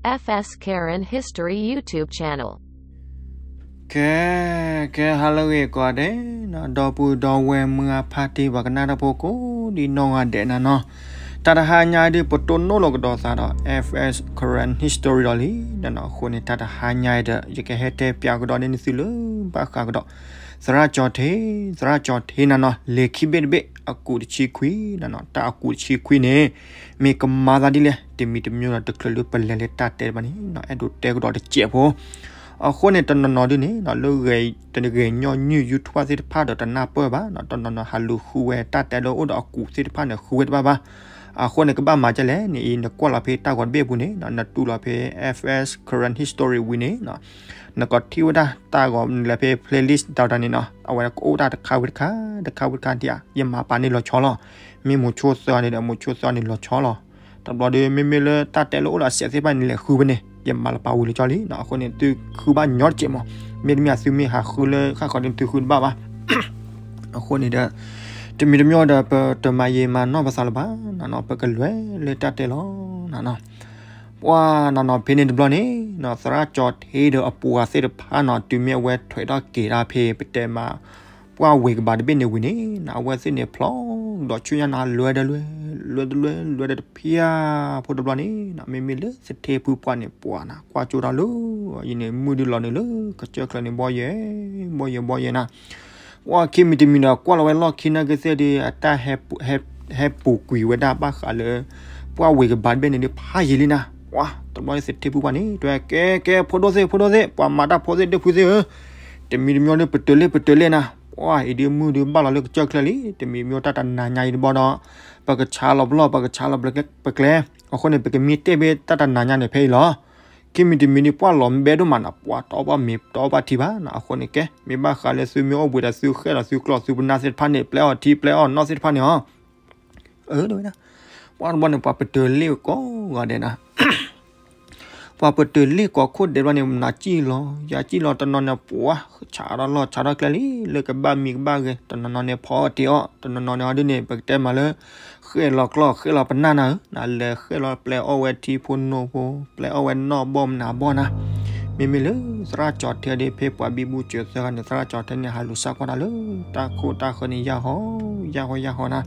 F S Karen History YouTube channel. ကဲ ကဲ ဟါလၢအဂ့ၤကိးဂၤဒဲးနီၤ, ဒီပုၢ်ဒီဝဲၢ်မုၢ်အဖါတံၢ် ပှၤကနၣ်တၢ်ဖိကိးဒံနီၢ်ဂၤဒဲးနၤနီၤ, တၢ်တဟါညါအံၤဒုး ပတိၢ်နီၣ်လီၤကဒီးသးဒီး F S Karen History ဒီးလံနၤနီၤ. အဃိန့ၣ် တၢ်တဟါညါအံၤဒီး ယကဟဲတဲပၠးကဒီးန့ၢ်သုလၢဘၣ်ဃးကဒီး သရၣ်ကၠီၤထ့, သရၣ်ကၠီၤထ့နၤနီၤ, လံာ်ခံဘ့ၣ်တဘ့ၣ် အကူးတဆံခွံနၤနီၤ. တၢ်အကူးတဆံခွံန့ၣ် မ့ၢ်ကမၤသးဒ်လဲၣ်, တမံၤတမံၤဒီးတချုးလၢပလဲၤလၢတၢ်တဲဘၣ်န့ၣ်နီၤ, အဲၣ်ဒိးတဲကဒီးတစဲးဖိ. အဃိန့ၣ် တနီၤနီၤဒုးန့ၣ်နီၤ လၢဂဲၤ တဂဲၤညီနုၢ် YouTube သ့ၣ်တဖၣ်ဒီးတနၢ်ပၢၢ်ဘၣ်နီၤ, တနီၤနီၤဟးလူၤဃုဝဲတၢ်တဲလၢ အိၣ်ဒီးအကူးသ့ၣ်တဖၣ်န့ၣ် ဃုဝဲတဘၣ်ဘၣ်. အဃိန့ၣ် ကဘၣ်မၤဒ်လဲၣ်န့ၣ်အံၤ နကွၢ်လီၤဖဲတၢ်ဂီၤတဘ့ၣ်အပူၤန့ၣ်နီၤ, နတူၢ်လီၤဖဲ F S Karen History ဝံၤန့ၣ်နီၤ, နကထံၣ်ဝဲဒၣ်တၢ်ဂီၤနုာ်လီၤဖဲ playlist တၢ်တၢ်န့ၣ်နီၤ, အဝဲကအိၣ်တၢ်တခါဝံၤတခါ တခါဝံၤတခါဒံးဧါ, ယမၤပာ်န့ၢ်လီၤဆီလီၤ. မ့ၢ်မိၤဆိသၢဂၤန့ၣ်ဒီး မိၤဆိသၢဂၤန့ၣ်လီၤဆီလီၤ. တဘျီဒီး မ့မ့ၢ်လၢတၢ်တဲလၢအိၣ်ဒီးအစဲးသ့ၣ်တဖၣ်န့ၣ် လဲၤဃုဖဲန့ၣ် ယမၤလီၤပာ်ဝံၤလၢဆီလံနီၤ. အဃိန့ၣ် သုဃုဘၣ်ညီတစဲးမး, မ့တမ့ၢ်သုမ့ၢ်ဟးဃုလၢဃၣ်ဃီၤဒီး သုဃုတဘၣ်ဘၣ်. အဃိန့ၣ်ဒီး တမံၤတမံၤဒီး ပတမၤယံာ်မၤနီၢ်ပသးလၢၤဘၣ်နၤနီၤ, ပကလဲၤလၢတၢ်တဲလီၤနၤနီၤ. ပှၤနၤနီၤ ဖဲန့ၣ်တဘျီန့ၣ်နီၤ သရၣ်ကၠီၤထ့ဒီးအပှၤသ့ၣ်တဖၣ်နီၤ တုၤမ့ၢ်အဝဲထွဲးထီၣ်က့ၤတၢ်ဖဲ ပတဲမး ပှၢ်ဝ့ၤကဘးတဘ့ၣ်န့ၣ်ဝံၤန့ၣ်နီၤ အဝဲသ့ၣ်န့ၣ်ဖျီကဒီးဆူညါနၤ လဲၤဒီးလဲၤ လဲၤဒီးလဲၤ လဲၤဒီးတဖျၢၣ်ဖိတဘျီန့ၣ်နီၤ မ့မ့ၢ်လၢသထ့ဖုပှၢ်န့ၣ် ပှၤနၤ ကွၢ်ကၠိတၢ်လၢ ယန့ၣ်မုၢ်ဒုးလီၤနုာ်လၢကစၢၢ်ချၢန့ၣ် ဘီယဲၢ် ဘီယဲၢ် ဘီယဲၢ်နၤ. ပှၢ်ခံမံၤတမံၤဒီး ကွၢ်လီၤဝဲလီၢ်ခံနာ်က့သ့ၣ်ဒီး အတၢ် ဟဲပူၤကွံာ်ဝဲဒၣ်ဘၣ်ဃးလၢ ပှၢ်ဝ့ၤကဘးတဘ့ၣ်န့ၣ်ဒီး ဖးယံာ်လံနၤ. ပှၤတဘျီန့ၣ်သထ့ဖုပှၢ်န့ၣ် တဲဝဲ ကဲ ကဲ ဖိဒိၣ်သ့ၣ် ဖိဒိၣ်သ့ၣ် ပှၤမၤတၢ်ဖိသ့ၣ် ဒိၣ်ဖုသ့ၣ်ဧၢ, တမံၤတမံၤဒီး ပတုၤလ့ၣ် ပတုၤလ့ၣ်နၤ. ပှၢ်အံၤဒုးမုၢ်ဒုးဘၣ်လီၤလၢကစၢၢ်ချၢလံ, တမံၤမံၤတၢ်တနၤညါအံၤတဘျီဒီး ပကဆါလီၤပလီၢ် ပကဆါလီၤပကျဲ, အဃိန့ၣ် ပကမံတ့ၢ်ဖဲတၢ်တနၤညါန့ၣ်ဖဲအံၤလီၤ. ခံမံၤတမံၤန့ၣ် ပှၢ်လီၤဘဲဒိၣ်မးနၤ ပှၢ်တအီၣ်ဘၣ်မ့ၤ တအီၣ်ဘၣ်ထံဘၣ်နၤ. အဃိန့ၣ် ကဲ မ့ၢ်ဘၣ်ဃးလၢသုမ့ၢ်အိၣ်ဘှံးဒီး သုဃဲၣ်လီၤသုကျီၢ်သုပနၢ်သ့ၣ်တဖၣ်န့ၣ် ပျဲအီၣ်ထံပျဲအီၣ်နီၣ်သ့ၣ်တဖၣ်န့ၣ်အီၤ အၢ တဲဝဲဒၣ်, ပှၤတဘျီန့ၣ် ပှၤပတုၤလ့ၣ်ကိးဂၤဒဲးနၤ, ပှၤပတုၤလ့ၣ်ကိးခိၣ်ဒဲးတဘျီန့ၣ် နၤစံၣ်လီၤ ယၤစံၣ်လီၤ တနီၤန့ၣ် ပှၤဆးထီၣ်လီၢ်ဆးထီၣ်ကျဲလံ လၢကဘၣ်မံကဘၣ်ဂဲၤ, တနီၤနီၤန့ၣ် ဖီအီၣ်တ့ၤအီၣ်, တနီၤနီၤန့ၣ်အီၤဒ်န့ၣ် ပကတဲမးလၢ ဃဲၣ်လီၤကျီၢ်ဃဲၣ်လီၤပနၢ်နၤဧၢ, နလဲၤဃဲၣ်လီၤပျဲအီၣ်ဝဲထံဖိနိဖိ ပျဲအီၣ်ဝဲနီၢ်ဘီၣ်မနၤဘီၣ်နၤ. မ့မ့ၢ်လၢသရၣ်ကၠီၤထ့ဒီး ဖဲပှၤဘံဘူစၢၤသၢဂၤန့ၣ် သရၣ်ကၠီၤထ့န့ၣ် ဟးလူၤစၢ်ကွၢ်တၢ်လၢ တၢ်ခိၣ်တၢ်ဃၢၤန့ၣ် ယၢ်ဟီ ယၢ်ဟီ ယၢ်ဟီနၤ.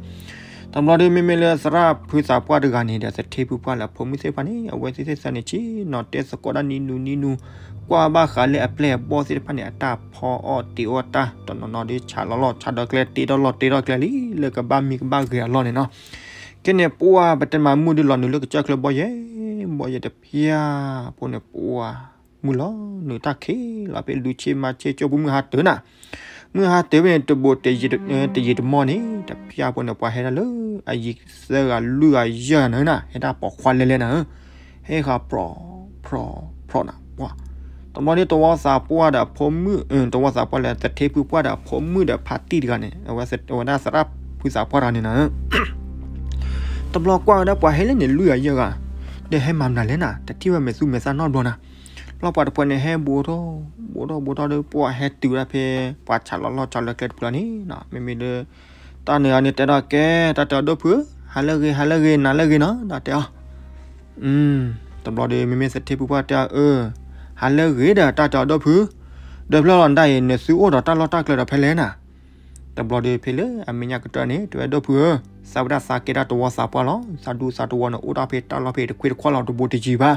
တဘျီဒီး မ့မ့ၢ်လၢသရၣ်ဖုသးပှၢ်တဂၤန့ၣ်ဒီး သထ့ဖုပှၢ်လၢအဖိမုၣ်သ့ၣ်တဖၣ်န့ၣ် အဝဲသ့ၣ်သ့ၣ်သၢန့ၣ် ဆ့ၣ်နီၤတဲသကိးတၢ်နံၤနူနံၤနူ, ကွၢ်ဘၣ်ဃးလၢအပျဲၢ်အဘီၣ်သ့ၣ်တဖၣ်န့ၣ် အတၢ်ဖီအီၣ်တ့ၤအီၣ်တၢ်, တနီၤနီၤဒီး ဆးလီၤလီၢ်ဆးဒီးကျဲ တ့ထီၣ်လီၢ်တ့ထီၣ်ကျဲလံ လၢကဘၣ်မံကဘၣ်ဂဲၤအလီၢ်န့ၣ်နီၤ. ခဲန့ၣ် ပှၢ်ပတဲမးမုၢ်ဒုးလီၤနုာ်လၢကစၢၢ်ချၢဘီယဲၢ် ဘီယဲၢ်တဖျၢၣ်ဖိန့ၣ် ပှၢ်မုၢ်လီၤနုာ်တၢ်ခံးလီၤ ဖဲလူၤဆ့မၤဆ့ကၠိပူၤ မုၢ်ဟါတၢၤနၤ, မုၢ်ဟါတၢၤဖဲန့ၣ် တဘိးတယံာ်တမီၢ်န့ၣ် တဖျၢၣ်ဖိန့ၣ် ပှၤဟဲဒၣ်လၢအယံၤသၢဂၤလွံၢ်ဂၤယဲၢ်ဂၤနၤနၤ ဟဲဒၣ်ပိာ်ခွါလဲလဲနၤဧၢ, ဟဲဃးပြီၤပြီၤပြီၤနၤ ပှၢ်. တဘျီဒီး တဝီသးပှၢ်ဒီးအဖိမုၣ်, တဝီသးပှၢ်လၢသထ့ဖုပှၢ်ဒီးအဖိမုၣ်ဒီးဖါတံၢ်တဂၤန့ၣ် အဝဲဒၣ်သရၣ်ဖုသးပှၢ်တဂၤန့ၣ်နၤဧၢ တဘျီကွၢ်ဝဲဒၣ်ပှၤဟဲလၢန့ၣ်လွံၢ်ဂၤယဲၢ်ဂၤ, ဒီးဟဲမၤမနုၤလဲၣ်နၤ တထံၣ်ဝဲမဲာ်သူမဲာ်သၣ်နီတဘျီနၤ. ဘျီပှၤတဖုန့ၣ်ဟဲဘူးထီၣ် ဘူးထီၣ်ဘူးထီၣ်ဒီး ပှၢ်ဟဲတုၤဝဲဒၣ်ဖဲ ပှၤဆးလီၤလီၢ်ဆးလီၤကျဲတဖျၢၣ်န့ၣ်နီၤ, မ့မ့ၢ်လၢ တၢ်န့ၣ်အန့ၣ်တဲထီၣ်ကဲ တၢ်တဲအီၤဒိၣ်ဖုဧၢ, ဟါလၢအဂ့ၤ ဟါလၢအဂ့ၤ နၤလၢအဂ့ၤနီၤ တၢ်တဲအီၤ တဘျီဒီး မ့မ့ၢ်သထ့ဖုပှၢ်တဲအီၤ အၢ ဟါလၢအဂ့ၤဒီး တၢ်တဲအီၤဒိၣ်ဖု, ဒီးဖျၢၣ်လီၤနတၢ်အံၤ နသုအိၣ်ဒီးတၢ်လီၢ်တၢ်ကျဲဒီးဖဲလဲၣ်နၤ. တဘျီဒီး ဖဲလၢအမဲာ်ညါကတၢၢ်န့ၣ် တဲဝဲဒိၣ်ဖုဧၢ, သးဝဲဒၣ်သးကဲဒၣ်တဝီသးပှၢ်လီၤ. သးဒူသးတဝီန့ၣ် အိၣ်တၢ်ဖဲတၢ်လီၢ်ဖဲတခွ့တခွါလီၤ တဘိးတယံာ်ဘၣ်.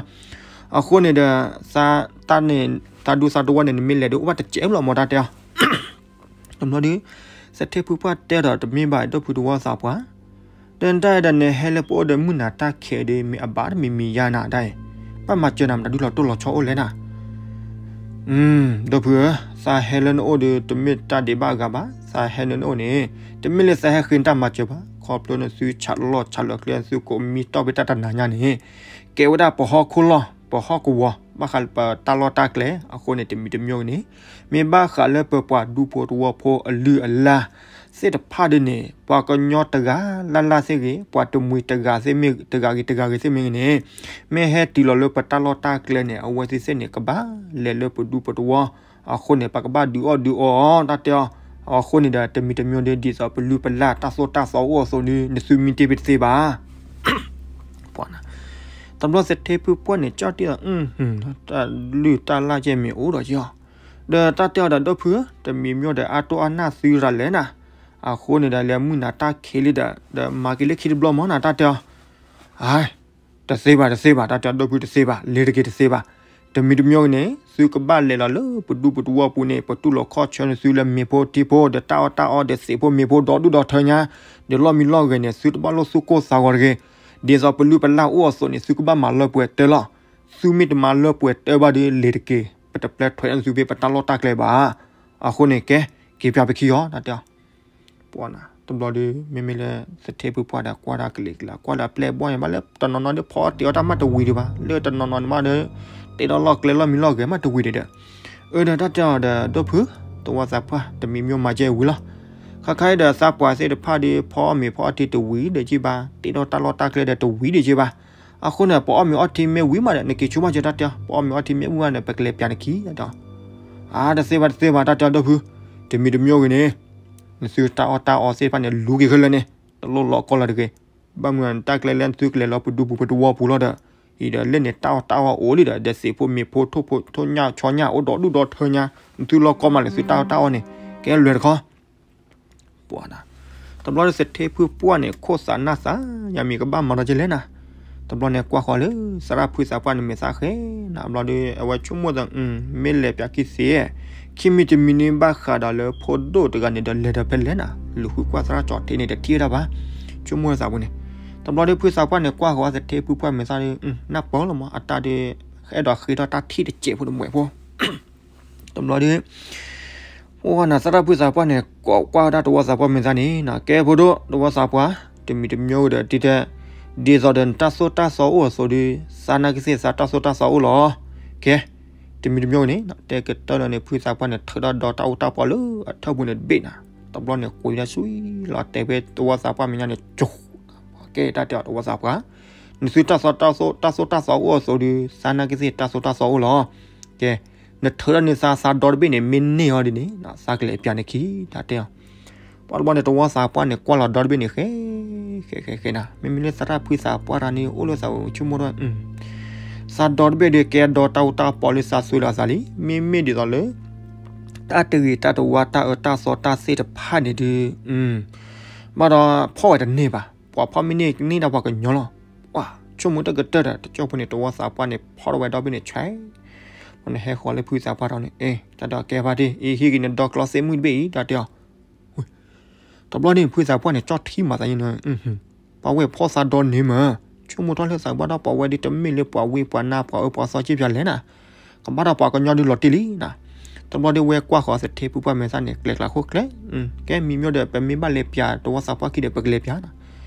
အဃိန့ၣ်ဒီး သးတၢ်န့ၣ် သးဒူသးတဝီန့ၣ် နမ့ၢ်လဲၤဒီးအိၣ်ဘၣ်တစဲးလီၤမၢ် တၢ်တဲအီၤ တဘျီဒီး သထ့ဖုပှၢ်တဲဒီး တမ့ၢ်ဘၣ် ဒိၣ်ဖုတဝီသးပှၢ်, ဒီးနတၢ်အံၤဒီး နဟဲလၢပအိၣ်ဒီးမုၢ်နၤတၢ်ခဲးဒီး မ့ၢ်အဘၣ်တမံၤမံၤယါနၤတၢ်အံၤ, ဘၣ်မၤစၢၤနၤမတၤဒုလီၤတိၢ်လီၤဆီအိၣ်လဲၣ်နၤ. ဒိၣ်ဖုဧၢ, သးဟဲလၢနအိၣ်ဒီး တမ့ၢ်တၢ်ဒံးဘၣ်အဂၤဘၣ်. သးဟဲလၢနအိၣ်န့ၣ် တမ့ၢ်လၢသးဟဲဃ့နတၢ်မၤစၢၤဘၣ်. ခီဖျိနသုဆးလီၢ်ဆးလီၤကျဲ သုကိးမံတီၢ်ဖဲတၢ်တနၤညါန့ၣ် ကဲဝဲဒၣ်ပဟီၣ်ခိၣ်လီၢ် ပဟီၣ်ကဝီၤ ဘၣ်ဃးလၢပတၢ်လီၢ်တၢ်ကျဲ. အဃိန့ၣ် တမံၤတမံၤန့ၣ် မ့ၢ်ဘၣ်ဃးလၢပပှၤဒူဖိတဝီဖိအလုၢ်အလၢ်သ့ၣ်တဖၣ်ဒ်န့ၣ် ပှၤကညီတဂၤလၢ်လၢ်သ့ၣ်ဂ့ၤ ပှၤတမှံၤတဂၤသ့ၣ်မ့ၢ် တဂၤဂ့ၤတဂၤဂ့ၤသ့ၣ်မ့ၢ်ဂ့ၤန့ၣ် မ့ၢ်ဟဲတုၤလီၤလၢပတၢ်လီၢ်တၢ်ကျဲန့ၣ် အဝဲသ့ၣ်သ့ၣ်န့ၣ် ကဘၣ်လဲၤလၢပဒူပတဝီ. အဃိန့ၣ် ပကဘၣ်ဒုးအီၣ်ဒုးအီအီၤ တၢ်တဲအီၤ. အဃိန့ၣ်ဒီး တမံၤတမံၤဒီး ဒ်သိးပလုၢ်ပလၢ်တၢ်သိၣ်တၢ်သီအိၣ်အသိးဒီး နသုမံတ့ၢ်ဖဲတသ့ဘၣ်. ပှၤနၤ တဘျီသထ့ဖုပှၢ်န့ၣ် ကၠီၣ်တံၢ်အီၤ, တၢ်လုၢ်တၢ်လၢ်ကဲမ့ၢ်အိၣ်ဒီးက့ၤအီၤ, ဒီးတၢ်တဲအီၤဒီး ဒီပုၢ်, တမံၤမ့ၢ်ဒီးအါတိၢ်အါနၢ်သုရၤလဲၣ်နၤ, အဃိန့ၣ်ဒီး လဲၤမုၢ်နၤတၢ်ခံးလံဒီး ဒီးမၤက့ၤလၢခံတဘျီမ့ၢ်နၤ တၢ်တဲအီၤ, အ တသ့ဘၣ် တသ့ဘၣ် တၢ်တဲအီၤ ဒီပုၢ် တသ့ဘၣ် လဲၤတဂ့ၤ တသ့ဘၣ်, တမံၤတမံၤဂ့ၤန့ၣ် သုကဘၣ်လဲၤလီၤလၢပဒူပတဝီပူၤန့ၣ် ပတူၢ်လိာ်ခီၣ်ဆၢန့ၣ် သုလၢမ့ၤဖိထံဖိ ဒီးတၢ်အီၣ်တၢ်အီ ဒီးသံးဖိမ့ၤဖိဒီဒူၣ်ဒီထၢညါ, ဒီးလီၢ်မံလီၢ်ဂဲၤန့ၣ် သုတဘၣ်လိၣ်သူၣ်ကိၢ်သးဂီၤတဂ့ၤ, ဒ်သိးပလုၢ်ပလၢ်အိၣ်အသိးန့ၣ် သုကဘၣ်မၤလၢပှဲၤတၢၢ်လီၤ, သုမ့ၢ်တမၤလၢပှဲၤတၢၢ်ဘၣ်ဒီး လဲၤတက့ၤ ပတပျဲထွဲသုဖဲပတၢ်လီၢ်တၢ်ကျဲဘၣ်, အဃိန့ၣ် ကဲ က့ၤပၠးပခံအီၤ တၢ်တဲအီၤ ပှၤနၤ တဘျီဒီး မ့မ့ၢ်လၢသထ့ဖုပှၢ်ဒီး ကွၢ်တၢ်ကလံၤကလါ ကွၢ်လၢအပျဲၢ်အဘီၣ်န့ၣ် ဘၣ်လၢတနီၤနီၤဒီး ဖီအီၣ်တ့ၤအီၣ်တၢ်မးတဝံၤဒံးဘၣ်, လၢတနီၤနီၤန့ၣ်မးဒီး တ့ထီၣ်လီၢ်ကျဲလီၢ်မံလီၢ်ဂဲၤမးတဝံၤဒံးဒီး, အၢဒီးတၢ်တဲအီၤဒီး ဒီပုၢ်, တဝီသးပှၢ် တမံၤမ့ၢ်မၤကဲဝံၤလီၤ, ခါခါအံၤဒီးသးပှၢ်သ့ၣ်တဖၣ်ဒီး ဖီအီၣ်မ့ၤဖီအီၣ်ထံတဝံၤဒီးက့ၤဘၣ်, တ့ထီၣ်တၢ်လီၢ်တၢ်ကျဲဒီးတဝံၤဒီးက့ၤဘၣ်, အဃိန့ၣ် ပအီၣ်မ့ၤအီထံမ့ၢ်ဝံၤမးဒီး နက့ၤဆိကမိၣ်ကဲ တၢ်တဲအီၤ ပအီၣ်မ့ၤအီထံမ့ၢ်ဝံၤမးဒီး ပကလဲၤပၠးနခံ တၢ်တဲအီၤ အါ တသ့ဘၣ် တသ့ဘၣ် တၢ်တဲအီၤ ဒီပုၢ်, တမံၤတမံၤဂ့ၤန့ၣ် နသုတၢ်အီၣ်တၢ်အီသ့ၣ်တဖၣ်န့ၣ် လူၤက့ၤခဲလၢာ်န့ၣ် တလိၣ်လီၤကီလၢၤတဂ့ၤ, ဘၣ်မနုၤတၢ်ကျဲလၢနသုကလဲၤလီၤပဒူပူၤပတဝီပူၤလီၤဒီး, အံၤဒီးလၢန့ၣ်တၢ်အီၣ်တၢ်အီအိၣ်လံဒီး ဒီးသံးဖိမ့ၤဖိထိၣ်ဖိထိၣ်ညၣ်ဆီညၣ် အိၣ်ဒီဒူၣ်ဒီထၢညါ, နသုလီၤကီမးလၢသုတၢ်အီၣ်တၢ်အီန့ၣ် ကဲလွဲၢ်တခီ ပှၤနၤ, တဘျီဒီးသထ့ဖုပှၢ်န့ၣ် ခိၣ်သးနၢ်သး ယမံၤကဘၣ်မၤဒီးကလဲၣ်နၤ, တဘျီန့ၣ်ကွၢ်ဃီၤလၢ သရၣ်ဖုသးပှၢ်န့ၣ်မဲာ်သၣ်ဃဲနၤ, ဘျီဒီး အဝဲဆိကမိၣ်သး မ့ၢ်လဲၤပၠးခံသ့, ခံမံၤတမံၤန့ၣ်ဘၣ်ဃးဒီးလၢဖိဒိၣ်တဂၤန့ၣ်ဒီး လဲၤဒီးဖဲလဲၣ်နၤ, လူၤဃုကွၢ်သရၣ်ကၠီၤထ့န့ၣ် တထံၣ်ဝဲဒၣ်ဘၣ်, ဆိကမိၣ်သးပူၤန့ၣ်, တဘျီဒီးဖုသးပှၢ်န့ၣ် ကွၢ်ဃီၤသထ့ဖုပှၢ်မဲာ်သၣ်ဒီး နၢ်ပၢၢ်လီၤမး အတၢ်ဒီး အဲၣ်ဒိးဃ့ထီၣ်တၢ်ထံၣ်တစဲးဖိတမှဲးဖိ တဘျီဒီး ပှၤနၤ သရၣ်ဖုသးပှၢ်န့ၣ် ကိးကွၢ်ဝဲဒၣ်တဝီသးပှၢ်မဲာ်သၣ်န့ၣ် ကဲဖိဒိၣ် တဝီသးပှၢ်, တမံၤတမံၤဒီး တံၤတဲ ဒ်သိးဒီးနတၢ်သိၣ်တၢ်သီအိၣ်အသိးဒီး သးနာ်က့သ့ၣ်သးတၢ်သိၣ်တၢ်သီအိၣ်လီၤ, ကဲ, တမံၤတမံၤန့ၣ် တဲကတၢၢ်လီၤန့ၣ် ဖုသးပှၢ်န့ၣ် ထုးထီၣ်ဒီတၢ်အူတၢ်ပီးလၢအထၢၣ်ပူၤန့ၣ်တဘ့ၣ်နၤ, တဘျီန့ၣ်ကွံာ်ဝဲဒၣ်ဆူလီၤတဲာ်ဖဲတဝီသးပှၢ်မဲာ်ညါန့ၣ် ကၠိ ကဲတၢ်တဲအီၤတဝီသးပှၢ်, နသုတၢ်သိၣ်တၢ်သိၣ်တၢ်သိၣ်တၢ်သီအိၣ်အသိးဒီး သးနာ်က့သ့ၣ်တၢ်သိၣ်တၢ်သီအိၣ်လီၤ, ကဲ, နထုးထီၣ်န့ၢ်သးသးဒီတဘ့ၣ်န့ၣ် မ့ၢ်န့ၢ်အီၤဒ်န့ၣ် သးကလဲၤပၠးနခံ တၢ်တဲအီၤ, ပှၤတဘျီန့ၣ် တဝီသးပှၢ်န့ၣ် ကွၢ်လီၤဒီတဘ့ၣ်န့ၣ် ဃဲ ဃဲ ဃဲ ဃဲနၤ, မ့မ့ၢ်လၢသရၣ်ဖုသးပှၢ်တဂၤန့ၣ် အိၣ်လၢသးဝဲဆိကမိၣ်ဒီး သးဒီတဘ့ၣ်ဒီး ကဲဒီတၢ်အူတၢ်ပီးလၢသးသွံလီၤအသးလံ, မ့မ့ၢ်ဒ်သိးလၢ တၢ်တဂ့ၤတၢ်တဝါတၢ်အၢတၢ်သီတၢ်သ့ၣ်တဖၣ်န့ၣ်ဒီး ဘၣ်ဒီးဖီၣ်ဝဲတန့ၢ်ဘၣ်, ပှၤဖီၣ်မ့ၢ်န့ၢ်ကန့ၢ်ဒၣ်ပှၤကညီလီၤ, ပှၤဆိကမိၣ်တၢ်ကတၢၢ်ဒီး တကၠီၢ်ဖိန့ၣ် တဝီသးပှၢ်န့ၣ် ဖီၣ်ထီၣ်ဝဲဒီဘ့ၣ်န့ၣ် ဆဲး ပှၤန့ၣ်ဟဲဃီၤလၢဖုသးပှၢ်ထီၣ်န့ၣ် အ့ တၢ်ဒီးကဲဖါတံၢ် အံၤဟံးက့ၤနဒီကျီသ့ၣ်မုၣ်တဘ့ၣ်အံၤ တၢ်တဲအီၤ တဘျီန့ၣ် ဖုသးပှၢ်န့ၣ် ကၠီၣ်ထံမၤသးန့ၣ် ပှၤဝဲၢ်ဖီၣ်သးဒီန့ၣ်မး, ဆိကမိၣ်ထီၣ်လၢသးပှၢ်ဒီး ပှၤဝဲၢ်ဒ်တမ့ၢ်လၢပှၤဝ့ၢ်ပှၤနၢ်ပှၤအၢပှၤသီက့ပၠးလဲၣ်နၤ, ကဘၣ်ဒီးပှၤကညီဒုးလီၤတံၢ်လံနၤ, တဘျီဒီးဝဲကွၢ်ဃီၤသထ့ဖုပှၢ်မဲာ်သၣ်န့ၣ် ကျဲကျါခိၣ်ကျဲ, ကဲမံၤမျိၣ်ဒီးပမ့ၢ်ဘၣ်လဲၤပၠးတဝီသးပှၢ်ခံဒီး ပကလဲၤပၠးနၤ,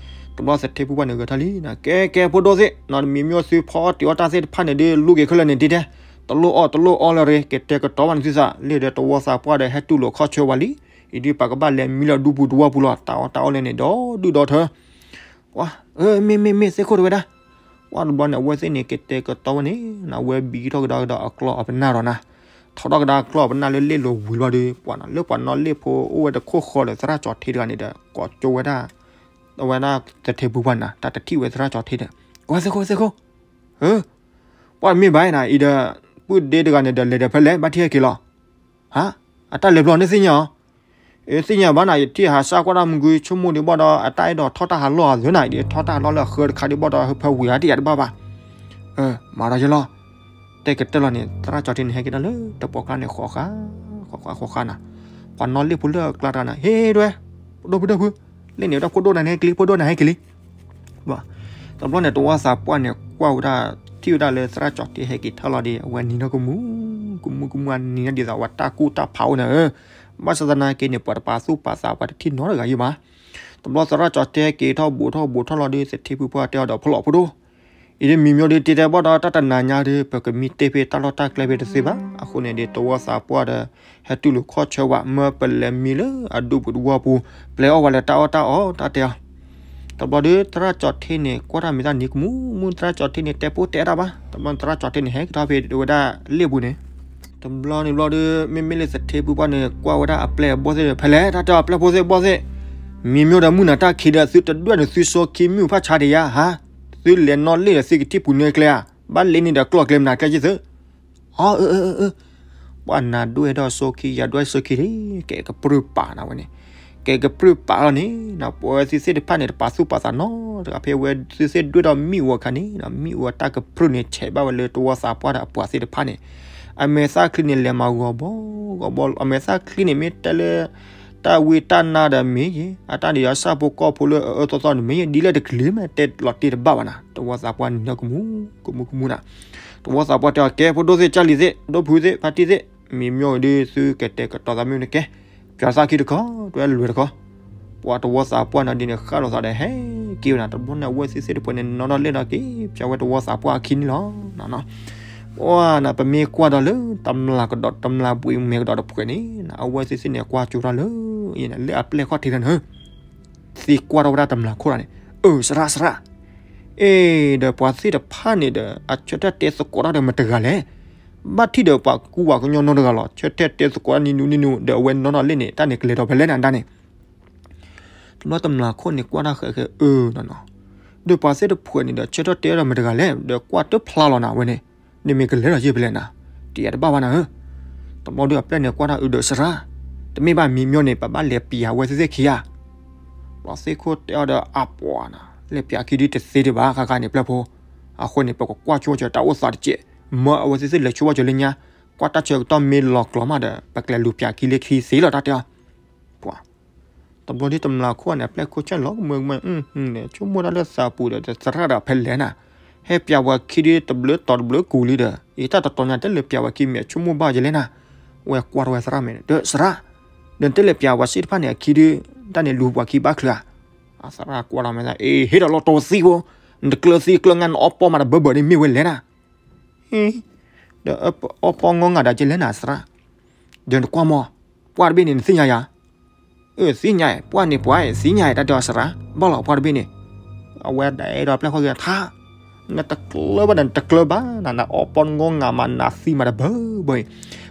တဘျီသထ့ဖုပှၢ်န့ၣ်ဂဲၤထီၣ်လံနၤ, ကဲကဲဖိဒိၣ်သ့ၣ် နီတမံၤမျိၣ်သုဖီအီၣ်တ့ၤအီၣ်တၢ်သ့ၣ်တဖၣ်န့ၣ်ဒီး လူၤက့ၤခဲလၢာ်န့ၣ်ဒ်တဲ, တလိၣ်အီၣ်တလိၣ်အီလၢၤရ့ ကတဲာ်ကတီၤဘၣ်န့ၣ်သုသး လၢဒီးတဝီသးပှၢ်ဒီးဟဲတူၢ်လိာ်ခီၣ်ဆၢဝဲလံ, အံၤဒ်ပှၤကဘၣ်လဲၤမံလၢဒူပူၤတဝီပူၤလီၤ တၢ်အီၣ်တၢ်အီလဲၣ်န့ၣ် ဒီဒူၣ်ဒီထၢ ပှၤ, မ့ၢ်မ့ၢ်မ့ၢ် သ့ၣ်ခိၣ်တဝဲဒၣ်, ပှၤတဘျီန့ၣ် အဝဲသ့ၣ်န့ၣ် ကတဲာ်ကတီၤဝဲန့ၣ် နဝဲဘံထီၣ်ကဒီးကဒီးအကျီၢ်အပနၢ်ဒီးနၤ, ထီထီၣ်ကဒီးအကျီၢ်အပနၢ်လၢလ့ၣ်လိၤဝံၤဘျီဒီး ပှၤနၤ လၢပှၤနီၣ်လ့ၣ်ဖိအိၣ်ဝဲတခိၣ်ဃီဒီး သရၣ်ကၠီၤထ့တဂၤန့ၣ်ဒီး ကိးကၠိဝဲဒၣ် အဝဲဒၣ်သထ့ဖုပှၢ်နၤ တၢ်တထံၣ်ဝဲသရၣ်ကၠီၤထ့ဒီး ကွၢ်သ့ၣ်ခိၣ်သ့ၣ်ခိၣ်, ပှၤမ့ၢ်ဘၣ်နၤ အံၤဒီး ပုၢ်ဒ့တဂၤန့ၣ်ဒီး လဲၤဒီးဖဲလဲၣ် ဘၣ်ထံၣ်ဟဲက့ၤလီၤ ဟါ, အတၢ်လဲၤဘျီန့ၣ်သ့ၣ်ညါအီၤ, သ့ၣ်ညါဘၣ်နၤ ယထံၣ်ဟးစၢ်ကွၢ်တၢ်မုၢ်ကွံ ဆိကမိၣ်ဒံးဘၣ်ဒီး အတၢ်အဲၣ်ဒိးထီၣ်တၢ်ဟးလီၢ်အသးနၤ ဒ်ထီၣ်တၢ်ဟးလီၢ်လၢအဃၢတခါဒံးဘၣ်ဒီး ဟၢဖၢဝံၤဧါတယၤတဘၣ်ဘၣ်, မၤဒီးယလီၤ, တဲကတၢၢ်လီၤန့ၣ် သရၣ်ကၠီၤထ့န့ၣ် ဟဲက့ၤတၢ်လၢတပှီၢ်ကျါန့ၣ် ဃီဃါ, ဃီဃါဃီဃါနၤ, ပှၤနီၣ်လ့ၣ်ဖိလၢအကျါတဂၤနၤ ဟ့ၣ်ဒွဲ, ပဒိၣ်ဖုဒိၣ်ဖု, လ့ၣ်န့ၣ်ဝဲဒၣ်ဖိဒိၣ်နၤန့ၣ်ဟဲက့ၤလံ ဖိဒိၣ်နၤဟဲက့ၤလံ တဘျီန့ၣ် တဝီသးပှၢ်န့ၣ် ကွၢ်ဝဲဒၣ် ထံၣ်ဝဲဒၣ်လၢသရၣ်ကၠီၤထ့ဟဲက့ၤထီၣ်လီၤဒီး အဝဲနံၤနီၢ်ကမူၣ်, ကမူၣ်ကမူၣ် အနံၤန့ၣ်ဒ်သိး အဝဲတၢ်ကူၣ်တၢ်ဖးအိၣ်နၤဧၢ, ဘၣ်ဆၣ်သနာ်က့န့ၣ် ပှၤတပာ်သူၣ်ပာ်သး ပှၤတထံၣ်နီတဂၤယံၤမး, တဘျီသရၣ်ကၠီၤထ့က့ၤထီၣ်ဘူးထီၣ်ဘူးထီၣ်လီၤဒီး သထ့ဖုပှၢ်တဲအီၤဒီး ဖီၣ်လီၤဖိဒိၣ်, အံၤဒ်မံၤမျိၣ်ဒ်တံၤတဲဘၣ်ဒီး တၢ်တနၤညါဒီး ပကမံတ့ၢ်ဖဲတၢ်လီၢ်တၢ်ကျဲဖဲတသ့ဘၣ်, အဃိန့ၣ်ဒီး တဝီသးပှၢ်ဒီး ဟဲတူၢ်လိာ်ခီၣ်ဆၢဝဲ မၢပလဲၤမံလၢအဒူပူၤတဝီပူၤ ပျဲအီၣ်ဝဲလၢတၢ်အီၣ်တၢ်အီ တၢ်တဲအီၤ, တဘျီဒီး သရၣ်ကၠီၤထ့န့ၣ် ကွၢ်တၢ်မဲာ်သၣ်နံၤကမူၣ်မူၣ် သရၣ်ကၠီၤထ့န့ၣ် တဲပိၢ်တဲတၢ်ဘၣ်, တဘျီသရၣ်ကၠီၤထ့န့ၣ် ဟဲက့ၤထီၣ်ဖဲဝဲဒၣ်လ့ၣ်ပူၤန့ၣ်, တဘျီန့ၣ်ဘျီဒီး မ့မ့ၢ်လၢသထ့ဖုပှၢ်န့ၣ် ကွၢ်ဝဲဒၣ်အပျဲၢ်အဘီၣ်သ့ၣ်ဒီး ဖဲလဲၣ် တၢ်တဲအီၤ ပျဲၢ်ဖိသ့ၣ်ဘီၣ်သ့ၣ်, မံၤမျိၣ်ဒီးမုၢ်နၤတၢ်ခံးဒီး သုတဒွဲၣ်န့ၣ် သုစိခံမုၢ်ဖၣ်ဆါဒံးယါဟါ, သုလဲၤနီၣ်လ့ၣ်ဒီးသုကထံၣ်ပူၤန့ၢ်ကျဲဧါ, ဘၣ်လဲၤန့ၣ်ဒီးကျီၢ်ကျဲမနုၤကျဲက့သု, အၢ အၢ အၢ အၢ ပှၤနၤဒွဲၣ်ဒီးစိခံ ယၤဒွဲၣ်စိခံလံ, ကဲကပြုၢ်ပာ်နၤဝဲန့ၣ်, ကဲကပြုၢ်ပာ်လီၤန့ၣ် ပဝဲသုသ့ၣ်တဖၣ်န့ၣ် တပာ်သူၣ်ပာ်သးနီတဂၤ ဖဲဝဲသုသ့ၣ်ဒွဲၣ်ဒီးမံၣ်ဧိၤအခါန့ၣ် မံၣ်ဧိၤအတၢ်ကပြုၢ်န့ၣ် ဆဲးဘၣ်ဝဲလၢတဝီသးပှၢ်ဒီးအပှၤသ့ၣ်တဖၣ်န့ၣ်, အမဲာ်သၣ်ချံန့ၣ် လဲၤမၤဂီၤဘီဂီၤဘီ, အမဲာ်သၣ်ချံန့ၣ် မ့ၢ်တဲလၢ တၢ်ဝံတၢ်နါဒီးမ့ၢ်ဂ့ၤ, အတၢ်ဒုးအဆၣ်ဖိကီၢ်ဖိလၢအအၢသီသီန့ၣ်မ့ၢ်ဂ့ၤ, ဒ်လဲၣ်တကလုာ်မး တဲလီၤတ့ၢ်တဘၣ်ဘၣ်နၤ, တဝီသးပှၢ်နံၤလၢကမူ ကမူကမူနၤ, တဝီသးပှၢ်တဲအီၤ ကဲ ဖိဒိၣ်သ့ၣ် ကၢ်လံၤသ့ၣ် ဒိၣ်ဖုသ့ၣ် ဖါတံၢ်သ့ၣ်, မ့ၢ်မ့ၢ်ဒ်သုကတဲာ်ကတီၤသးမ့ၢ်န့ၣ်ကဲ, ပၠးသၣ်ခံတခီ တဝဲလွဲၢ်တခီ, ပှၤတဝီသးပှၢ်န့ၣ်ဒ်န့ၣ် ဃၣ်လိာ်သးဒီးဟဲက့ၤဝဲနၤ, တဘျီန့ၣ် အဝဲသ့ၣ်သ့ၣ်တဖၣ်န့ၣ် နီၣ်ထီၣ်လဲၣ်ဒီးက့ၤ ပၠးဝဲတဝီသးပှၢ်အခံန့ၣ်လီၤ. ပှၤနၤ ပမ့ၢ်ကွၢ်ဒီးလၢ တမျၢ်ကဒီး တမျၢ်ဘှံးမဲာ်ကဒီးတဖှဲးန့ၣ် အဝဲသ့ၣ်သ့ၣ်န့ၣ် ကွၢ်ကၠိတၢ်လၢ လၢအပျဲၢ်ခီၣ်ထံးတၢ်န့ၣ် သံကွၢ်ထီၣ်ဝဲဒၣ်တမျၢ်ခိၣ်တၢ်န့ၣ်, အၢ စရၣ် စရၣ်, အ့ ဒီးပှၤသ့ၣ်တဖၣ်န့ၣ်ဒီး အဆၢထၢၣ်တဲသကိးတၢ်ဒီးမတဂၤလဲၣ်, ဘၣ်ထံၣ်ဒီးပှၤကူပှၤကညီနီတဂၤလီၤ, ဆၢထၢၣ်တဲသကိးတၢ်နံၤနူနံၤနူ ဒီးအဝဲနီၣ်ထီၣ်လဲၣ်န့ၣ် တၢ်န့ၣ်ကလဲၤဒီးဖဲလဲၣ်နၤဒၣ်န့ၣ် တဘျီတမျၢ်ခိၣ်န့ၣ် ကွၢ်တၢ်ဃဲးဃဲး အၢ နီၢ်နီၢ်, ဒီးပှၤသ့ၣ်တဖှဲးန့ၣ်ဒီး ဆၢထၢၣ်တဲဒီးမတဂၤလဲၣ်, ဒီးကွၢ်တဖျါလီၤနၤဝဲန့ၣ်, န့ၣ်မ့ၢ်ကလဲၤဒီးယ့ၢ်ဖဲလဲၣ်နၤ, တယၤတဘၣ်ဘၣ်နၤဧၢ, တဘျီဒုးအပျဲၢ်န့ၣ်ကွၢ်တၢ်အုးဒီးစရၣ်, တမ့ၢ်ဘၣ်မံၤမ့ၢ်န့ၣ် ပဘၣ်လဲၤပၠးဝဲသ့ၣ်သ့ၣ်ခံဧါ, ပှၤသ့ၣ်ခိၣ်တဲအီၤဒီးအပှၤနၤ, လဲၤပၠးခံဒုတသ့ဒံးဘၣ် ခါခါန့ၣ် ပျဲၢ်ဖိ, အဃိန့ၣ် ပကကွၢ်ဆိကၠီတၢ်အိၣ်သးတစဲး, မၢအဝဲသ့ၣ်သ့ၣ်လဲၤဆိကၠီလၢညါ, ကွၢ်တၢ်ဆၢကတီၢ်မ့ၢ်လီၤကျီၤမးဒီး ပကလဲၤလူၤပၠးခံလၢခံသ့လီၤတၢ်တဲအီၤ ပှၤ တဘျီဒ်တမျၢ်ခိၣ်န့ၣ် အပျဲၢ်ခိၣ်ဆၢၣ်လီၤကမၢကမၢ, ဆိကမိၣ်တၢ်လၢသးပူၤဒီး သရၣ်ဒီးဖဲလဲၣ်နၤ, ဟဲပၠးဝဲခံဒုတဘျုးတီၤတဘျုးကူာ်လံဒီး ယတၢ်တတီၤညါတလဲၤပၠးဝဲခံမ့ၢ်ဆိကမိၣ်ဘၣ်ယလဲၣ်နၤ, ဝဲကွၢ်ထီၣ်ဝဲသရၣ်မဲာ်န့ၣ် ဒီးသရၣ်, ဒီးနတလဲၤပၠးဝဲစ့ၢ်တဖၣ်န့ၣ် အခံဒု, တၢ်န့ၣ်လူၤပှၤခံဘၣ်ချၢဧါ, အသရၣ်ကွၢ်ထီၣ်မဲာ်သး အ့ ဟ့ၣ်ဒီးလီၤတီၤသံဖိ, နတကျၢၤသံကျၢၤငါ နအီပီမးတဘၢဘၢဒ်မ့ၢ်ဝဲလဲၣ်နၤ ဒီးအီပီငီငၤဒီးကလဲၣ်နၤသရၣ်, ဒီးနကွၢ်မီၤ, ပှၢ်တဘ့ၣ်န့ၣ် နသ့ၣ်ညါယၤ, အၢ သ့ၣ်ညါအံၤ ပှၢ်န့ၣ်ပှၤအံၤ သ့ၣ်ညါအံၤ တၢ်တဲအီၤစရၣ်, ဘၣ်လီၤပှၢ်တဘ့ၣ်န့ၣ်, အဝဲဒၣ်အဲၣ်ဒိးပျဲၢ်ခိၣ်က့ၤထါ, နတကျၢၤဘၣ်ဒီးနတကျၢၤဘၣ်နၤ နအီပီငီငၤမးနသံမးတဘၢဘၢအံၤ,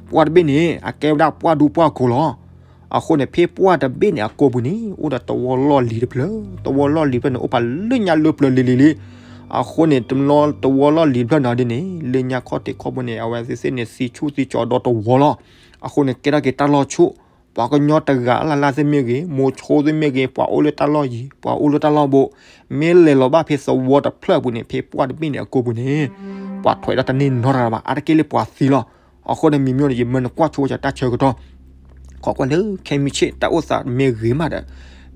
ပှၢ်တဘ့ၣ်န့ၣ် အကဲဝဲဒၣ်ပှၢ်ဒူပှၢ်ခိၣ်လီၤ အဃိန့ၣ် ဖဲပှၢ်တဘ့ၣ်န့ၣ် အကိာ်ပူၤန့ၣ် အိၣ်ဒီးတဝီလီၢ်လံၤတဖျၢၣ်, တဝီလီၢ်လံၤတဖျၢၣ်န့ၣ် အိၣ်ပာ်လၢညါလၢပျၢၤလံၤလံၤလံၤ. အဃိန့ၣ် တဝီလီၢ်လံၤတဖျၢၣ်န့ၣ်ဒ်န့ၣ် လၢညါခီၣ်ထံးခီၣ်ဘိန့ၣ် အဝဲသ့ၣ်သ့ၣ်န့ၣ် သံဆူၣ်သံကၠီၤဒီတဝီလီၤ. အဃိန့ၣ် ကဲထီၣ်က့ၤတၢ်လီၢ်ဆူၣ်, ပှၤကညီတဂၤအလၢ်လၢ်သ့ၣ်မ့ၢ်ဂ့ၤ, မိၤဆိသ့ၣ်မ့ၢ်ဂ့ၤ, ပှၤအိၣ်လၢတၢ်လီၢ်ယံၤ, ပှၤအိၣ်လၢတၢ်လီၢ်ဘိ, မ့ၢ်လဲၤလီၤဘၣ်ဖဲသဝီတဖျၢၣ်အပူၤန့ၣ် ဖဲပှၢ်တဘ့ၣ်န့ၣ်အကိာ်ပူၤန့ၣ် ပှၤထွဲးဒီးတန့ၢ်နီတဂၤဘၣ်, အါတက့ၢ်လၢပှၤသံလီၤ. အဃိန့ၣ် မံၤမ့ၢ်န့ၣ် ယမၢနကွၢ်ဆိကၠီတၢ်ဆၢကတီၢ် ခီကွၢ်လၢခဲမုၢ်ဆ့ၣ် တၢ်အိၣ်သးမ့ၢ်ဂ့ၤမးဒီး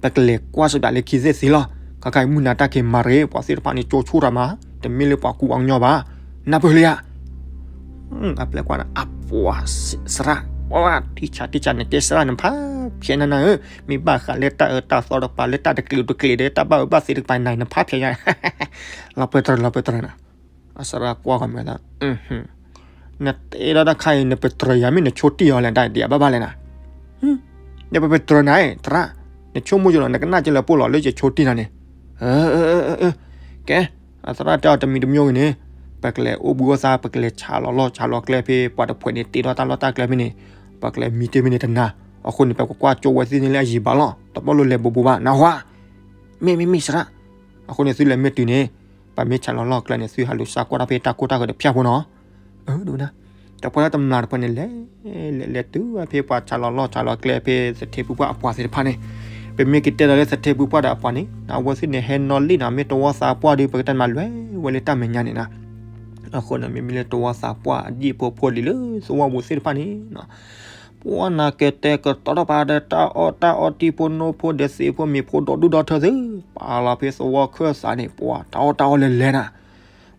ပကလဲၤကွၢ်စၢၤဒၣ်လၢခံသ့ၣ်သ့လီၤ. ခါခါအံၤမုၢ်နၤတၢ်က့ၤမၤရ့ ပှၤသ့ၣ်တဖၣ်န့ၣ် ကၠိဆိၣ်တၢ်မး, တမ့ၢ်လၢပှၤကူပှၤကညီဘၣ်. နၢ်ပၢၢ်လံဧါ. အပျဲၢ်ကွၢ်န့ၣ် အပှၤစရၣ်, ပှၤထံဆးထံဆးန့ၣ် တဲစရၣ်နဖးဖျဲးနၤနၤဧၢ, မ့ၢ်ဘၣ်ဃးလၢတၢ်အၢတၢ်သီတကပၤ လၢတၢ်တကျ့ၤတကျ့ၤဒီး တၢ်ဘၣ်အၢဘၣ်သီတကပၤန့ၣ် နဖးဖျဲးယၤ လီၤပၢတြၢၤ လီၤပၢတြၢၤနၤ. အစရၣ်ကွၢ်ကီးမဲာ်သး, နတဲဒၣ်တၢ်ခါအံၤ နပတြၢၤယၤမ့ၢ်နဆိတံၢ်အီၤလဲၣ် ဒ်ယဘၣ်ဘၣ်လဲၣ်နၤ. နပပတြၢၤနၤ, သရၣ်, နဆိကမိၣ်ယလီၤ နကနၣ်က့ၤလၢပှိၢ်လီၤ လၢယဆိတံၢ်နၤန့ၣ်. ကဲ, အသရၣ်တဲအီၤတမံၤတမံၤဂ့ၤန့ၣ်, ပကလဲၤအိၣ်ဘှံးအိၣ်သါ ပကလဲၤဆးလီၤလီၢ်ဆးလီၤကျဲဖဲ ပှၤတဖှဲးန့ၣ် တ့ထီၣ်တၢ်လီၢ်တၢ်ကျဲဖဲန့ၣ်, ပကလဲၤမံတ့ၢ်ဖဲန့ၣ်တနၤ, အဃိန့ၣ် ပကကွၢ်ကၠိဝဲသ့ၣ်န့ၣ်လၢအယံၤဘၣ်လီၤ, တဘၣ်လိၣ်လဲၤဘိးဘိးဘၣ် နၢ်ဟူဧါ. မ့ၢ်မ့ၢ်မ့ၢ်စရၣ်, အဃိန့ၣ်သုလဲၤမ့ၢ်တုၤန့ၣ်, ပမ့ၢ်ဆးလီၤလီၢ်ကျဲန့ၣ် သုဟးလူၤစၢကွၢ်တၢ်ဖဲတၢ်ကိၢ်တၢ်ဂီၤဒီးဖၠၣ်ဖိနီၤ. အၢ ဒိၣ်နၤ, တပှၢ်လၢတမျၢ်တဖၣ်န့ၣ် လဲၤလဲၤလဲၤတုၤဝဲဖဲပှၤဆးလီၤလီၢ်ဆးလီၤကျဲဖဲသထ့ဖုပှၢ်အပှၤသ့ၣ်တဖၣ်န့ၣ်, ပမ့ၢ်ကတဲဒီးလၢသထ့ဖုပှၢ်ဒီးအပှၤန့ၣ် အဝဲသ့ၣ်န့ၣ် ဟဲနီၣ်လ့ၣ်နီၤ မ့ၢ်တဝီသးပှၢ်ဒီး ပကတဲမၤလွဲဝဲလၢတၢ်မဲာ်ညါန့ၣ်နၤ. အဃိန့ၣ် မ့မ့ၢ်လၢတဝီသးပှၢ်အဒံၣ်ဖိဖိလံၤလၢသဝီပူၤသ့ၣ်တဖၣ်န့ၣ် ပှၤနၤကတဲာ်ကတီၤထီၣ်ပာ်ဒီးတၢ်အီၣ်တၢ်အီတံၤဖိနိဖိဒီးသ့ၣ်ဖိမ့ၤဖိဒီဒူၣ်ဒီထၢသ့ၣ်, ပာ်လီၤဖဲသဝီခၢၣ်သးန့ၣ် ပှၤတၢ်အီၣ်တၢ်အီလၢလဲၤနၤ.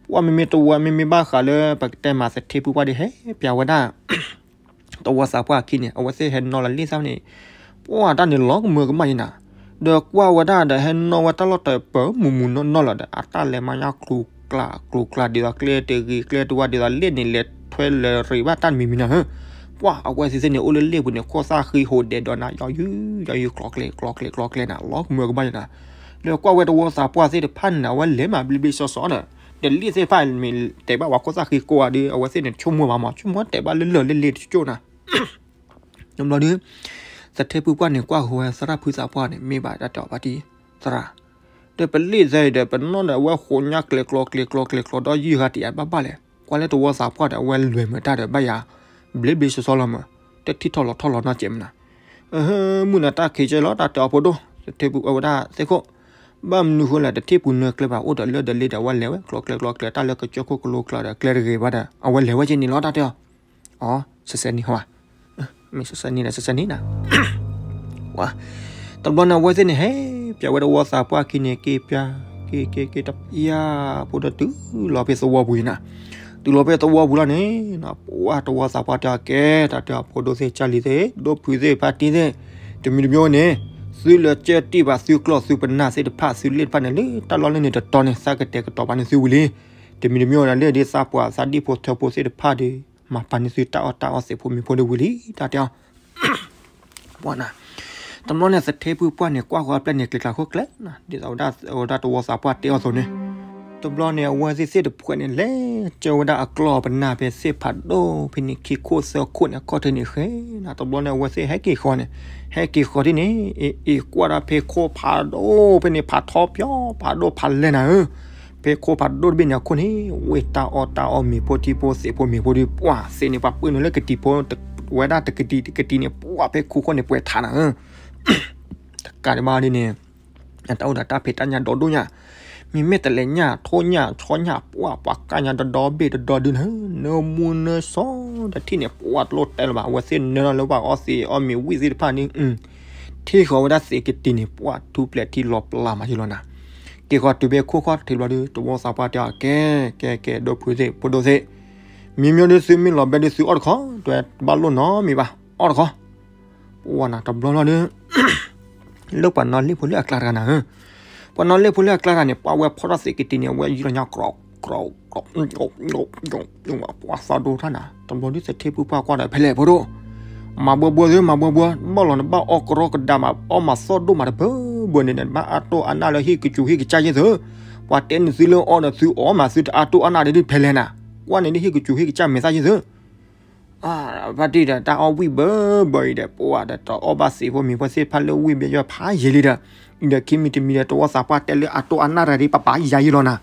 ပှၤမ့မ့ၢ်တဝီ မ့မ့ၢ်ဘၣ်ဃးလၢ ပကတဲမးသထ့ဖုပှၢ်ဒီးဟဲပၠးဝဲဒၣ် တဝီသးပှၢ်အခံန့ၣ် အဝဲသ့ၣ်ဟဲနီၣ်လီၤလ့ၣ်သၣ်န့ၣ်, ပှၤတၢ်န့ၣ်လီၤကမၢကမၣ်ယနၤ, ဒီးကွၢ်ဝဲဒၣ်ဒီးဟဲနီၣ်ဝဲတၢ်လီၢ်တပၢၤမုၢ်မုၢ်နီၢ်နီၢ်လီၤဒီး အတၢ်လဲၤမၤညါကျူၤကျါ ကျူၤကျါဒ်သိးကျဲတဂ့ၤ ကျဲတဝါဒ်သိးလ့ၣ်န့ၣ် လဲၤထွဲလဲၤရ့းဘၣ်တၢ်တမံၤမံၤနၤဧၢ. ပှၤအဝဲသ့ၣ်သ့ၣ်န့ၣ် အိၣ်လၢလ့ၣ်ပူၤန့ၣ် ခိၣ်သၣ်ဃံဟူးဒဲးဒီးနၤ ယီၤယုၢ် ယီၤယုၢ် ကျီကျဲ ကျီကျဲ ကျီကျဲနၤ လီၤကမၢကမၣ်ယနၤ. ဒီးကွၢ်ဝဲတဝီသးပှၢ်သ့ၣ်တဖၣ်န့ၣ် အဝဲလဲၤမးဘျ့ဘျ့ဆှီဆှီဒီး ဒီးလ့ၣ်သ့ၣ်တဖၣ်မ့ၢ်တဲဘၣ်ပှၤခိၣ်သၣ်ဃံကိးဂၤဒီး အဝဲသ့ၣ်န့ၣ်ဆိကမိၣ်ဘၣ်မး ဆိကမိၣ်တဲဘၣ်လၢလၢၢ်လၢလ့ၣ်တကၠိၢ်နၤ. တဘျီဒီး သထ့ဖုပှၢ်န့ၣ် ကွၢ်ဃီၤဝဲသရၣ်ဖုသးပှၢ်န့ၣ် မ့ၢ်ဘၣ်တၢ်တဲအီၤဖါတံၢ်, သရၣ်, ဒီးပလ့ၣ်သဲအံၤဒီး ပနီၣ်ဒီးအဝဲဃိးညၣ်ကျဲၤကျီကျဲၤကျီကျဲၤကျီဒီးယုၢ်ဂၤတယးဘၣ်ဘၣ်လဲၣ်, ကွၢ်လၢတဝီသးပှၢ်ဒီး အဝဲလဲၤမၤတၢ်ဒီးဘၣ်ယၤ ဘျ့ဘျ့စီစီလီၤမး, တထံၣ်ထီၣ်လီၤထီၣ်လီၤနီတစဲးမနၤ, မုၢ်နၤတၢ်ခံးကၢလီၤ တၢ်တဲအီၤဖိဒိၣ်, သထ့ပူၤအဝဲဒၣ်သ့ၣ်ခိၣ်, ဘၣ်မနုၤဃိလဲၣ် တထံၣ်ပူၤနၢကျဲဘၣ် အိၣ်ဒီးလၢဒီးလ့ဒီး အဝဲလဲၤဝဲ ကျီကျဲၤကျီကျဲၤ တၢ်လၢကစၢၢ်ခိၣ်ကလိကျါဒီး ကျဲတဂ့ၤဘၣ်ဒီး အဝဲလဲၤဝဲက့ၤန့ၣ်လီၤ တၢ်တဲအီၤ အ စဲးစဲးန့ၣ်ဟါ, မ့ၢ်စဲးစဲးန့ၣ်ဒီး စဲးစဲးန့ၣ်နၤ, တဘျီန့ၣ် အဝဲသ့ၣ်န့ၣ် ဟဲ ပၠးဝဲတဝီသးပှၢ်ခံန့ၣ် က့ၤပၠး က့ၤက့ၤက့ၤတပၠး ဖိဒီးတုၤလီၤဖဲသဝီပူၤအံၤနၤ, တုၤလီၤဖဲသဝီပူၤလီၤန့ၣ် ပှၢ်တဝီသးပှၢ်တဲအီၤကဲ တၢ်တဲအီၤဖိဒိၣ်သ့ၣ် ကၢ်လံၤသ့ၣ် ဒိၣ်ဖုးသ့ၣ် ဖါတံၢ်သ့ၣ်, တမံၤတမံၤန့ၣ် သုလၢကၢၢ်တံၢ်ဘၣ်သုကျီၢ်သုပနၢ်သ့ၣ်တဖၣ် သုလ့ၣ်တဖၣ်န့ၣ် လၢတၢ်လီၢ်လၢန့ၣ်တတီၤန့ၣ် သးကတဲာ်ကတီၤဘၣ်န့ၣ်သုဝံၤလံ, တမံၤတမံၤန့ၣ် လၢဒ်သးပှၢ်သးဒံၣ်ဖိထၢဖိသ့ၣ်တဖၣ်ဒီး မၤပာ်န့ၢ်သုတၢ်အီၣ်တၢ်အီသ့ၣ်ဖိမ့ၢ်ဖိဒီးဝံၤလံ တၢ်တဲအီၤ ပှၢ်နၤ, တဘျီန့ၣ် သထ့ဖုပှၢ်န့ၣ် ကွၢ်ဃီၤအပျဲၢ်န့ၣ် ကျဲၤကျါခိၣ်ကျဲၤနၤ ဒ်သိးဝဲဒၣ်တဝီသးပှၢ်တဲအီၤအသိးန့ၣ်, တဘျီန့ၣ် အဝဲသ့ၣ်သ့ၣ်တဖှဲးန့ၣ် လဲၤကၢဝဲဒၣ်အကျီၢ်ပနၢ်ဖဲသ့ၣ်ဖးဒိၣ်ဖဲန့ၣ် ခံခိၣ်သၢခိၣ်န့ၣ် အခီၣ်ထံးန့ၣ်ဃဲနၤ တဘျီန့ၣ် အဝဲသ့ၣ်ဟဲက့ၤဃီၤန့ၣ်, ဟဲက့ၤဃီၤဒ်န့ၣ် အ့ၣ်ကွၢ်ဒၣ်ဖဲခိၣ်ဖးဒိၣ်ဖဲန့ၣ် ဖးထီပၠီ ဖးဒိၣ်ဖးလဲၢ်နၤဧၢ ဖဲခိၣ်ဖးဒိၣ်တဘ့ၣ်န့ၣ်အခိၣ်န့ၣ် ဝ့ၢ်တၢ်အီၣ်တၢ်အီမ့ၤဖိထံဖိသ့ၣ်ဖိမ့ၤဖိဒီး ပှၢ်သ့ၣ်န့ၣ် ပှၤပၢနုာ်လၢကတံၤဖိ ဝဲဒၣ်တကတံၤတကတံၤန့ၣ် ပှၢ်ဖဲခိၣ်ခိၣ်န့ၣ် ပှဲၤထးနၤဧၢ တကးဒံးဘၣ်ဒ်န့ၣ် တၢ်အိၣ်ဒီးတၢ်ဖံးတၢ်ညၣ်ဒီဒိၣ်ညၣ်, မ့မ့ၢ်တလဲၤညၣ်ထိၣ်ညၣ်ဆီညၣ် ပှၢ်ပှၤကၢ်ညါဒီဒီဘ့ၣ်ဒီဒီဒုနၤဧၢ နၢမူနၢစီတထံၣ်န့ၣ် ပှၢ်တလိၣ်တဲလၢၤဘၣ် အဝဲသ့ၣ်နၢလၢပှၤအီသံးအီမ့ၤဝံၣ်သ့ၣ်တဖၣ်န့ၣ် ထံၣ်ဃီၤဝဲဒၣ်သ့ၣ်ကတံၤန့ၣ် ပှၢ်ထူပျဲၢ်ထံလီၤပျၢ်မးယလီၤနၤ, က့ၤဃီၤတုၤဖဲခိၣ်ခီၣ်ထံးဘျီဒီး တဝီသးပှၢ်တဲအီၤ ကဲ ကဲ ကဲ ဒိၣ်ဖုးသ့ၣ် ဖိဒိၣ်သ့ၣ်, မံၤမ့ၢ်ဒ်သုမ့ၢ်လီၤဘဲဒ်သုအီၣ်တခီ တဝဲဘၣ်လိၣ်နီတမံၤဘၣ် အီၣ်တခီ ပှၢ်နၤတဘျီဘျီဒီး လၢပှၤနီၣ်လ့ၣ်ဖိလၢအကျါတဂၤနၤဧၢ, ပှၤနီၣ်လ့ၣ်ဖိလၢအကျါတဂၤန့ၣ် ပှၢ်ဝဲဖီၣ်ထီၣ်သ့ၣ်ကတံၤန့ၣ် အဝဲယံာ်လီၤညါ ကြီ ကြီ ကြီ ပှၢ်သီဒိၣ်ထီၣ်နၤ တဘျီဒုးသထ့ဖုပှၢ်ကွၢ်ဒီး ဖဲလဲၣ်ဖိဒိၣ်, မၤဘှီဘှီသု မၤဘှီဘှီ ဘၣ်လီၤနဘၣ်အီၣ်ကရီကဒါမး အီၣ်မၤသီၣ်ဒိၣ်မးတဘၢဘၢန့ၣ် နဘၣ်အါတိၢ်အါနၢ်လၢဟံၣ်ကစူၤဟံၣ်ကစၢ်ယဲၢ်သု, ပှၤတဲန့ၢ်သုလၢအီၣ်ဒီးသုအီၣ်မး သုတအါတိၢ်အါနၢ်ဒ်ဖဲလဲၣ်နၤ, ကွၢ်န့ၢ်ဒ်ဟံၣ်ကစူၤဟံၣ်ကစၢ်မဲာ်သၣ်ယဲၢ်သု ဘၣ်တံၢ်ဒီးတၢ်အီၣ်ဝံၣ်ဘၢဘၢအံၤဒီး ပှၢ်ဒီးတအီၣ်ဘၣ်သ့ၣ်ဖိမ့ၤဖိသ့ၣ်တဖၣ်လၢဝံၣ်ဘဲယွၤဖးယံာ်လံဒီး, အံၤဒီးခံမံၤတမံၤဒီး တဝီသးပှၢ်တဲလၢအတိၢ်အါနၢ်တဂၤဒ် ပပာ်ယၤယံာ်လီၤနၤ,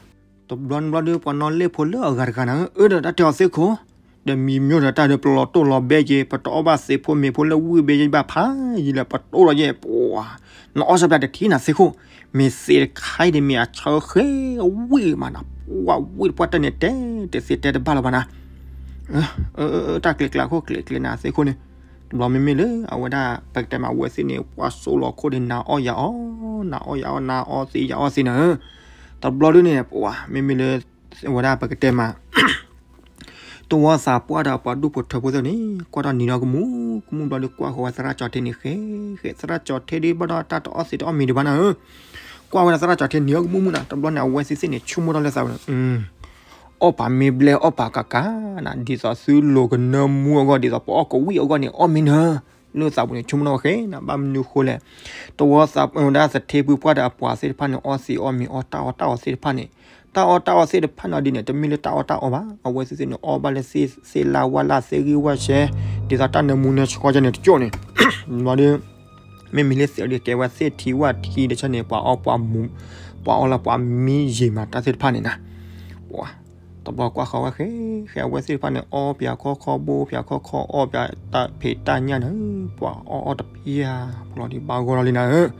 တဘျီနဘျီဒီး ပှၤနီၣ်လ့ၣ်ဖိလၢအဂၤတဂၤနၤဧၢ အၢဒီးတၢ်တဲအီၤသ့ၣ်ခိၣ်, ဒီးမံၤမ့ၢ်ဒီးတၢ်ဒီးပလီၤတိၢ်လီၤဘဲက့ၤ ပတအီၣ်ဘၣ်သ့ၣ်ဖိမ့ၤဖိလၢဝံၣ်ဘဲယဘၣ်ဖးယံာ်လၢပတိၢ်လီၤယဲၢ် ပှၢ်, နအီၣ်စၢပျးတထံၣ်နၤသ့ၣ်ခိၣ်, မ့ၢ်သ့ၣ်တခါအံၤဒီးမ့ၢ်အဆၢဃဲဝံၣ်မးနၤ ပှၢ်ဝံၣ်တပှၢ်တၢၢ်န့ၣ် တဲတသ့တဲတဘၣ်လၢၤဘၣ်နၤ တၢ်ကျဲၤကျဲၤခိၣ်ကျဲၤကျဲၤနၤသ့ၣ်ခိၣ်န့ၣ်, တဘျီမ့မ့ၢ်လၢအဝဲဒၣ် ပကတဲမးဝဲသ့ၣ်န့ၣ် ပှၢ်စိလီၤခိၣ်ဒီး နၤအီၣ်ယၤအီၣ်, နၤအီၣ်ယၤအီၣ် နၤအီၣ်သ့ယၤအီၣ်သ့နၤဧၢ, တဘျီဒုန့ၣ် ပှၢ် မ့မ့ၢ်လၢ အဝဲဒၣ်ပကတဲမး တဝီသးပှၢ်ဒီးပှၤဒူၣ်ဖိထၢဖိသ့ၣ်န့ၣ် ကွၢ်ထီၣ်နံၤဒီးကမူၣ်ကမူၣ်ဘျီဒီး ကွၢ်ဃီၤဝဲသရၣ်ကၠီၤထ့န့ၣ်ဃဲ, ဃဲသရၣ်ကၠီၤထ့ဒ်ဘၣ်ဒီးတၢ်တအီၣ်သ့တအီၣ်မ့ၤဒံးဘၣ်နၤဧၢ, ကွၢ်ဝဲဒၣ်သရၣ်ကၠီၤထ့နံၤဒီးကမူၣ်မူၣ်နၤ တဘျီန့ၣ် အဝဲသ့ၣ်သ့ၣ်န့ၣ် ဆိကမိၣ်ထီၣ်လၢသးဝဲန့ၣ် အီၣ်ပာ်မ့ၢ်ဘျဲၣ် အီၣ်ပာ်ကးကးနၤ ဒ်သိးသုလိၤကနၢမူအဂီၢ် ဒ်သိးပအီၣ်ကဝံၣ်အဂီၢ်န့ၣ် အီၣ်မ့ၢ်နၤ, လၢသးပူၤန့ၣ် ဆိကမိၣ်ထီၣ်ဝဲဃဲနၤ ဘၣ်မနုၤဃိလဲၣ်, တဝီသးပှၢ်ဝဲဒၣ်သထ့ဖုပှၢ်ဒီးအပှၤသ့ၣ်တဖၣ်န့ၣ် အီၣ်သ့အီၣ်မ့ၤ အီၣ်တၢ်အီၣ်တၢ်အီသ့ၣ်တဖၣ်န့ၣ်, တၢ်အီၣ်တၢ်အီသ့ၣ်တဖၣ်န့ၣ်ဒ်န့ၣ် တမ့ၢ်လၢတၢ်အီၣ်တၢ်အီဘၣ်, အဝဲသ့ၣ်သ့ၣ်န့ၣ် အီၣ်ဘၣ်လၢသ့ၣ်လၢ်ဝၣ်လၢ် သ့ၣ်ဂံၢ်ဝၣ်ဆဲး, ဒ်သိးတၢ်နၢမူနၢဆှီကဲန့ၣ်တကၠိၣ်န့ၣ်, ဘျီဒီး မ့မ့ၢ်လၢသ့ၣ်အီၤဒ်ကဲဝဲသ့ၣ်ထံဝၣ်ထံတဆၢန့ၣ် ပှၤအီၣ်ပှၤမူ, ပှၤအီၣ်လၢပှၤမံယံာ်မးတၢ်သ့ၣ်တဖၣ်န့ၣ်နၤ, ပှၤ တဘျီကွၢ်ဃီၤဝဲဃဲ, ဃဲအဝဲသ့ၣ်တဖၣ်န့ၣ် အီၣ်ပၠးခီခီ ဘိပၠးခီခီ အီၣ်ပၠးတၢ်ဖံးတၢ်ညၣ်န့ၣ်, ပှၤအီၣ်အီၣ်တပျၢ် ပလီၤဒံးဘၣ်ဂီၢ်လီၤလံနၤဧၢ,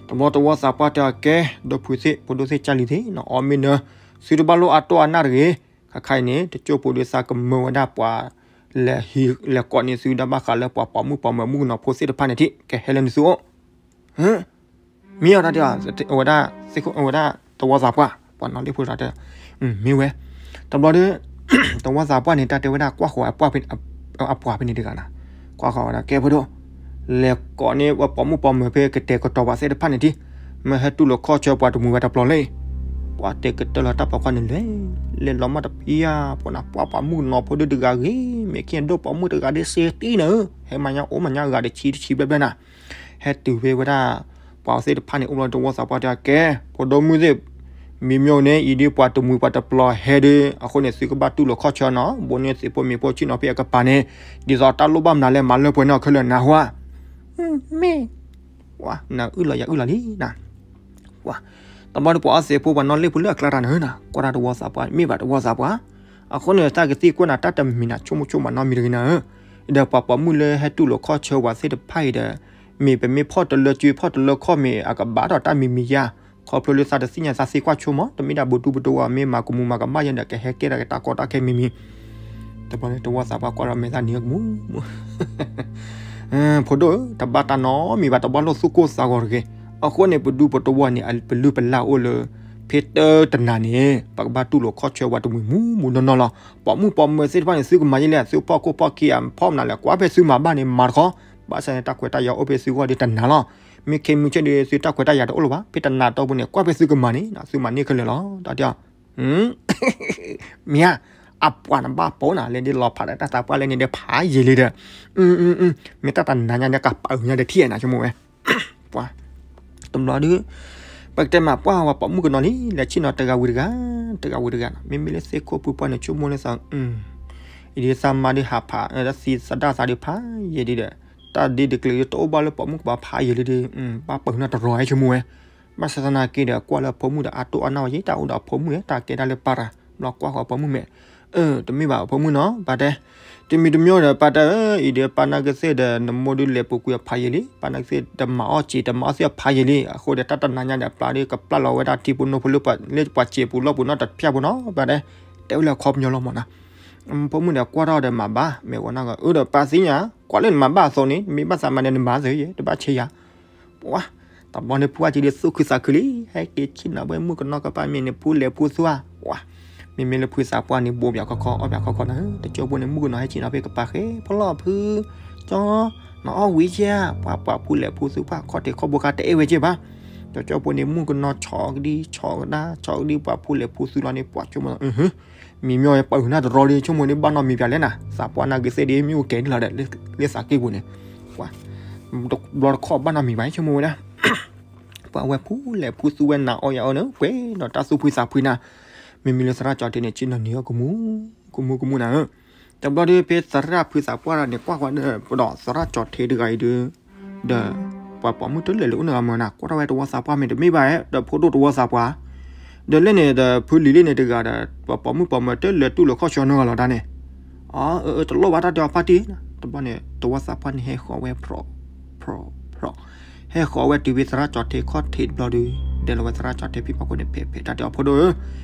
တဘျီတဝီသးပှၢ်တဲအီၤကဲ, ဒိၣ်ဖုးသ့ၣ် ဖိဒိၣ်သ့ၣ် ကၢ်လံၤသ့ၣ် နအီၣ်မ့ၢ်နၤ, သုတဘၣ်လိၣ်အါတိၢ်အါနၢ်တဂ့ၤ, ခါခါအံၤန့ၣ် တကၠိၢ်ပူၤဒီးသးကမၢဝဲဒၣ်ပှၤ လဲၤဟံးလဲၤကိးန့ၢ်သုဒီးဘၣ်ဃးလၢပှၤပိာ်မုၣ်ပိာ်မၢၤ မုၣ်ကနီၤဖိသ့ၣ်တဖၣ်န့ၣ်ထံၣ် ကဟဲလၢနသုအိၣ် မ့ၢ်အီၤတၢ်တဲအီၤ, အဝဲဒၣ်သ့ၣ်ခိၣ် အဝဲဒၣ်တဝီသးပှၢ် ပှၤနီၣ်လ့ၣ်ဖိတၢ်တဲ, မ့ၢ်ဝဲ, တဘျီဒီး တဝီသးပှၢ်န့ၣ် တၢ်တဲဝဲဒၣ်ကွၢ်ဃီၤအပှၢ်ဖဲန့ၣ်တဂၤနၤ, ကွၢ်ဃီၤဝဲဒၣ်ကဲဖိဒိၣ်, လဲၤကိးန့ၢ်ပှၤပိာ်မုၣ်ပိာ်မၢၤဖဲကတဲာ်ကတီၤပှၤသ့ၣ်တဖၣ်န့ၣ်ထံၣ်, မ့ၢ်ဟဲတူၢ်လိာ်ခီၣ်ဆၢပှၤတမှံၤဝဲတပျီၤလံ, ပှၤတဲကတၢၢ်လီၤတၢ်ပိာ်ခွါန့ၣ်လဲၤ, လဲၤလီၤမးတပျၢ် ပှၤနၤပှၢ်ပှၤမုၣ်ကနီၤဖိဒုတဂၤဂ့ၤ, မ့ၢ်ခံဒိၣ်ပိာ်မုၣ်တဂၤဒီးစ့တံၢ်နၤဧၢ, ဟဲမၤညါအိၣ်မၤညါဂၤဒီးဆံတဆံဘျဲၣ်ဘျဲၣ်နၤ, ဟဲတုၤဖဲဝဲဒၣ် ပှၤသ့ၣ်တဖၣ်န့ၣ် အိၣ်ဘျီတဝီသးပှၢ်တဲအီၤကဲ, ဖိဒိၣ်မုၣ်သ့ၣ်, မ့ၢ်မ့ၢ်န့ၣ် အံၤဒ်ပှၤတမှံၤပှၤတပျီၤဟဲဒီး အဃိန့ၣ် သုကဘၣ်တူၢ်လိာ်ခီၣ်ဆၢနီၤ, ဘိးန့ၢ်သ့ၣ်ဖိမ့ၣ်ဖိဆ့ၣ်နီၤဖဲအကပၤန့ၣ်, ဒ်သိးတၢ်လိၣ်ဘၣ်မနုၤလဲၣ် မၤလၢပှဲၤန့ၢ်အီၤခဲလၢာ်နၤဟါ, မ့ၢ်, ပှၤနၤအုၣ်လီၤယၤအုၣ်လီၤလံနၤ, ပှၤ တဘျီဒီးပှၤအီသံးဖိပှၤနီၣ်လ့ၣ်ဖိလၢအကျါတၢ်န့ၣ်နၤ ကွၢ်တၢ်တဝီသးပှၢ် မ့ၢ်ဘၣ်တဝီသးပှၢ်, အဃိန့ၣ် တၢ်ကသံၣ်ကွၢ်နၤတၢ်တမံၤနၤ ဆိကမိၣ်ဆိကမးနီတမံၤတဂ့ၤနၤဧၢ, ဒီးပှၤပိာ်မုၣ်လၢဟဲတူၢ်လိာ်ခီၣ်ဆၢဝဲသ့ၣ်တဖၣ်အံၤဒီး မ့ၢ်ပမ့ၢ်ဖီၣ်တလၢကၠွဖီၣ်တလၢခီၣ်မ့ၢ်အကဘၣ်ဒီးတၢ်မံၤမံၤယါ, ခီဖျိလၢသးတသ့ၣ်ညါသးသ့ကွၢ်ဆိကမိၣ် တမ့ၢ်ဒၣ်ပဒူပတဝီၤမ့ၢ်မၤကမူၤမၤကမၣ်ယဲဒီး ကဟဲကဲထီၣ်က့ၤတၢ်ကီတၢ်ခဲမံၤမံၤ တဘျီန့ၣ် တဝီသးပှၢ်ကွၢ်ဒီးမဲာ်သၣ်နံၤကမူၤ ဖိဒိၣ်ဧၢ, တဘၣ်တၢ်နီတမံၤဘၣ် တဘၣ်လိၣ်သူၣ်ကိၢ်သးဂီၤတဂ့ၤ. အဃိန့ၣ် ပဒူပတဝီၤန့ၣ် ပလုၢ်ပလၢ်အိၣ်လၢ ဖဲတၢတနၤန့ၣ် ပကဘၣ်တူၢ်လိာ်ခီၣ်ဆၢဝဲတမှံၤမူၤမူၤနီၢ်နီၢ်လီၤ. ပိာ်မုၣ်ပိာ်မၢၤသ့ၣ်တဖၣ်န့ၣ် သုကမၤယဲလဲၣ် သုဖီၣ်ခိၣ်ဖီၣ်ခံအဖီၣ်မနုၤလဲၣ် ကွၢ်ဖဲသုမၤဘၣ်န့ၣ် မၤတခီ, ဘၣ်ဆၣ်န့ၣ် တၢ်ခွဲးတၢ်ယာ်အိၣ်ဖဲသုဂီၢ်ဒီးတနၤလီၤ. မ့ၢ်ခဲမုၢ်ဆ့ၣ်ဒီး သုတၢ်ခွဲးတၢ်ယာ်တအိၣ်လၢၤဘၣ်. ဖဲတနၤတီၢ်ပူၤန့ၣ် ကွၢ်ဖဲသုကမၤန့ၣ် သုမၤန့ၢ်ခဲလၢာ်လီၤ. တၢ်တဲအီၤ မ့ၢ်ဧါ, အပှၤနဘၣ်ပိာ်နၤ လဲၤဒ်လီၤဖးဒီးတၢ်သးပှၢ်လၢန့ၣ်ဒီးဖးယံာ်လံဒီး, မ့ၢ်တၢ်တနၤညါန့ၣ် ကပာ်အုးညါဒီးထံၣ်နၤဆိကမိၣ်ဝဲ, ပှၤ, တဘျီဒီး, ပကတဲမးပှၢ်ဝဲပိာ်မုၣ်ကနီၤလံ လဲၤဆ့ၣ်နီၤတဂၤဝံၤတဂၤ, တဂၤဝံၤတဂၤနီၤ မ့မ့ၢ်လၢသ့ၣ်ခိၣ်ဖုပှၢ်န့ၣ် ဆိကမိၣ်လၢသး, အံၤဒ်သးမါဒုးဟးဖး, သံသဒၣ်သးဒုးဖးယံာ်ဒံးဒီး, တၢ်ဒ့တကျ့ၤဒုးတအိၣ်ဘၣ်လၢပိာ်မုၣ်ကဘၣ်ဖးယံာ်လံဒီး, ဘၣ်ပာ်နၤတရီၤဟဲဆိကမိၣ်ဝဲ ဘၣ်ဆၣ်သနာ်က့ဒီး ကွၢ်လၢအဖိမုၣ်ဒီးအတိၢ်အနီၢ်ဝဲယဲ တၢ်အိၣ်ဒီးအဖိမုၣ်န့ၣ် တၢ်ကဲဒၣ်လၢပၢ်တၢ်, ဘျီကွၢ်ဃီအဖိမုၣ်မဲာ်, အၢ တမ့ၢ်ဘၣ်အဖိမုၣ်နီၤ ပၢ်တဲ, တမံၤတမံၤဒီးပၢ်တဲဧၢ, အံၤဒီးပၢ်နာ်က့သ့ၣ်ဒီး နမိၢ်ဒုးလဲၤပူၤကွံာ်အဖးယံာ်လံ, ပၢ်နာ်က့သ့ၣ်တမၤအီၣ်စံာ် တမၤအီၣ်သ့ၣ်အဖးယံာ်လံ, အဃိဒီးတၢ်တနၤညါဒီး ပျၢ်ဒုးကပျၢ်လီၤဝဲဒၣ်ထံဖိနိဖိလၢ လၢပှၤစံာ်ပူၤလီၢ်ပူၤနီတဖၣ်ဖိနီၤ ပၢ်တဲ, တဲဝဲလၢအခီပညီလီၤမးနီၤ ဖိမုၣ်ဒီးကွၢ်ထီၣ်ဒီးမၤဘၣ် မ့ၢ်ဝဲနီၢ်ဂၤ အၢဒီးပၢ်သ့ၣ်ညါ ကွၢ်လၢနမၤဘၣ်အသိးန့ၣ် မ့ၢ်ဘၣ်သးမၤဒီးနမၤသ့ယဲ တဘၣ်ဆဲးယၤ, ပှၤ, တဘျီန့ၣ်ဖုအကံဒုးသူၣ်ခုသးခုလံ ဟဲက့ၤဆ့ၣ်နီၤဝဲမုၣ်ကနီၤကပၤမ့ၢ်န့ၣ် ဖုလဲၤဖုသူဧါ, ပှၤ, မ့မ့ၢ်လၢဖုသးပှၢ်န့ၣ် ဘိးပၠးခီခီ အီၣ်ပၠးခီခီနီၤ တကၠိဖိန့ၣ် မုၣ်ကနီၤဟဲဆ့ၣ်နီၤဖဲကပၤဃဲ ဖီလီၤဖု, ကၠီ, နအီၣ်ဝံၤကဲဧါ, ပှၤပှၤဖုလဲၤဖုသူပှၤခီၣ်ထံးခီၣ်ဘိခါတအဲၣ်ဝဲကဲဘၣ်, တကၠိဖိန့ၣ် မုၣ်ကနီၤဆီၣ်ကဒံ ဆီၣ်ကဒါ ဆီၣ်ကဒံ ပှၤဖုလဲၤဖုသူလီၤန့ၣ် ပှၤဆိကမိၣ် မံၤမ့ၢ်ပှၤအုၣ်နၢ်တရီဒီး ဆိကမိၣ်န့ၣ် ဘၣ်နီတမံၤပၠးလဲၣ်နၤ သးပှၢ်နာ်က့သ့ၣ်ဒီး မ့ၣ်အူကဲၤန့ၣ်လီၤဒီး လၢသးက့ပူၤန့ၣ်, ပှၤ, တဘျီတခီၣ်ဘၣ်နီတမံၤဘၣ် ဆိကမိၣ်ဝဲဒၣ်, ပှၤဝဲဖုလဲၤဖုသူဝဲနၤအီၣ်ယၤအီၣ်န့ၣ် ပှဲၤဒီးတၢ်သူၣ်ဖှံသးဖှံနၤ, မ့မ့ၢ်လၢသရၣ်ကၠီၤထ့န့ၣ် ဆ့ၣ်နီၤနံၤအီၣ်ကမူၤ, ကမူၤကမူၤနၤဧၢ, တဘျီဒီးဖဲသရၣ်ဖုသးပှၢ်န့ၣ် ကွၢ်ကွၢ်ဒီး ပဒီးသရၣ်ကၠီၤထ့တဂၤအံၤဒီး ဒီး ပှၤပိာ်မုၣ်တလဲၤလၢအိၣ်န့ၣ်ဂၤမၢ်နၤ ကွၢ်ထီၣ်ဝဲတဝီသးပှၢ်မ့ၢ်တမ့ၢ်ဘၣ်ဧါ ဒီးဖိဒိၣ်တဝီသးပှၢ်, ဒီးလၢန့ၣ်ဒီးဖုလံၤလၢန့ၣ်တဂၤဒီး ပှၤပိာ်မုၣ်ပိာ်မၢၤတလဲၤတူၢ်လိာ်ခီၣ်ဆၢနီတဂၤလီၤတၢ်န့ၣ်, အၢ တလိၣ်ဘၣ်တၢ်တဲအီၤဖါတံၢ်, တဘျီန့ၣ် တဝီသးပှၢ်န့ၣ်ဟဲဃီၤဝဲ ဖြီၣ် ဖြီၣ် ဖြီၣ်, ဟဲဃီၤဝဲတုၤဖဲသရၣ်ကၠီၤထ့ခီၣ်ထံးတဘျီဒီး ဒဲးလီၤဝဲသရၣ်ကၠီၤထ့ဖံဖီခိၣ်န့ၣ် ဖဲဖဲတၢ်တဲအီၤဖိဒိၣ်ဧၢ,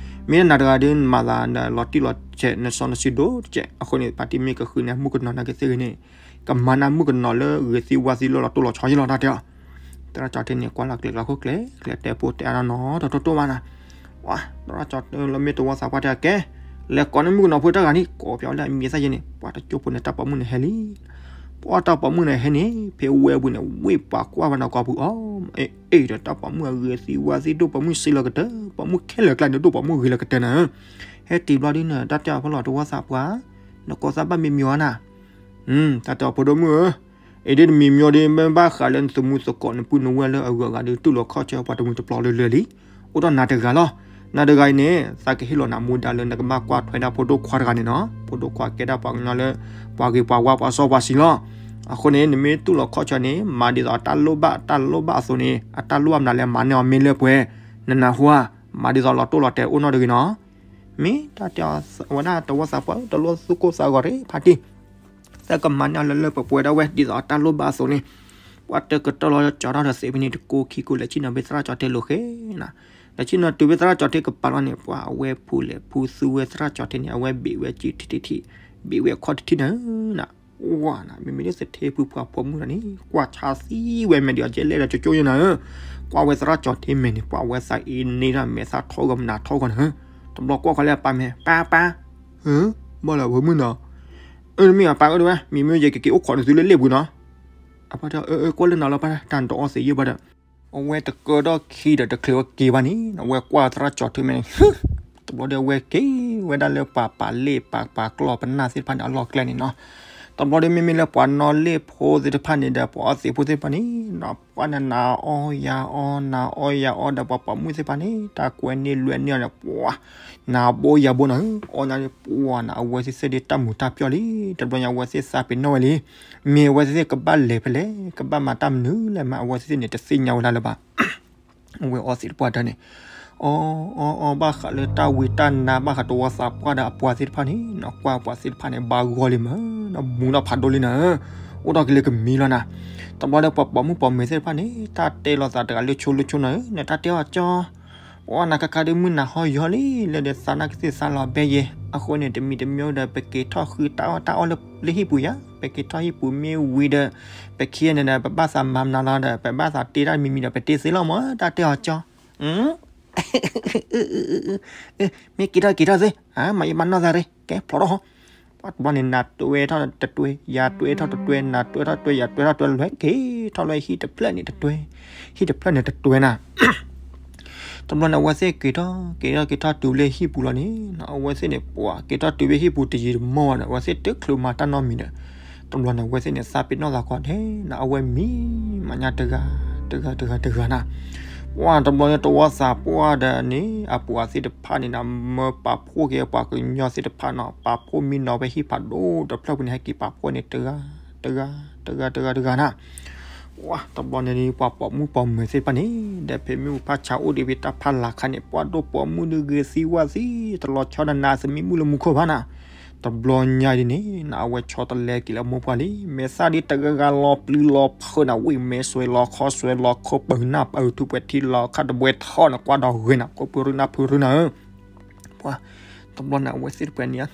မ့ၢ်နၤတဂၤဒီး နမၤသးနလီၤတံၢ်လီၤဆဲး နစီနစုဒိၣ်တကဲး အဃိန့ၣ် ဖါတံၢ်မ့ၢ်ကဃုန့ၢ်မုၣ်ကနီၤနာ်က့သ့ၣ်ဂ့ၤန့ၣ် ကမၤနၤမုၣ်ကနီၤလၢဂ့ၤသံဝါသံလၢလီၤတိၢ်လီၤဆီယ့လီၤတၢ်တဲအီၤ, သရၣ်ကၠီၤထ့န့ၣ် ကွၢ်လီၤကျဲၤကျီၤခိၣ်ကျဲၤ ကျဲၤတဲဖိတဲအါနီၢ်နီၢ် တတိၢ်ဘၣ်နၤ, ပှၤ သရၣ်ကၠီၤထ့လၢမ့ၢ်တဝီသးပှၢ်တဲအကဲ, လဲၤကိးန့ၢ်မုၣ်ကနီၤဖိတၢ်ဂၤန့ၣ် ကိးပၠးလၢအမံၤသၣ်ယဲန့ၣ် ပှၤတကၠိဖိန့ၣ် တၢ်ပိာ်မုၣ်န့ၣ်ဟဲလံ ပှၤတၢ်ပိာ်မုၣ်န့ၣ်ဟဲန့ၣ် ဖဲဝဲပူၤန့ၣ် ဝ့ၢ်ပှၤကွၢ်ဝဲနီၢ်ကီၢ်ပူၤအီၤ, အ့ၣ်ဒီးတၢ်ပိာ်မုၣ်အဂ့ၤသံဝါသံဒိၣ်ပိာ်မုၣ်စံးလီၤကတၢၢ် ပိာ်မုၣ်ခဲလၢာ်ကျါန့ၣ်ဒိၣ်ပိာ်မုၣ်ဂ့ၤလီၤကတၢၢ်နၤ, ဟဲတံၤဘျီဒ်န့ၣ် တၢ်တဲအီၤဖီလီၤတဝီသးပှၢ်, နကိးသးဘၣ်မံၤမံၤအီၤနၤ တၢ်တဲအီၤဖိဒိၣ်မုၣ်ဧၢ, အ့ၣ်ဒ်နမံၤမံၤဒီး မ့ၢ်ဘၣ်ဃးလၢနသမူသကိးနပုၢ်နဝဲၢ်လၢအဂုၤအဂၤဒီး တူၢ်လိာ်ခီၣ်ဆၢပှၤတမှံၤတပျီလၢလၢာ်လံ, အိၣ်ဒီးနၤတဂၤလီၤ, နၤတဂၤအံၤန့ၣ် သးကဟ့ၣ်လီၤနၤမူဒါလၢနကဘၣ်ကွၢ်ထွဲဒၣ်ဖိဒိၣ်ခွါတဂၤန့ၣ်နီၤ, ဖိဒိၣ်ခွါကဲဒၣ်ပှၤကညီလၢ ပှၤဂ့ၤပှၤဝါပှၤစီပှၤဆှံလီၤ, အဃိန့ၣ် နမ့ၢ်တူၢ်လိာ်ခီၣ်ဆၢန့ၣ် မၤဒ်သိးအတၢ်လိၣ်ဘၣ်တၢ်လိၣ်ဘၣ်အသိးန့ၣ် အတၢ်လိၣ်ဘၣ်မနုၤလဲၣ်မၤန့ၢ်အီၤမ့ၢ်လၢပှဲၤ, နနၢ်ဟူဧါ, မၤဒ်သိးလီၤတိၢ်လီၤတဲာ်အိၣ်နီတဂ့ၤနီၤ မ့ၢ်တၢ်တဲအီၤဝဲဒၣ်တဝီသးပှၢ် တလိၣ်သူၣ်ကိၢ်သးဂီၤရ့ၣ်ဖါတံၢ်, သးကမၤန့ၢ်အီၤလၢလၢပှဲၤပှဲၤဒၣ်ဝဲ ဒ်သိးအတၢ်လိၣ်ဘၣ်အသိးန့ၣ်, ပှၤတကတီၢ်လီၤကၠီထီၣ်ဒီးသ့ဖဲန့ၣ် တကိးခံကိးလဲၤဆ့ၣ်နီၤဖဲသရၣ်ကၠီၤထ့လိာ်ဃဲနၤ, လဲၤဆ့ၣ်နီၤတုၤဖဲသရၣ်ကၠီၤထ့ကပၤလီၤန့ၣ် ပှၤအဝဲဖိလဲၤဖုသူဝဲသရၣ်ကၠီၤထ့န့ၣ် အဝဲဘ့ၣ်ဝဲကံထံထံထံ, ဘ့ၣ်ဝဲခီၣ်ထံထံနၤဧၢနၤ ဝါနၤ မ့မ့ၢ်လၢသထ့ဖုပှၤဖိမုၣ်တဂၤန့ၣ် ကွၢ်ဆါသံဝဲမဲာ်ဒီး ကဲလဲၣ်ဒီးကၠိကၠိယဲနၤဧၢ, ကွၢ်ဝဲသရၣ်ကၠီၤထ့မဲာ်န့ၣ် ပှၤဝဲသးအ့န့ၣ်ဒၣ်မဲာ်သၣ်ထီဂီၤမနၤထီဂီၤနၤဧၢ, တဘျီကွၢ်ဃီလၢအပၢ်မဲာ် ပၢ်ပၢ်, ဘၣ်လၢဖိမုၣ်နီၤ, အၢ တမ့ၢ်အပၢ်အၢတဝဲ မံၤမ့ၢ်ယဲကက့ၤအိၣ်ခိးနသုလၢလ့ၣ်ပူၤနီၤ, အပၢ်တဲ အၢ အၢ ကွၢ်လၢနၤလီၤပၢ် တၢ်နတအီသံးယဲၢ်ဘၣ်ဒီး အဝဲတကၢထီၣ်ခံဒီးတချုးဝဲက့ၤဘၣ်န့ၣ် အဝဲကွၢ်သရၣ်ကၠီၤထ့မဲာ်န့ၣ် တဘျီဒီးအဝဲက့ၤဝဲဒၣ်လၢပှၤပာ်လ့ၣ်ပာ်ပာ်ကျီၢ်ပနၢ်သ့ၣ်တဖၣ်န့ၣ် အလီၢ်ကျဲန့ၣ်နီၤ, တဘျီဒီးမ့မ့ၢ်လၢပှၤနီၣ်လ့ၣ်ဖိသ့ၣ်တဖၣ်န့ၣ်ဒီး ပှၤအီသံးဖိသ့ၣ်တဖၣ်န့ၣ် ပှၤနနၤအီယၤအီ နၤအီယၤအီဒီး ပှၤပိာ်မုၣ်သ့ၣ်တဖၣ်န့ၣ် တၢ်ကွဲန့ၢ်လွဲန့ၢ်အီၤဒီး ပှၤ နၤဘိယၤဘိနီၤဧၢ, အီညါန့ၣ်ပှၤနၤအဝဲသ့ၣ်သ့ၣ်ဒီးတၢ်မုာ်တၢ်ပျီၢ်လံ, တဘျီညါအဝဲသ့ၣ်သးပ့ၤနီၣ်ဝဲလံ, မ့ၢ်အဝဲသ့ၣ်သ့ၣ်ကဘၣ်လဲၤဖဲလဲၣ် ကဘၣ်မၤတၢ်မနုၤလဲၣ်မး အဝဲသ့ၣ်သ့ၣ်န့ၣ် တသ့ၣ်ညါဝဲဒၣ်လၢၤဘၣ် အဝဲအီသံးတပှၢ်တၢၢ်န့ၣ်, အီ အီ အီ ဘၣ်ဃးလၢတၢ်ဝံတၢ်နါ ဘၣ်ဃးတဝီသးပှၢ်ဒီးအပှၤသ့ၣ်တဖၣ်န့ၣ် နကွၢ်ပှၤသ့ၣ်တဖၣ်န့ၣ် ဘၣ်ဂီၢ်လံမး, နမူနီၢ်ဖးဒိၣ်လံနၤဧၢ, အိၣ်ထီၣ်က့ၤလၢကမံၤလီၤနၤ. တဘျီဒီးပှၤပိာ်မုၣ်ပိာ်မၢၤသ့ၣ်တဖၣ်န့ၣ် တၢ်တဲလိာ်သးတဂၤလၢဆိလၢဆိနၤဧၢ, နတၢ်တဲအီၤကၠီ ပှၤနၤခါခါဒုးမုၢ်နၤဟီယီၤလံ လၢဒီးသးနၢ်ကသ့ၣ်သးလီၤဘဲယဲ, အဃိန့ၣ် တမံၤတမံၤဒီး ပက့ၤထီၣ်ဃုတၢ်အီၣ်တၢ်အီၣ်လၢဟံၣ်ပူၤယါ, ပက့ၤထီၣ်ဟံၣ်ပူၤမ့ၢ်ဝံၤဒီး ပခံဂၤန့ၣ်ဒီး ပဘၣ်သးမၤမနုၤလီၤဒီး ပဘၣ်သးတ့တၢ်မံၤမံၤဒီး ပတ့သ့လီၤမး တၢ်တဲအီၤကၠီ. မ့ၢ်က့ၤထီၣ်က့ၤထီၣ်သ့, မၤယဘၣ်နီၢ်သးရ့ ကဲဖျိးထီၣ်ဟီ. ပှၤတဘျီန့ၣ် နၤတွဲထီၣ်တတွဲ, ယၤတွဲထီၣ်တတွဲ, နၤတွဲထီၣ်တတွဲ, ယၤတွဲထီၣ်တတွဲ, လဲၤက့ၤထီၣ်လၢဟံၣ်တဖျၢၣ်န့ၣ်တတွဲ, ဟံၣ်တဖျၢၣ်န့ၣ်တတွဲနၤ. တဘျီန့ၣ် အဝဲသ့ၣ်က့ၤထီၣ်က့ၤထီၣ်က့ၤထီၣ်တုၤလၢဟံၣ်ပူၤလီၤန့ၣ်, အဝဲသ့ၣ်န့ၣ် ပှၤက့ၤထီၣ်တုၤဝဲဟံၣ်ပူၤတယံာ်တမီၢ်ဘၣ်ဒီး အဝဲသ့ၣ်တချုးမၤတၢ်နီတမံၤဒီး တဘျီန့ၣ် အဝဲသ့ၣ်န့ၣ် သးပ့ၤနီၣ်သးကီးဒဲးနၤ, အဝဲမံမၤညါတဂၤ တဂၤ တဂၤ တဂၤနၤ. ပှၤတဘျီန့ၣ် တဝီသးပှၢ်ဒီးန့ၣ် အပှၤသ့ၣ်တဖၣ်န့ၣ်နၤ မၢပာ်ဖှိၣ်က့ၤပှၤကညီသ့ၣ်တဖၣ်နီၤ, ပာ်ဖှိၣ်မံနီၤဝဲဟံၣ်ဖးဒိၣ်တဖျၢၣ်ပူၤန့ၣ် ဟဲက့ၤပာ်ဖှိၣ်န့ၣ် တဂၤ တဂၤ တဂၤ တဂၤ တဂၤနၤ. ပှၤတဘျီန့ၣ် ပှၤပိာ်မုၣ်ပိာ်မၢၤသ့ၣ်တဖၣ်န့ၣ် ဒီးဖဲမ့ၣ်အူဖးဆါအိၣ်ဒံးဝဲတၢ်ဖးလၢ်ခါန့ၣ် ပှၤဒိၣ်ပိာ်မုၣ်ဒုးဂ့ၤသံဝၣ်သံ တလီၤဆီဒီးနၤသမံမုၣ်လၢမူခိၣ်ဘၣ်နၤ. တဘျီညါဒ်န့ၣ် နအဝဲဆီတလဲက့ၤလၢမိၢ်ပှၢ်လံ, မဲာ်သၣ်ဒ်တဂၤဂၤလီၤပျံၤလီၤဖုးနၤ ဝံၣ်မဲာ်စွဲးလီၤခီစွဲးလီၤခိၣ် ပၢၤနၢ်ပၢၤထူ ပှဲၤထံလီၤခၣ်တဘှဲထီၣ်နၤ ကွၢ်ဒီးဂ့ၤနၤ ကိးပူၤရူနၢ်ဖုရူနၤဧၢ. ပှၤတဘျီန့ၣ် အဝဲသ့ၣ်တပှဲၤန့ၣ်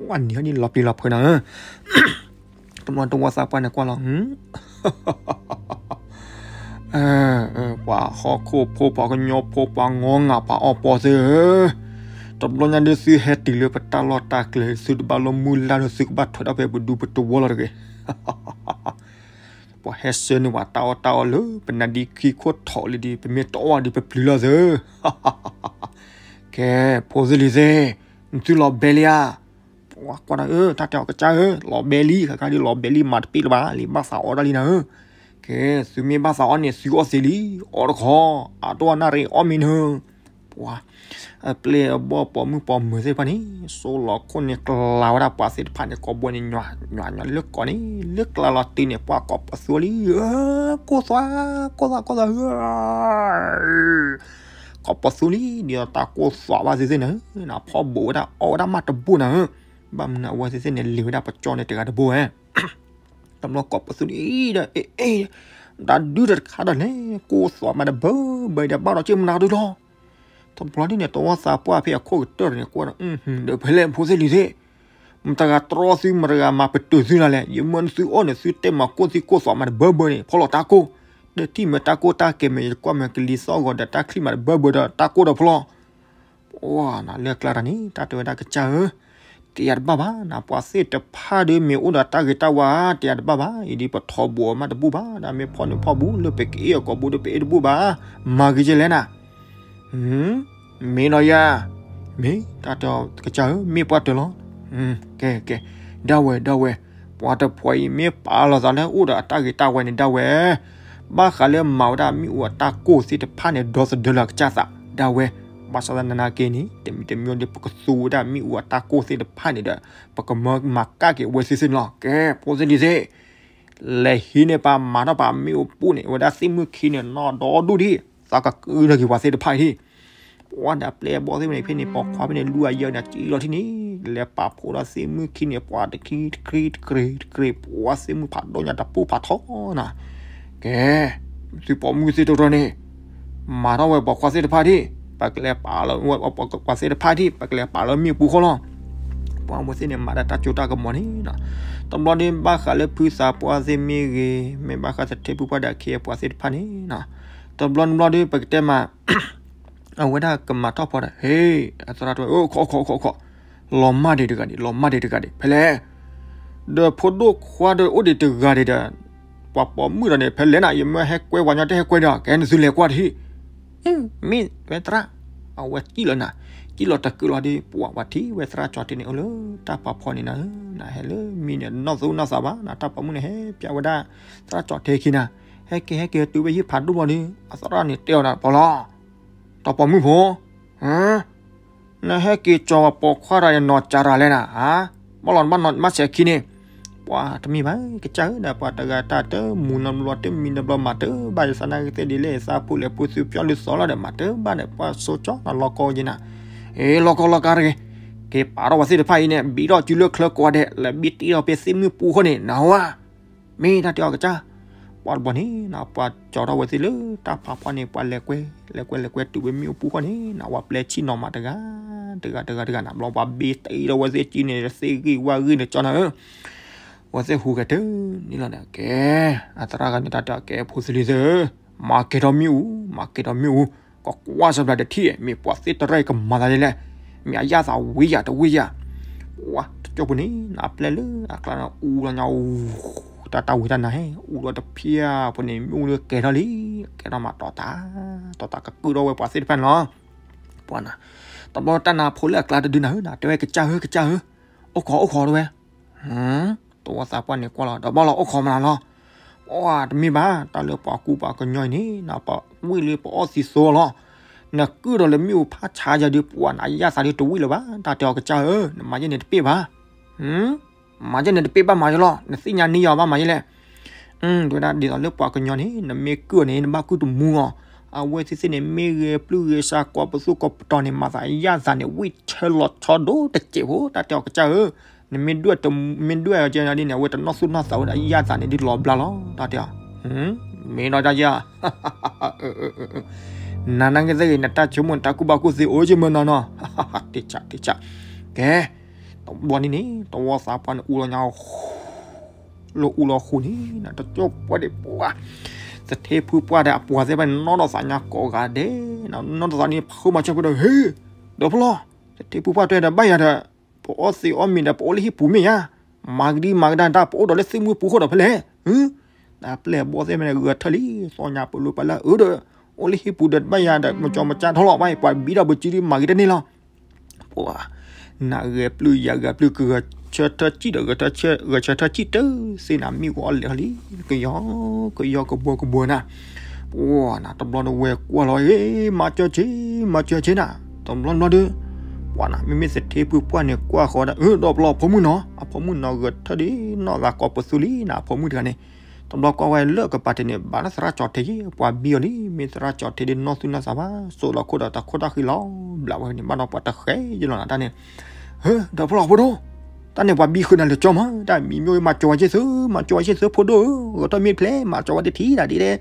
ဝဲနံၤဟီၣ်ဒ်လီၤပျံၤလီၤဖုးနၤဧၢ. တဘျီတဝီသးပှၢ်န့ၣ်ကွၢ်လီၤ ပှၤဟီၣ်ခိၣ်ဖိ ပှၤကညီဖိ ပှၤငီငၤ ပှၤအီပီသ့ၣ်ဧၢ, တဘျီညါဒ်သုဟဲတုၤလၢပတၢ်လီၢ်တၢ်ကျဲ သုတဘၣ်လၢမုၢ်လၢ်ဒီး သုကဘၣ်ထွဲဒီးဖဲပဒူပတဝီလီၤတဂ့ၤ. ပှၤဟဲဆှၢန့ၢ်ပှၤတၢ်အီၣ်တၢ်အီလၢ ပနါဒံခံခိၣ်ထီၣ်လံဒီး ပမ့ၢ်တအီၣ်ဒီးပပျုၤလီၤသ့ၣ်. ကဲ ဖိသ့ၣ်လံၤသ့ၣ်, နသုလီၤဘဲလံဧါ. ပှၤကွၢ်ဒီး အၢ တၢ်တဲအီၤကစၢ်ဧၢ, လီၤဘဲလံ, ခဲခါဒ်လီၤဘဲလံ မၤတပ့ၣ်လၢၤဘၣ်, လံဘၣ်သးအီၣ်တၢ်လံနၤဧၢ. ကဲ သုမ့ၢ်ဘၣ်သးအီၣ်န့ၣ် သုအီၣ်သ့လံ, အီၣ်တခီ, အတအိၣ်နၣ်ရံၣ်အီၣ်မ့ၢ်နၢၤ. ပှၤ အပျဲၢ်အဘီၣ်ပိာ်မုၣ်ပိာ်မၢၤသ့ၣ်တဖၣ်န့ၣ် စိလီၤခိၣ်န့ၣ် ကျါဝဲဒၣ်ပှၤသ့ၣ်တဖၣ်န့ၣ် ကိးဘိန့ၣ် ညွၤညွၤညွၤလၢကိးန့ၣ် လၢကျါလီၤတုၤန့ၣ် ပှၤကိးပသူလံ, ကိၢ်သွး, ကိၢ်သွး ကိၢ်သွး, ကိးပသူလံ, ဒ်သိးတၢ်ကိၢ်သွးဘၣ်သ့ၣ်သ့ၣ်န့ၣ်, နဖီၣ်ဘူးဝဲဒၣ် အီၣ်ဝဲဒၣ်မးတဘိနၤဧၢ. ဘၣ်မနုၤအဝဲသ့ၣ်သ့ၣ်န့ၣ် လံၤဝဲဒၣ်ပကၠီန့ၣ်တဂၤတဘိဧဲ တဘျီကိးပသူန့ၣ်ဒီး အ့ အ့ တၢ်ဒုးတခါဒီးလဲၣ် ကိၢ်သွးမးတဘၢဘၢဒီး ဘၣ်ဒီးက့မနုၤဒုးလီၤ. တဘျီဒ်န့ၣ် တဝီသးပှၢ်ဖဲအခိၣ်ကတၢၢ်န့ၣ် ကွၢ်ဒီး ဒီးဖဲလဲၣ်ဖိသ့ၣ်လံၤသ့ၣ်, မတဂၤတြီသု မတဂၤမၤပတုာ်သုလၢ်လဲၣ်, ယမၢနသုအီၣ်န့ၣ် သုတဲမၤကိၢ်သံကိၢ်သွးမးတဘၢဘၢန့ၣ် ဖီၣ်လီၤတၢ်ကိၢ်, ဒီးထံၣ်မၢတၢ်ကိၢ်တၢ်ကဲမ့ၢ် ယကွၢ်မၢကလံၤသီၣ်ဂီၤဒီးတၢ်ချံၣ်မးတဘၢဘၢဒီး တၢ်ကိၢ်ဒီးဖီၣ်လီၤ. ပှၤနၤလၢကျါတၢ်န့ၣ် တၢ်တဲဝဲဒၣ်ကစၢ်ဧၢ, တယၤတဘၣ်ဘၣ်, နပှၤသ့ၣ်တဖၣ်ဒီးမ့ၢ်အိၣ်ဒီးတၢ်ဂ့ၤတၢ်ဝါ တယၤတဘၣ်ဘၣ်, အံၤဒ်ပထီဘိးအီၤမးတဘူၣ်ဘၣ်, ဒ်မ့ၢ်ဖီၣ်န့ၣ်ဖီၣ်ဘူး လၢပကအ့ၣ်အကိာ်ဘိဒီးပအ့ၣ်တဘူၣ်ဘၣ်, မၤဂ့ၤကဲလဲၣ်နၤ. မ့ၢ်နီၤယၤ, မ့ၢ်တၢ်တဲအီၤကစၢ်ဧၢ, မ့ၢ်ပှၤတၢၢ်လီၤ. ကဲ ကဲ, ဒၣ်ဝဲ ဒၣ်ဝဲ, ပှၤတဖှီၣ်အံၤ မ့ၢ်ပာ်လီၤသးလၢအိၣ်ဒီးအတၢ်ဂ့ၤတၢ်ဝါန့ၣ် ဒၣ်ဝဲ ဘၣ်ဃးလၢမၤဝဲဒၣ်မ့ၣ်အူအတၢ်ကိၢ်သ့ၣ်တဖၣ်န့ၣ် ဒီသဒၢလၢအကစၢ်သး ဒၣ်ဝဲ, ဘၣ်ဆၣ်သနာ်က့န့ၣ် တမံၤတမံၤဒီး ပကသူဝဲဒၣ်မ့ၣ်အူအတၢ်ကိၢ်သ့ၣ်တဖၣ်န့ၣ်ဒီး ပကမၢမၤကၣ်က့ၤအဝဲသ့ၣ်သ့ၣ်န့ၣ်လီၤ. ကဲ ဖိသ့ၣ်လံၤသ့ၣ်, လဲၤဟံးန့ၢ်ပှၤမၤထီၣ်ပှၤမ့ၣ်အူပူၤန့ၣ် အဝဲဒၣ်သ့ၣ်မုၣ်ခံန့ၣ် နီၢ်ဒီဒူၣ်ဒံး, သးကကုၢ်ထီၣ်က့ၤပှၤသ့ၣ်တဖၣ်အံၤဒံး ပှၤဒီးအပျဲၢ်အဘီၣ်သ့ၣ်မ့ၢ်န့ၣ် ဖဲန့ၣ်ပိာ်ခွါဖဲန့ၣ် လူအယၢန့ၣ် ကံလီၤထံၣ်န့ၣ် လဲၤပာ်ဖှိၣ်ဒီးသ့ၣ်မုၣ်ခံန့ၣ် ပှၤတခံတကြ့တကြ့တကြ့ ပှၤသ့ၣ်မုၣ်ဖးဒိၣ်ညါတပူၤဖးထီနၤ. ကဲ, သုပိာ်မုၣ်သ့ၣ်တရၢန့ၣ် မၤထီၣ်ဝဲပိာ်ခွါသ့ၣ်တဖၣ်ဒံး, ပကလဲၤပာ်လီၤဝဲပှၤသ့ၣ်တဖၣ်ဒံး, ပကလဲၤပာ်လီၤမ့ၣ်အူပူၤဃီလီၤ. ပှၤဝဲသ့ၣ်န့ၣ် မၤဒၣ်တၢ်စိတၢ်ကမီၤန့ၣ် တဘျီဒ်ဘၣ်ဃးလၢဖုသးပှၢ်သ့ၣ်မ့ၢ်ဂ့ၤ, မ့ၢ်ဘၣ်ဃးသထ့ဖုပှၢ်ဒီးအခ့အပှၤသ့ၣ်တဖၣ်န့ၣ်, တဘျီတဘျီဒ်ပကတဲမး အဝဲဒၣ်ကမၤထီၣ်ဖီဒီး ဟ့ၣ် အသရၣ်တဲဝဲ ခိးခိးခိးခိး, လီၤမၢ်ဒံးတဂၤဒံး, လီၤမၢ်ဒံးတဂၤဒံး, ဖဲလဲၣ်, ဒီးဖိဒိၣ်ခွါဒီးအိၣ်ဒံးတဂၤဒံးဒီး ပှၤပိာ်မုၣ်ဒီးန့ၣ် ဖဲလဲၣ်နၤ, ယမၢဟဲကွဲဝဲညီတဟဲကွဲဒီး ကဲနသုလဲၤကွၢ်တဟံၣ် မ့ၢ်ဝဲသရၣ်, အဝဲကံၣ်လီၤနၤ, ကံၣ်လီၤတကုာ်လီၤဒ် ပှၤပှၤထံၣ်ဝဲသရၣ်ကၠီထံန့ၣ် အိၣ်လၢတၢ်ဖးဖီန့ၣ်နၤ, နဟဲလၢမံန့ၣ် နီၢ်သူနီၢ်သးဘၣ်နၤ, တၢ်ပိာ်မုၣ်န့ၣ် ဟဲပျးဝဲဒၣ်သရၣ်ကၠီထံခံနၤ, ဟဲက့ၤဟဲက့ၤတုၤဝဲဟံၣ်ဖးဒိၣ်ဘျီဒ် အသရၣ်န့ၣ်တဲအီၤနၤ ပီၤလီၤ, တၢ်ပိာ်မုၣ်ဖိ နဟဲက့ၤကၠီၤဝဲပိာ်ခွါတၢ်ယနီၢ်ကၠးတၢ်လဲၣ်နၤ, ဘၣ်လီၤနဘၣ်နီၢ်မးဆဲးခံန့ၣ်, ပှၤတမ့ၢ်ဘၣ် ကစၢ်ဧၢ ဒီးပှၤတဂၤတၢ်တမူၤနီတဘျီ တမံၤနီတဘျီ မၤတဘၣ်ယသးနာ်က့သ့ၣ်ဒ်လဲၣ် သးဖိလဲၣ်ဖိသုပျီလၢသီလီၤဒီး မၤတဘၣ်ဒီး ပှၤစိကၠီနၤလီၤကီဝဲက့ၤနၤ, အ့ လီၤကီလီၤကါတဂ့ၤ, က့ၤပာ်ထီၣ်ဝဲသ့ၣ်တဖၣ်အံၤန့ၣ် ဘံထီၣ်စုလၢချၢကိးဂၤဒဲး လဲၤဘံတ့ထီၣ်ဖဲသ့ၣ်မုၢ်ပူၤဃီန့ၣ် နဝၤ မ့ၢ်တၢ်တဲအီၤကစၢ်, ပှၤတဘျီန့ၣ် ပှၤကၠီထီၣ်ဝဲသ့ၣ်လၢတၢ်ဖးဖီန့ၣ် ပှၤလဲၤကွဲ လဲၤကွဲလဲၤကွဲတုၤဝဲမ့ၣ်အူပူၤဃီန့ၣ် နဝၤပျဲဆံၣ်နီၤမးတဂၤ တဂၤတဂၤတဂၤနၤ ဘျီပှၤဘံတ့ထီၣ်ဝဲသ့ၣ်ကံန့ၣ် သ့ၣ်ဂံၢ်ဝၣ်ဂံၢ်န့ၣ်ကၠီနၤဧၢ, ဝဲသ့ၣ်ဟူးဂဲၤတန့ၣ်လီၤန့ၣ် ကဲ အသရၣ်ဂၤန့ၣ် တၢ်တဲအီၤ ကဲဖိသလံၤသ့ၣ်ဧၢ, မၤကဲထီၣ်မ့ၣ်အူ မၤကဲထီၣ်မ့ၣ်အူ, ကကွၢ်စၢၤဘျးတထံၣ် မ့ၢ်ပှၤသ့ၣ်တရၢၣ်ကမၤသးဒ်လဲၣ်, မ့ၢ်အယၣ်သးဝံယၤတဝံယၤ, ပှၤတကၠိၢ်ပူၤန့ၣ် နပျဲလၢအကျါန့ၣ် အူလီၤညါ တၢ်တၢ်ဝံတၢ်နၤဟဲ အူလီၤတဖျၢၣ်ဖိန့ၣ် မ့ၣ်အူလၢကဲထီၣ်လံ, ကဲထီၣ်မးတီၤတၢ် တီၤတၢ်ကကုၢ်ထီၣ်ဝဲပှၤသ့ၣ်တဖၣ်န့ၣ်လီၤ, ပှၤနၤ, တဘျီတၢ်နါဖိလၢအကျါတဒုနၤဧၢ နတဲဝဲကစၢ်ဧၢ ကစၢ်ဧၢ, အိၣ်ခိးအိၣ်ခိးတဝဲ သဝီသးပှၢ်န့ၣ်ကွၢ်လီၤ ဒီးဘၣ်လီၤအိၣ်ခိးမနုၤလီၤ, ပှၤတမ့ၢ်ဘၣ် တၢ်လၢပှၤကူပှၤကညီအံၤန့ၣ် နပှၤဝံၣ်လၢပအီၣ်သံသိလီၤ, နကုၢ်ဒီးလၢမ့ၣ်အူဖးဆါယၤဒုး ပှၤနအယၣ်သးဒုးတဝံၣ်လၢၤဘၣ် တၢ်တဲအီၤကစၢ်ဧၢ, နမၤယဲၢ်န့ၣ်တပ့ၢ်ဘၣ် မၤယဲၢ်န့ၣ်တပ့ၢ်ဘၣ်မၤယဲၢ်လီၤ နသ့ၣ်ညါန့ၢ်ယၤဘၣ်မၤယဲၢ်လဲၣ်, တဲဝဲဒၣ်ဒ်သိးလၢပှၤကညီန့ၣ် နမ့ၢ်ကုၢ်အီၤန့ၣ် နဘၣ်ကုၢ်တမူအီၤ, အဝဲသ့ၣ်သ့ၣ်န့ၣ် မ့ၢ်ဂဲၤပျုၢ်ဂဲၤဆှးကိးပသူကိးပတီၤန့ၣ် မၤသးအယၣ်သးန့ၣ် ဝံၣ်ဆၢလီၤဆီဒိၣ်တစဲးဖိ တၢ်တဲအီၤကစၢ်ဧၢ, နမ့ၢ်ဒွဲၣ်တမူ မ့ၢ်ဒွဲၣ်အီၤကဲနၤဒ်န့ၣ် အဝဲတနီၣ်သူၣ်နီၣ်သးဝဲဒၣ် အယၣ်သးန့ၣ်ဒ်လီၤဘျါလီၤ တၢ်တဲအီၤ, မ့ၢ်နီၢ်တၢ်ယၣ် နနာ်က့သ့ၣ်ဂ့ၤ နတၢ်ဆိကမိၣ်နတၢ်ကူၣ်ဘၣ်ကူၣ်သ့အိၣ်က့ၤမ့ၢ်နီၢ်နီၢ်, တ့ၢ်ဆးတ့ၢ်ဆး, ကဲ, တဘျီန့ၣ်န့ၣ် သဝီသးပှၢ်န့ၣ် အူလီၤညါ လၢအူလီၤဃိန့ၣ် တကၠိၢ်ပှၢ်ဒံးပှၢ်, သထ့ဖုပှၢ်ဒီးအပှၤသ့ၣ်တဖၣ်န့ၣ် နီၢ်ဒီးသးညါကိးဂၤဒဲး, နီၢ်ဒီးသးန့ၣ် ဖုမၤဆၢဖိဒီး ဟ့ၣ်, ဒီးဖုလီၤ, သထ့ဖုပှၢ်တဲဒီးဘၣ်ယၤဒီး, ပအီၣ်သံးအီၣ်မ့ၤဒီး ပအိၣ်လၢဟံၣ်ပူၤမ့ၢ်ယါ, မၤကဒံမၤကဒါတၢ် ပအိၣ်ဒီးလၢသ့ၣ်မုၢ်ပူၤဃီဒီးဖဲလဲၣ်, တၢ်ပျဲၢ်ဘီသ့ၣ်မ့ၢ်ဂဲၤထၢၣ်လံ, သီညါပလိပလၢအၢဒီး, အိၣ်လၢဟံၣ်ပူၤဒီးတဘၣ်ယၤဒီး မကၠီမကၠါထီၣ်လီၤ ဘၣ်အံၤ ပှၤဘံထီၣ်ပစုဒ်မၤက့ၤတန့ၢ်လီၤ ပှၤ, နဂဲၤပျုၢ်ယၤဂဲၤပျုၢ် ကဂဲၤဆၢထၢၣ်စံၣ်ဒီး ဂဲၤဆၢထၢၣ်စံၣ်တသ့နၤ မ့ၣ်အူအီၣ်လဲၤထီၣ်လံ, ကယီကယီကဘီကဘီနၤ, ပှၤနၤ တဘျီတဝဲကွၢ်လီၤ ဟ့ၣ် မၤစၢၤဆ့ မၤစၢၤဆ့နၤ, တဘျီတဘျီဒီး, ပှၤနၤ မ့မ့ၢ်သထ့ဖုပှၢ်န့ၣ် ကွၢ်ဃီဒၣ် အၢ ဒီးပလီၢ်အဖိမုၣ်နီၤ အဖိမုၣ်နီၤဂဲၤထၢၣ်ဒ်နီၢ်သးကိးပသူလံနၤ အဖိမုၣ်တဂၤန့ၣ်, တဘျီကွၢ်ဝဲလၢကပၤတ့ၢ်န့ၣ် ဘၣ်လၢသရၣ်ကၠီၤထ့ယ့ ပှၤဘံအီၤလံ မ့ၢ်သရၣ်ကၠီၤထ့ဒ်နီၢ်သူၣ်နီၢ်သးဘၣ် စိာ်လီၤခိၣ်ဒီးတၢ်ခိၣ်တၢ်ဃံလီၤ ဘျးဝဲန့ၣ် ဘၣ်ဒီးပှၤတဃဲယလီၤနၤတၢ်န့ၣ်, ဟၢ ဒီးပလီၢ်ဖိဒိၣ်, တၢ်န့ၣ်ပှၤဘံဃုာ်နၤလၢကၠီမး တၢ်မံၤမ့ၢ်မၤစၢၤဝဲဆ့သု မၤစၢၤဝဲဆ့သုဖိဒိၣ်ဧၢ ဂဲၤထၢၣ်မ့ၢ်တဖျဲး မၤစၢၤဝဲတထံၣ်ဒၣ်ဒ်လဲၣ်,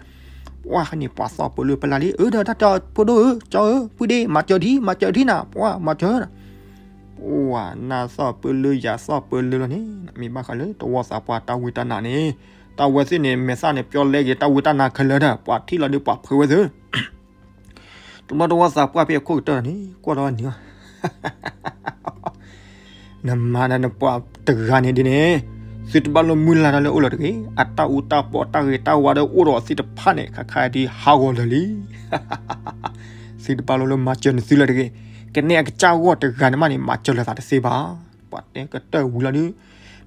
ပှၤဃီန့ၣ် ပှၤသီၣ်ပလၢပလၢ်လံ အၢ ဒီးတၢ်တဲအီၤဖိဒိၣ်ဧၢ ကၠီဧၢ ပုၢ်ဒ့ မၤစၢၤတထံၣ် မၤစၢၤတထံၣ်နၤ ပှၤမၤစၢၤ ပှၤနၤသီၣ်ပလၢယၤသီၣ်ပလၢလီၤန့ၣ် မ့ၢ်ဘၣ်ဃးလၢတဝီသးပှၢ်တၢ်ဝံတၢ်နါန့ၣ်, တၢ်ဝဲသ့ၣ်န့ၣ် မဲာ်သၣ်န့ၣ် ပျီလဲက့ၤတၢ်ဝံတၢ်နါခဲလၢာ်ဒီး ပှၤထံၣ်လီၤဒီးပှၤဖှဲးဝဲသ့ၣ်, တဘျီတဝီသးပှၢ်ဖဲအခိၣ်ကတၢၢ်န့ၣ် ကွၢ်ထီၣ်ဝဲန့ၣ်လီၤ နမၤဒီးနပှၤတဂၤန့ၣ်ဒ်န့ၣ်, သုတဘၣ်လိၣ်မုၢ်လၢ်တၢ်လၢအိၣ်လၢၤတဂ့ၤ, အတၢ်အူတၢ်ပီးတၢ်ဂ့ၤတၢ်ဝါဒီးအိၣ်ဒီးသ့ၣ်တဖၣ်န့ၣ် ခါခါဒ်ဟးဂီၤလၢာ်လံ သုတဘၣ်လိၣ်လၢမၤစၢၤနသုလၢၤတဂ့ၤ, ကနဲအကစၢ်ဂီၢ်တဂၤန့ၣ်မးန့ၣ် မၤစၢၤလၢၤသးတသ့ဘၣ်, ပှၤတဲကတၢၢ်ဝံၤလီၤဒုး,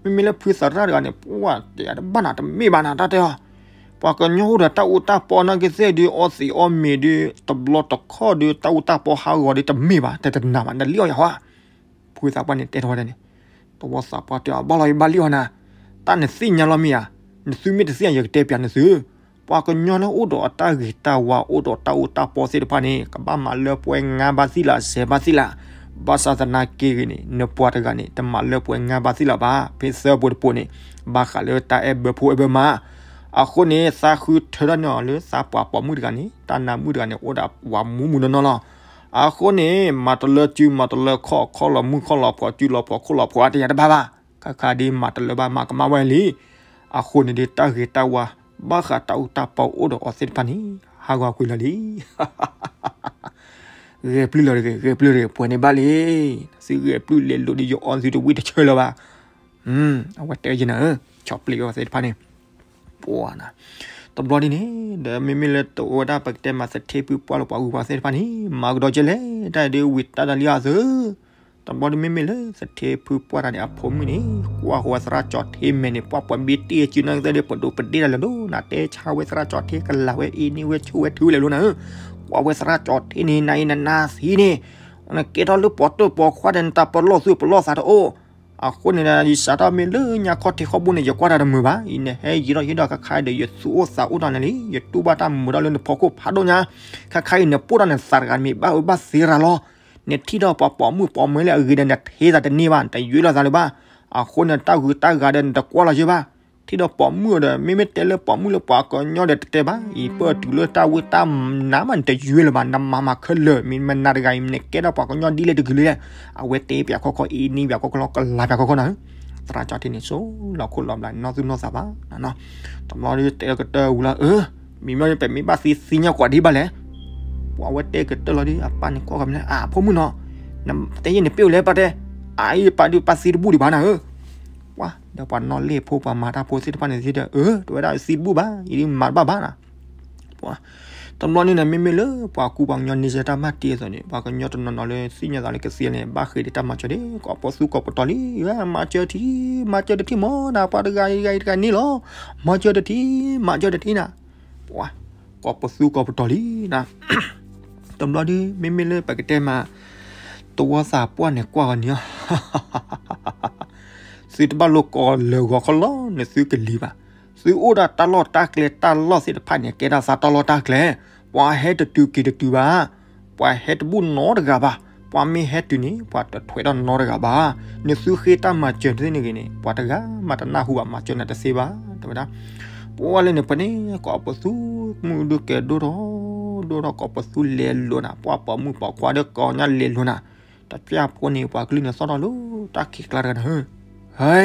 မ့မ့ၢ်လၢဖုသရၣ်တဂၤန့ၣ် ပှၤတဲယၤတဘၣ်နၤတမ့ၢ်ဘၣ်နၤ တၢ်တဲအီၤ, ပှၤကညီအိၣ်ဒီးတၢ်အူတၢ်ပီနာ်က့သ့ၣ်ဒုး အီသံးအီမ့ၤဒုး တဘျီတခီၣ်ဒုး တၢ်အူတၢ်ပီဟးဂီၤဒုးတမ့ၢ်ဘၣ် တတနာ်ဘၣ် နလံၣ်အီၤယၤဟီ ဖုသးပှၢ်န့ၣ်တဲထီၣ်ဝဲဒၣ်န့ၣ်, တဝီသးပှၢ်တဲအီၤ ဘၣ်လီၤယဘၣ်လံၣ်အီၤနၤ, တၢ်နသ့ၣ်ညါလီၤမ့ၢ်ဧါ, နသုမ့ၢ်တသ့ၣ်ညါ ယကတဲပျးနသု, ပှၤကညီလၢအိၣ်ဒီးအတၢ်ဂ့ၤတၢ်ဝါ အိၣ်ဒီးတၢ်အူတၢ်ပီသ့ၣ်တဖၣ်န့ၣ် ကဘၣ်မၤလၢပှဲၤငါဘၣ်သ့ၣ်လၢ စဲးဘၣ်သ့ၣ်လၢ, ဘၣ်ဆၣ်သနာ်က့ဂ့ၤန့ၣ် နပှၤတဂၤန့ၣ် တမၤလၢပှဲၤငါဘၣ်သ့ၣ်လၢဘၣ် ဖဲသၢပူၤတပူၤန့ၣ် ဘၣ်ဃးလၢတၢ်အဲၣ်ဘၢဖိအဲၣ်ဘၢမါ, အဃိန့ၣ် သးဃုထၢထီၣ်န့ၢ်အီၤလၢသးပှၤပိာ်မုၣ်တဂၤန့ၣ် တၢ်နါမုၣ်တဂၤန့ၣ် အိၣ်ဒီးဝၤမူးမူးနီၢ်နီၢ်လီၤ. အဃိန့ၣ် မၤတလၢစု မၤတလၢခီၣ် ခီၣ်လီၤမုၢ်ခီၣ်လီၤဖှီၣ် စုလီၤဖှီၣ်ခိၣ်လီၤဖှီၣ် အါတယၤတဘၣ်ဘၣ်. ခါခါဒ်မၤတလၢဘၣ် မၤကမၣ်ဝဲလံ. အဃိန့ၣ်ဒီး တၢ်ဂ့ၤတၢ်ဝါ ဘၣ်ဃးတၢ်အူတၢ်ပီအိၣ်ဒီးအီၤသ့ၣ်တဖၣ်န့ၣ် ဟးဂီၤကွံာ်လီၤလံ. ဂဲၤပျုၢ်လီၤတဂ့ၤ, ဂဲၤပျုၢ်တဂ့ၤ, ပှဲၤန့ၣ်ဘၣ်လံ. သုဂဲၤပျုၢ်လဲၤလိာ်ဒီး ယအီၣ်သုတဝံၣ်တဆၢလၢၤဘၣ်. အဝဲတဲယဲၢ်နၤဧၢ, ဆီၣ်ပျံၤဝဲသ့ၣ်တဖၣ်န့ၣ် ပှၤနၤ, တဘျီဒ်န့ၣ် ဒီးမ့မ့ၢ်လၢတအိၣ်ဝဲဒၣ် ပကတဲမးသထ့ဖုပှၢ်လၢပှၤဂုၤပှၤဂၤသ့ၣ်တဖၣ်န့ၣ် မၤကဒီးကဲလဲၣ် တၢ်ဒ်ဝံၤတၢ်ဒ်လံအသု. တဘျီဒ်မ့မ့ၢ်လၢသထ့ဖုပှၢ်တၢ်န့ၣ် အဖိမုၣ်န့ၣ် ကွၢ်ဃီဝဲသရၣ်ကၠီၤထ့မဲာ်န့ၣ် ပှၢ်ပှဲၤဘ့တ့ၢ်စုနီၢ်ကသ့ၣ်ဒီး ပဒိးပဒ့တၢ်လၢာ်ဒိၣ်နၤ တဲဆါဝဲသရၣ်ကၠီၤထ့ကလၤဝဲ အ့န့ၢ်ဝဲဆိၣ်ဝဲထုဝဲလဲၤလိၤနၤဧၢ. ကွၢ်ဝဲသရၣ်ကၠီၤထ့န့ၣ် နၤအံၤနနါသံန့ၣ် နကဲထီၣ်လၢပှၤတၢၣ်ပှၤခွါဒီး နတၢ်ပလီၢ်သူၣ်ပလီၢ်သးတအိၣ်. အဃိန့ၣ်ဒီး ယစးထီၣ်မ့ၢ်လၢညါခီၣ်ထံးခီၣ်ဘိန့ၣ် ယကွၢ်တၢ်တမုာ်ဘၣ်, အံၤနဟဲယံာ်ထီၣ်ယံာ်ထီၣ်ခါခါဒီး ယသူၣ်အိၣ်သးအိၣ်တၢ်န့ၣ်လံ, ယတူၢ်ဘၣ်တၢ်မုာ်ထီၣ်လၢနဖီခိၣ်ဖးဒိၣ်ညါ, ခါခါအံၤ နပိၢ်တၢ်နသးတဂၤ နမ့ၢ်ဘၣ်အၢဘၣ်သီရၤလီၤ, နထံၣ်ဒီးပှၤပိာ်မုၣ်ပိာ်မၢၤလၢအဂ့ၤဒီး နထံၣ်သးတန့ၢ်ဘၣ်, နတယွဲလိာ်သးလၢၤဘၣ်, အဃိန့ၣ် တၢ်ဂုၤတၢ်ဂၤဒီး နတကွၢ်လီၤယဲဘၣ်, ထံၣ်ဒီးပိာ်မုၣ်အီၤဒီး မ့မ့ၢ်တဲလၢပိာ်မုၣ်လၢပှၤကညီဒီးတတဲဘၣ်, အံၤပၢၢ်တုၤလၢတၢ်ဝံတၢ်နါမး နတယွဲလၢၤဘၣ်, နမၤမၤခဲလၢာ်, မ့ၢ်မနၤတဂၤအံၤ နကဲထီၣ်ပှၤကညီဒ်လဲၣ်တဂ့ၤလဲၣ်, အဝဲတဲပၠးခီခီ အ့ၣ်နံၣ်ပၠးခီခီလီၤ ကလၤပၠးခီခီနၤဧၢ, သရၣ်ကၠီထံန့ၣ် ဆိလီၤခိၣ်လီၤဘျး နီၢ်သူၣ်နီၢ်သးဘၣ်, တဘျီဒီးတဲကတၢၢ်ဝံၤလီၤ, အၢ မ့မ့ၢ်ပမ့ၢ်ဘၣ်သံသ့ၣ်ညါကွၢ်ဒ်ဘၣ်လဲၣ်, ပှၤဝဲတဲကတၢၢ်လီၤဒီး အပၢ်န့ၣ်ကွၢ်ကီးမနုၤလဲၣ်, အဖိမုၣ်နီၤ, တဲယဲန့ၣ်ပ့ၢ်အိၣ်လဲၣ်ပၢ်တဲ, အအံၤပၢ်ဒုးပၢ်သံတဘူၣ်ဒံးဘၣ်နၤဧၢ, ပှၤဒီးပှၤနီၣ်လ့ၣ်ဖိပှၤမၤတၢ်ဖိသ့ၣ်တဖၣ်န့ၣ်သ့ဒီး အၢတဝဲဒၣ်သံတဘူၣ်ဘၣ်, ယဒုးမၤတဘၣ်ဘၣ်နၤ, ပှၤ တဘျီန့ၣ်ဒီး မ့မ့ၢ်လၢပှၤကူပှၤကညီန့ၣ် စဲတၢ်မၤတ့ၢ်အသိးန့ၣ် ပှၤကညီတနီၤနီၤလၢသ့ၣ်ညါသးလၢကသံန့ၣ် ဘၣ်ဃ့ဒီးတၢ်မၤစၢၤဒ် ကိးပသူကိးပတီၤလံ, မၤစၢၤတထံၣ်, မၤစၢၤတထံၣ်မးနၤ, ပှၤတဂၤတဂၤတဂၤန့ၣ်လီၤ, မၤစၢၤတထံၣ်, မၤစၢၤတထံၣ်နၤ, ပှၤ ကိးပသူကိးပတီၤလံနၤ တဘျီဒီး မ့မ့ၢ်လၢပကတဲမး တဝီသးပှၢ်န့ၣ်ကွၢ်ဂီၤန့ၣ်လီၤ, သုတဘၣ်လိာ်ကိးလၢာ်ဂီၤခီလီၤ နသုကလံၤဘၣ်, သုအိၣ်ဒီးတၢ်လီၢ်တၢ်ကျဲတၢ်လီၢ်သ့ၣ်တဖၣ်န့ၣ် ကဲဒၣ်သးတၢ်လီၢ်တၢ်ကျဲ, ပှၤဟဲတတုၤက့ၤတတုၤဘၣ်, ပှၤဟဲတဘူၣ်နီတဂၤဘၣ်, ပှၤမ့ၢ်ဟဲတုၤန့ၣ် ပှၤတထွဲးထီၣ်နီတဂၤဘၣ်, နသုဃ့တၢ်မၤစၢၤသ့ၣ်န့ၣ်ဂ့ၤန့ၣ် ပှၤတဂၤမးတနၢ်ဟူဘၣ် မၤစၢၤနၤတသ့ဘၣ်, တဲဝဲဒၣ် ပှၤလၢန့ၣ်ဖဲန့ၣ် ကိးပသူမုၢ်ဒုးကဲဒိၣ်ထီၣ် ဒိၣ်ထီၣ် ကိးပသူလဲၤလိာ်နၤ, ပှၤပိာ်မုၣ်ပိာ်ခွါဒီးကိးညါလဲၤလိာ်နၤ, တပျၢ်ဖိန့ၣ် ပှၤကလုၢ်န့ၣ်သီၣ်ထီၣ်လၢတၢ်ခံးကျါတဂၤနၤဧၢ, ဟဲ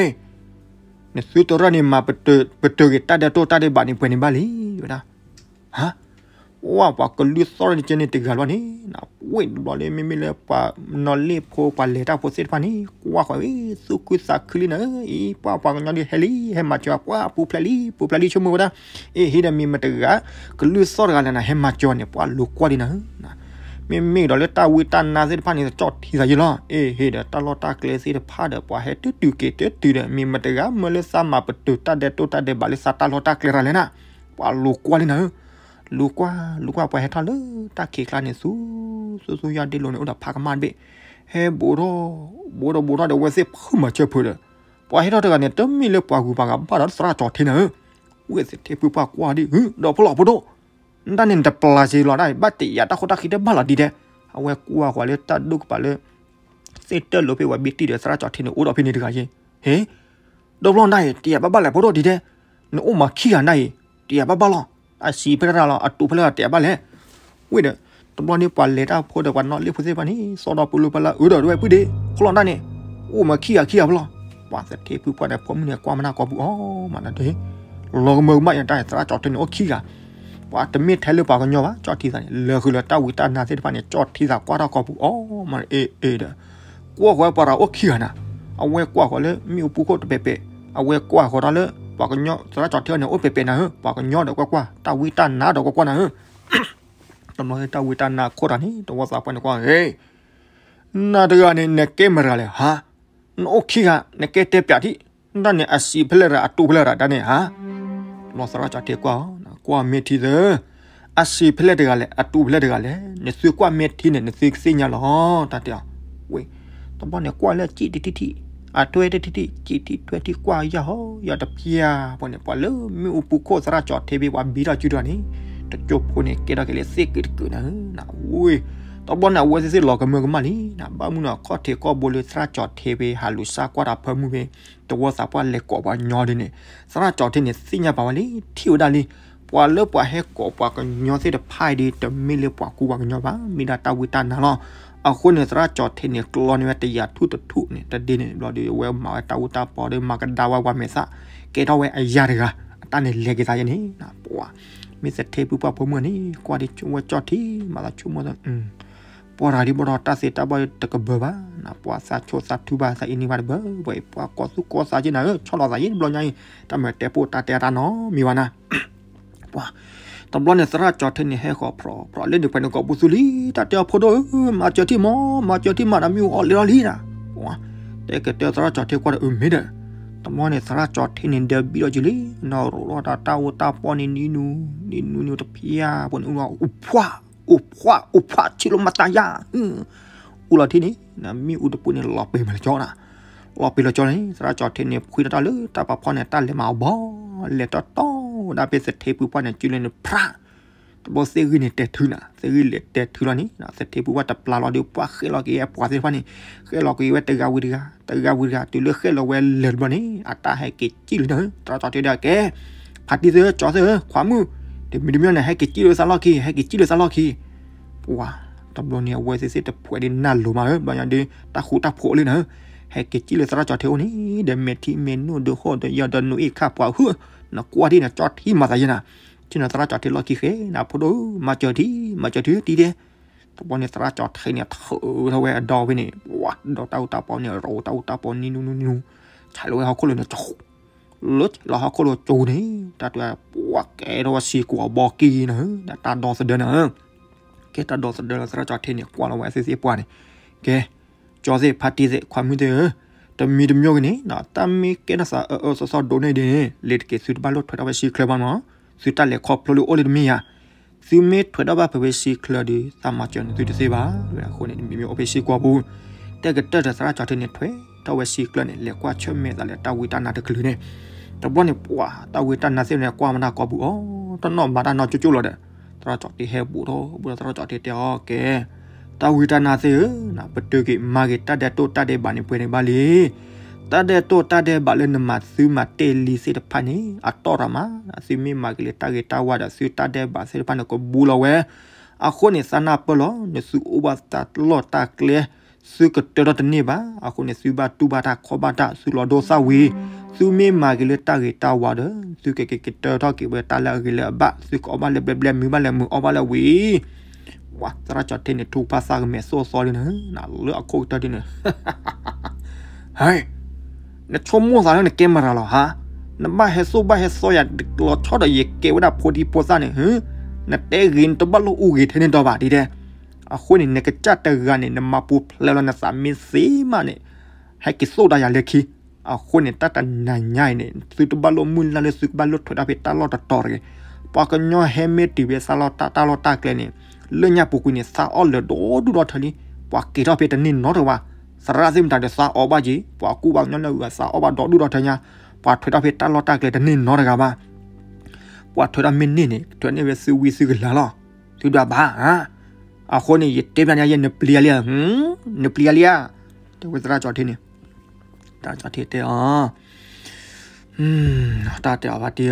နသုတရၢၢ်န့ၣ် မၤပတုာ်ဂ့ၤတၢ်ဒဲးတိၢ်တၢ်ဒဲးဘးန့ၣ်ပှဲၤန့ၣ်ဘၣ်လံ, ဝဲဒၣ် ဟါ, ပှၤကလုၢ်သီၣ်ထီၣ်န့ၣ်ကဲန့ၣ်တဂၤလီၤန့ၣ်, ဝ့ၢ်တဘျီလၢမ့မ့ၢ်လၢပှၤနီၣ်လ့ၣ်ဖိပှၤလဲၤတၢ်ဖိသ့ၣ်တဖၣ်န့ၣ် ကွၢ်ဃီၤဝဲ သူၣ်ခုသးခုလံနၤဧၢ, အံၤ ပှၤပှၤကညီဒုးဟဲလံ ဟဲမၤစၢၤ ပှၤပူၤဖျဲးလံ ပူၤဖျဲးလံ ဆိကမိၣ်ဝဲဒၣ်, အ့ၣ် ဟ့ၣ်ဒီးမ့ၢ်မတဂၤ ကလုၢ်သီၣ်တဂၤလဲၣ်နၤ ဟဲမၤစၢၤန့ၣ် ပှၤလိၤကွၢ်လံနၤဧၢ မ့မ့ၢ်ဒီးလၢတၢ်ဝံတၢ်နါသ့ၣ်တဖၣ်န့ၣ် ကၠီၣ်ထံသးယ့ၢ်လီၤ, အ့ၣ် ဟ့ၣ်ဒီးတၢ်လီၢ်တၢ်ကျဲသ့ၣ်တဖၣ်ဒီး ပှၤဟဲတတုၤက့ၤတတုၤဒီး မ့ၢ်မတဂၤမၢလၢသးမၤပတုာ်တၢ်ဒဲးတိၢ်တၢ်ဒဲးဘးလၢသးတၢ်လီၢ်တၢ်ကျဲတဂၤလဲၣ်နၤ, ပှၤလိၤကွၢ်လံနၤဧၢ, လိၤကွၢ် လိၤကွၢ် ပှၤဟဲထီၣ်လၢတၢ်ခံးကျါန့ၣ် သူ သူသူယါဒ့လိၤန့ၣ် အိၣ်ဒီးဖးကမၣ်တဘ့ၣ်, ဟဲဘူးထီၣ် ဘူးထီၣ်ဘူးထီၣ်ဒီး အဝဲသ့ၣ်ဖုမၤစၢၤဖုဒီး ပှၤဟဲထီၣ်တဂၤန့ၣ် တမ့ၢ်လၢပှၤဂုၤပှၤဂၤဘၣ်ဒီးသရၣ်ကၠီထံနၤဧၢ, ဝ့ၢ်သထ့ဖုပှၢ်ကွၢ်ဒ် ဟု ဒီးဖိလီၤဖိဒိၣ် နတၢ်န့ၣ်နတပျၢ်စ့လီၤဒၣ်အံၤ ဘၣ်တယာ်တၢ်ခိၣ်တၢ်ခံတဘၣ်လီၤဒ်တဲ, အဝဲကွၢ်ဃီၤလၢတၢ်ဒိၣ်ကပၤလၢ သ့ၣ်တၢၢ်လိာ်ဖဲဝဲဘံတံၢ်ဒီးသရၣ်ကၠီထံန့ၣ် အိၣ်ဒီးဖဲန့ၣ်တဂၤယ့ၢ်, ဟ့ ဒီးဖိလီၤနတၢ်အံၤ တယာ်ဘၣ်ဘၣ်လဲၣ်ဖိဒိၣ်ဒ်တဲ, နအိၣ်မၤခံဂၤနတၢ်အံၤ တယာ်ဘၣ်ဘၣ်လီၤ, အစံးဖဲတၢ်လီၤ အတူးဖဲလဲၣ်တယာ်ဘၣ်လဲၣ်, ဝ့ၢ်ဒီး တဘျီန့ၣ်ပှၤလဲၤတၢ်ဖိဒီးပှၤနီၣ်လ့ၣ်ဖိသ့ၣ်တဖၣ်န့ၣ် သီၣ်ဒီးပလူၤပလၢအုးဒီးဝဲပုၢ်ဒ့ ခိၣ်လီၤနတၢ်န့ၣ် အိၣ်မၤခံဂၤခံဂၤဖိလီၤ, ပှၤသထ့ဖုပှၢ်ဒီးဖိမုၣ်န့ၣ် ကွၢ်မနၢ်ကိာ်ပူၤအီၤမးနတၢ် လီၤကမၢကမၣ်ယတၢ်သရၣ်ကၠီထံန့ၣ် အိၣ်ခံဂၤ, ပှၤတမ့ၢ်ထဲလၢပှၤကညီဘၣ် ကၠီၣ်ထံသးန့ၣ် လၢဃုာ်လၢတၢ်ဝံတၢ်နါသ့ၣ်တဖၣ်န့ၣ် ကၠီၣ်ထံသးကွၢ်ထီၣ်ကိာ်ပူၤအီၤမး အ့ၣ်အ့ၣ်ဒီး ကွၢ်ဃီၤပှၤတဂၤအိၣ်ခံဂၤနၤ, အဝဲကွၢ်ဃီၤလၢမ့ၣ်အူပူၤခိၣ်တပဲာ်ပဲာ်, အဝဲကွၢ်ဃီၤဒီးလၢ ပှၤကညီသရၣ်ကၠီထံန့ၣ် အိၣ်ပဲာ်ပဲာ်နၤဧၢ, ပှၤကညီဒီးကွၢ်ကွၢ် တၢ်ဝံတၢ်နါဒီးကွၢ်ကွၢ်နၤဧၢ, တဘျီတၢ်ဝံတၢ်နါခိၣ်တၢ်န့ၣ် တဝီသးပှၢ်န့ၣ်ကွၢ် ဟ့ နၤတဂၤန့ၣ် နကဲမတၤလဲၣ် ဟါ, နအိၣ်ခံဂၤ နကဲတဲပၠးထံၣ်, နတၢ်န့ၣ် အစံးဖဲလဲၣ်ရၤ အတူးဖဲလဲၣ်ရၤတၢ်န့ၣ် ဟါ, တဘျီသရၣ်ကၠီထံကွၢ်အီၤ ကွၢ်မ့ၢ်ထံသၢ, အစံးဖဲလဲၣ်တဂၤလဲၣ် အတူးဖဲလဲၣ်တဂၤလဲၣ်, နသုကွၢ်မ့ၢ်ထံန့ၣ် နသုကသ့ၣ်ညါလီၤ တၢ်တဲအီၤ, ဝ့ၢ် တဘျီန့ၣ်ကွၢ်လၢကံၣ်တထံၣ်ထံၣ်, အထွဲတထံၣ်ထံၣ် ကံၣ်ထံၣ်ထွဲထံၣ်ကွၢ်ယၢ်ဟီယၢ်တပျၢ်ဖိန့ၣ် ပှၤလၢမ့ၣ်အူပူၤခိၣ်သရၣ်ကၠီထံဖဲပှၤဘံထီၣ်စုတဂၤန့ၣ် တကၠိဖိန့ၣ် ကဲထီၣ်က့ၤလၢသ့ၣ်ကုာ်တကုာ်နၤဧၢ, ဝ့ၢ် တဘျီန့ၣ် အဝဲသ့ၣ်သ့ၣ်လီၤကမၢကမၣ်လံနၤ, ဘၣ်မနုၤအခီၣ်ထံးခီၣ်ဘိလၢသရၣ်ကၠီထံဖဲ ဟးလူၤစၢ်ကွၢ်တၢ်ဖၢမုၢ်ဖဲ တဝီသးပှၢ်လဲၤကိးပှၤကညီဒ်န့ၣ် သရၣ်ကၠီထံန့ၣ် သ့ၣ်ညါပာ်ဝဲလံ ထံၣ်ဝဲဒၣ်လံ, ပှၤလၢပှၤဟဲကိးပှၤကညီသ့ၣ်တဖၣ်အံၤဒီး တမ့ၢ်လၢပှၤကူပှၤကညီဘၣ်, မ့ၢ်ဒၣ်တၢ်ဝံတၢ်နါလီၤ. အဃိန့ၣ် သရၣ်ကၠီထံန့ၣ် ကျီန့ၢ်ဝဲတယၤထူၣ်တထူၣ်န့ၣ် တဒ့န့ၣ် ဘျီဒီး အဝဲမၤဝဲတၢ်အူတၢ်ပီဒီး မၤကဒါဝဲပှၤမဲာ်သၣ် ကဲထီၣ်ဝဲအယၤတဂၤ, အတၢ်န့ၣ်လဲၤက့ၤသးယဲန့ၣ် ပှၤ မ့ၢ်သထ့ဖုပှၢ်ဖိမုၣ်န့ၣ် ကွၢ်ဒ်ဝဲကၠီထံ မၤသးဆိကမိၣ် ပှၤတဂၤဒ်ဘၣ်ဒီးတၢ်သ့တၢ်ဘၣ်တကဘၢဘၣ်နၤ, ပှၤသးဆိသးထုဘၣ်သးအ့ၣ်န့ၢ်ဘၣ်တဘၢ, ဝဲအံၤပှၤကိးသူၣ်ကိးသးက့နၤဧၢ, ဆီၣ်လီၤသးယဲတဘျီညါအံၤ, တၢ်မၤတဲပိာ်တၢ်တဲတၢ်နီတမံၤဘၣ်နၤ. ပှၤ တဘျီန့ၣ်သရၣ်ကၠီထံန့ၣ် ဟဲဃီၤဖြီဖြီလၢန့ၣ်ပှဲၤန့ၣ်ကိာ်ပူၤသူလံ, တၢ်တဲအီၤဖိဒိၣ်ဧၢ, မၤစၢၤထံၣ်မး, မၤစၢၤထံၣ်မးဒီး မ့ၣ်အူအီၣ်လံလီၤလံနၤ. ပှၤ တဲကတဲသရၣ်ကၠီထံကွၢ်ဒီးအုးမ့ၢ်ဒီး, တဘျီန့ၣ်သရၣ်ကၠီထံန့ၣ် ဒဲဘံထီၣ်က့ၤလံ, နီၢ်ရိးထီၣ်တၢ်အိၣ်တၢ်ပီၢ်န့ၣ် နံၤနူၤ, နံၤနူၤနံၤတဖျၢၣ်ဖိန့ၣ် အိၣ်ဖှၣ်, အိၣ်ဖှၣ်, အိၣ်ဖှၣ်, ဆံးလိာ်မၤသးယါ, အူလီၤထံန့ၣ် မ့ၣ်အူတပူၤန့ၣ် လီၤပှ့ၤမးလၢကၠီနၤ, လီၤပ့ၤလီၤကၠီန့ၣ် သရၣ်ကၠီထံန့ၣ် ဖှံထီၣ်တၢ်လၢတၢ်ပာ်ဖီၣ်န့ၣ် တၢ်လဲၤမၤအီၤဘီ လဲၤတီတီဝဲဒၣ်ဖဲသထ့ဖုပှၢ်န့ၣ် ကၠုလၢန့ၣ် ဖြး တဘျီသ့ၣ်ဂံၢ်န့ၣ်တဲထုနၤ သ့ၣ်ဂံၢ်လဲၤတဲထုလီၤန့ၣ် သထ့ဖုပှၢ်တပျၢ်လီၤဒီး ပှၤဃဲၣ်လီၤက့ၤဝဲပှၤသ့ၣ်တဖၣ်န့ၣ် ဃဲၣ်လီၤက့ၤဝဲတဂၤဝံၤတဂၤ တဂၤဝံၤတဂၤ တုၤလၢဃဲၣ်လီၤဝဲလၢာ်တဘျီန့ၣ် အတၢ်ဟဲက့ၤစံၣ်လၢန့ၣ် သရၣ်ကၠီထံဒီးကဲ ဖါတံၢ်သ့ၣ်ဧၢ ကၠီသ့ၣ်ဧၢ ခွါမုၣ် တမံၤတမံၤန့ၣ် ဟဲက့ၤစံၣ်လၢသးလီၢ်ခံ ဟဲက့ၤစံၣ်လၢသးလီၢ်ခံ ပှၤ တဘျီန့ၣ် အဝဲသ့ၣ်သ့ၣ်တဖှဲးဒ်နၢ်လိၤမးဧၢ ဘျီညါဒီး တၢ်ဃူတၢ်ဖိးလံနၤ ဟဲက့ၤစံၣ်လၢသရၣ်ကၠီထံအိၣ်န့ၣ် ဒီးမဲာ်ထံမဲာ်နိၣ်ဒီးဟီၣ်ဒီးယီၤဒီးနူအ့ၣ်ခၣ်ပှၤဟုၣ် နကွၢ်ထံၣ်နကၠီထံမၤသးယဲနၤ ထံၣ်နသရၣ်ကၠီထံလီၢ်ခံဃဲ နဖိဒိၣ် မၤစၢၤထံ မၤစၢၤထံတံၤတဲ တဘျီန့ၣ် သရၣ်ကၠီထံန့ၣ် ထုးထီၣ်ဝဲအဒီဖဲန့ၣ် ပှၤဒီးတၢ်အူတၢ်ပီန့ၣ် ရိတၢ်အူတၢ်ပီနံနူနူနူ ဆဲးလီၤဝဲဟီၣ်ခိၣ်လိၤန့ၣ် ကၠီ လၢလီၤဟီၣ်ခိၣ်လိၤကၠိန့ၣ် တၢ်တဲပှၤကဲထီၣ်ဝဲစံကွၢ်ဘီကံနၤ တၢ်ဒီသဒၢနၤ ကဲတၢ်ဒီသဒၢလီၤ သရၣ်ကၠီထံန့ၣ် ကွၢ်လီၤဝဲသ့ၣ်သ့ၣ်ပှၤန့ၣ် ကဲ ကၠီသ့ၣ် ဖါတံၢ်သ့ၣ် ခွါမုၣ်သ့ၣ်ဧၢ တမံၤတမံၤဂ့ၤန့ၣ် တၢ်မ့ၢ်ကဲထီၣ်သးအၢအၢသီသီဒိၣ်န့ၢ်ဒ်န့ၣ် လ့ၤတက့ၤသုတဘၣ်လိၣ်ထွဲထီၣ်ဝဲဆံချၢဘၣ်မး သုတၢ်လဲၤခီဖျိလၢအိၣ်လၢတမ့ၢ်ယၤ သုမ့ၢ်ထွဲထီၣ်ဘၣ်ဖဲဝဲဆံချၢဒီး သးမၤစၢၤန့ၣ်သုတသ့ဘၣ် အဃိန့ၣ် မ့မ့ၢ်အိၣ်ဖဲဆံကွၢ်ပူၤ တဲကတၢၢ်ဒီးသရၣ်ကၠီထံန့ၣ် ထွဲထီၣ်ဝဲဆံချၢန့ၣ် လဲၤကွၢ်ဆၢၣ်မဲာ်သးလၢတၢ်ဝံတၢ်နါတကလုာ်န့ၣ် တဘျီန့ၣ် ပှၤ တၢ်ဝံတၢ်နါသ့ၣ်န့ၣ် ကွၢ်မတၤကွၢ်ပူၤအီၤ တနီၣ်မၤတၢ်နီၢ်ကၠိကၠိလီၤဒီး သရၣ်ကၠီထံဟဲဘူးထီၣ်ဘူးဒီး သရၣ်ကၠီထံတဲအီၤကဲ တၢ်ဝံတၢ်နါသ့ၣ်ဧၢ ပတုာ်က့ၤမၤက့ၤတၢ်ဒဲးတိၣ်တၢ်ဒဲးဘးန့ၣ်ပှဲၤန့ၣ်ဘၣ်လံ တၢ်ဒဲးတိၣ်တၢ်ဒဲးဘးလၢနမၤသုမၤတ့ၢ်လံသ့ၣ်တဖၣ်န့ၣ် အတီၢ်ရၤမး သုမ့ၢ်မၤက့ၤလၢတၢ်ဂ့ၤတၢ်ဝါဒီး သုတၢ်ဒဲးဘးသ့ၣ်တဖၣ်န့ၣ် ကဘူးလီၤဝဲ အဃိန့ၣ် သးနၢ်ပၢၢ်လီၤ နသုအိၣ်ဘၣ်တၢ်လီၢ်တၢ်ကျဲ သုကတၢၢ်ထီၣ်တန့ၢ်ဘၣ် အဃိန့ၣ် သုဘၣ်တူၢ်ဘၣ်တၢ်ခီၣ်ဘၣ်တၢ် သုလီၤဒိသၣ်ဝံၤ သုမ့ၢ်မၤက့ၤလၢတၢ်ဂ့ၤတၢ်ဝါဒီး သုကကကတၢၢ်ထီၣ်က့ၤဝဲတၢ်လၢအဂ့ၤလၢအဘၣ် သုကအီၣ်ဘၣ်လၢဘျဲဘျဲ မုာ်ဘၣ်လၢမုာ် အီၣ်ဘၣ်လၢဝံၤ ပှၤသရၣ်ကၠီထံန့ၣ် ထူဖးသးကမဲာ်သိၣ်သီလံနၤ လၢအခိၣ်ကတၢၢ်ဒ်န့ၣ် ဟဲ နဆိကမိၣ်သးလၢနကဲမရၤလီၤဟါ, နဘၣ်ဟဲသိၣ်ဘၣ်ဟဲသီယၤ လီၤဆီဒီးယကဲဝဲဒၣ်ဖိဒံဖိသၣ်န့ၣ်, နတဲဂ့ၤနတဘၣ်လိၣ်အူဂ့ၤထဲန့ၣ်ဒီးဘၣ်ဒ်တဲ. အဃိန့ၣ် နကစၢ်တဂၤန့ၣ် နမၤပူၤဖျဲးလီၤနသးမ့ၢ်သ့မးန့ၣ်, ဟဲက့ၤသိၣ်တၢ်ယၤလၢခံ. အဃိန့ၣ် တၢ်တနၤညါအံၤန့ၣ် သုတဘၣ်လိၣ်မုၢ်လၢ်လၢသုကဘၣ်လိၣ်ထွဲးတၢ်ဖဲတၢ်လီၢ်တတီၤတဂ့ၤ. ပှၤကညီဟဲမ့ၢ်တုၤဖဲသးလီၢ်တၢ် တၢ်လီၢ်တၢ်ကျဲန့ၣ် လၢညါပူၤကွံာ်န့ၣ် သးအီၣ်လၢာ်ဒီဒူၣ်ဒီထၢလံ. ပှၤက့ၤထီၣ်ဖဲတန့ၢ်နီတဂၤဘၣ်. သရၣ်သ့ၣ်မတၤဒီးသးအီၣ်ဘၣ်က့ၤ, ပှၤကူပှၤကညီလၢအဂၤသးအီၣ်ဘၣ်ဒီဒူၣ်ဒီထၢညါ, ပှၤထွဲးထီၣ်ဖဲတၢ်လီၢ်တၢ်ကျဲတန့ၢ်နီတဂၤဘၣ်. ပှၤထွဲးထီၣ်မ့ၢ်န့ၢ်န့ၣ် ထွဲးန့ၢ်ဖဲသုဝံသုကလၤလီၤ. သုဒွးဘၣ်ဧါ. အဃိန့ၣ် ယတဲဘၣ်န့ၣ် ယဲနပျံၤအလံဧါ, နပျံၤအလံဧါ. တဲဝဲသရၣ်ကၠီထံန့ၣ် သရၣ်ကၠီထံတဲအီၤ တၢ်တဲအီၤဖါတံၢ်ဧၢ,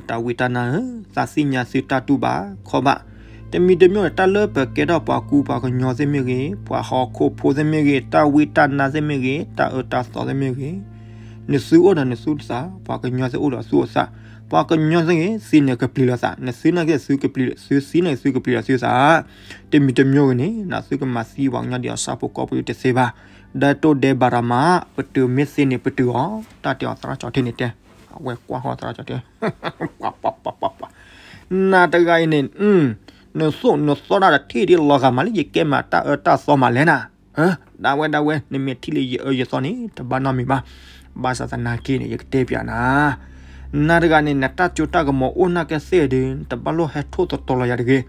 တၢ်ဝံတၢ်နါဧၢ, သးသ့ၣ်ညါသုတၢ်တူၢ်ဘၣ်ခီၣ်ဘၣ်. တမံၤတမံၤန့ၣ် တၢ်လၢပကဲထီၣ်ပှၤကူပှၤကညီသ့ၣ်မ့ၢ်ဂ့ၤ, ပှၤဟီၣ်ခိၣ်ဖိသ့ၣ်မ့ၢ်ဂ့ၤ, တၢ်ဝံတၢ်နါသ့ၣ်မ့ၢ်ဂ့ၤ, တၢ်အၢတၢ်သီသ့ၣ်မ့ၢ်ဂ့ၤ, နသုအိၣ်ဒီးနသုသး, ပှၤကညီသ့ၣ်အိၣ်ဒီးသုအိၣ်သး, ပှၤကညီသ့ၣ်ဂ့ၤ သံန့ၣ်ကပျံၤလီၤသး, နသုန့ၣ်ဂ့ၤ သုကပျံၤ, သုသံန့ၣ်သုကပျံၤလီၤသုသး. တမံၤတမံၤဂ့ၤန့ၣ် နသုကမၤသံပှၤကညီဒ်အီၤဆၣ်ဖိကီၢ်ဖိတသ့ဘၣ်. ဒဲးတိၢ်ဒဲးဘးရၤမး, ပတုာ်မ့ၢ်သ့န့ၣ်ပတုာ်အီၤ, တၢ်တဲအီၤသရၣ်ကၠီထံန့ၣ်တဲ, အဝဲကွၢ်ဃီသရၣ်ကၠီထံ, ပှၤပှၤပှၤပှၤပှၤ, နၤတဂၤအံၤန့ၣ်, နသိၣ်နသီဒၣ်တထံၣ်ဒ်လီၤဂာ်မးလၢယကဲမးတၢ်အၢတၢ်သီမးလဲၣ်နၤ. ဒၣ်ဝဲဒၣ်ဝဲ နမ့ၢ်ထံၣ်လၢယအၢယသီန့ၣ် တဘၣ်နီတမံၤဘၣ်. ဘၣ်ဆၣ်သနာ်က့န့ၣ် ယကတဲပျးနၤ, နၤတဂၤန့ၣ် နတၢ်စိတၢ်ကမီၤအိၣ်နာ်က့သ့ၣ်ဒီး နတဘၣ်လိၣ်ဟဲထိၣ်သတြီၤလီၤယၤတဂ့ၤ.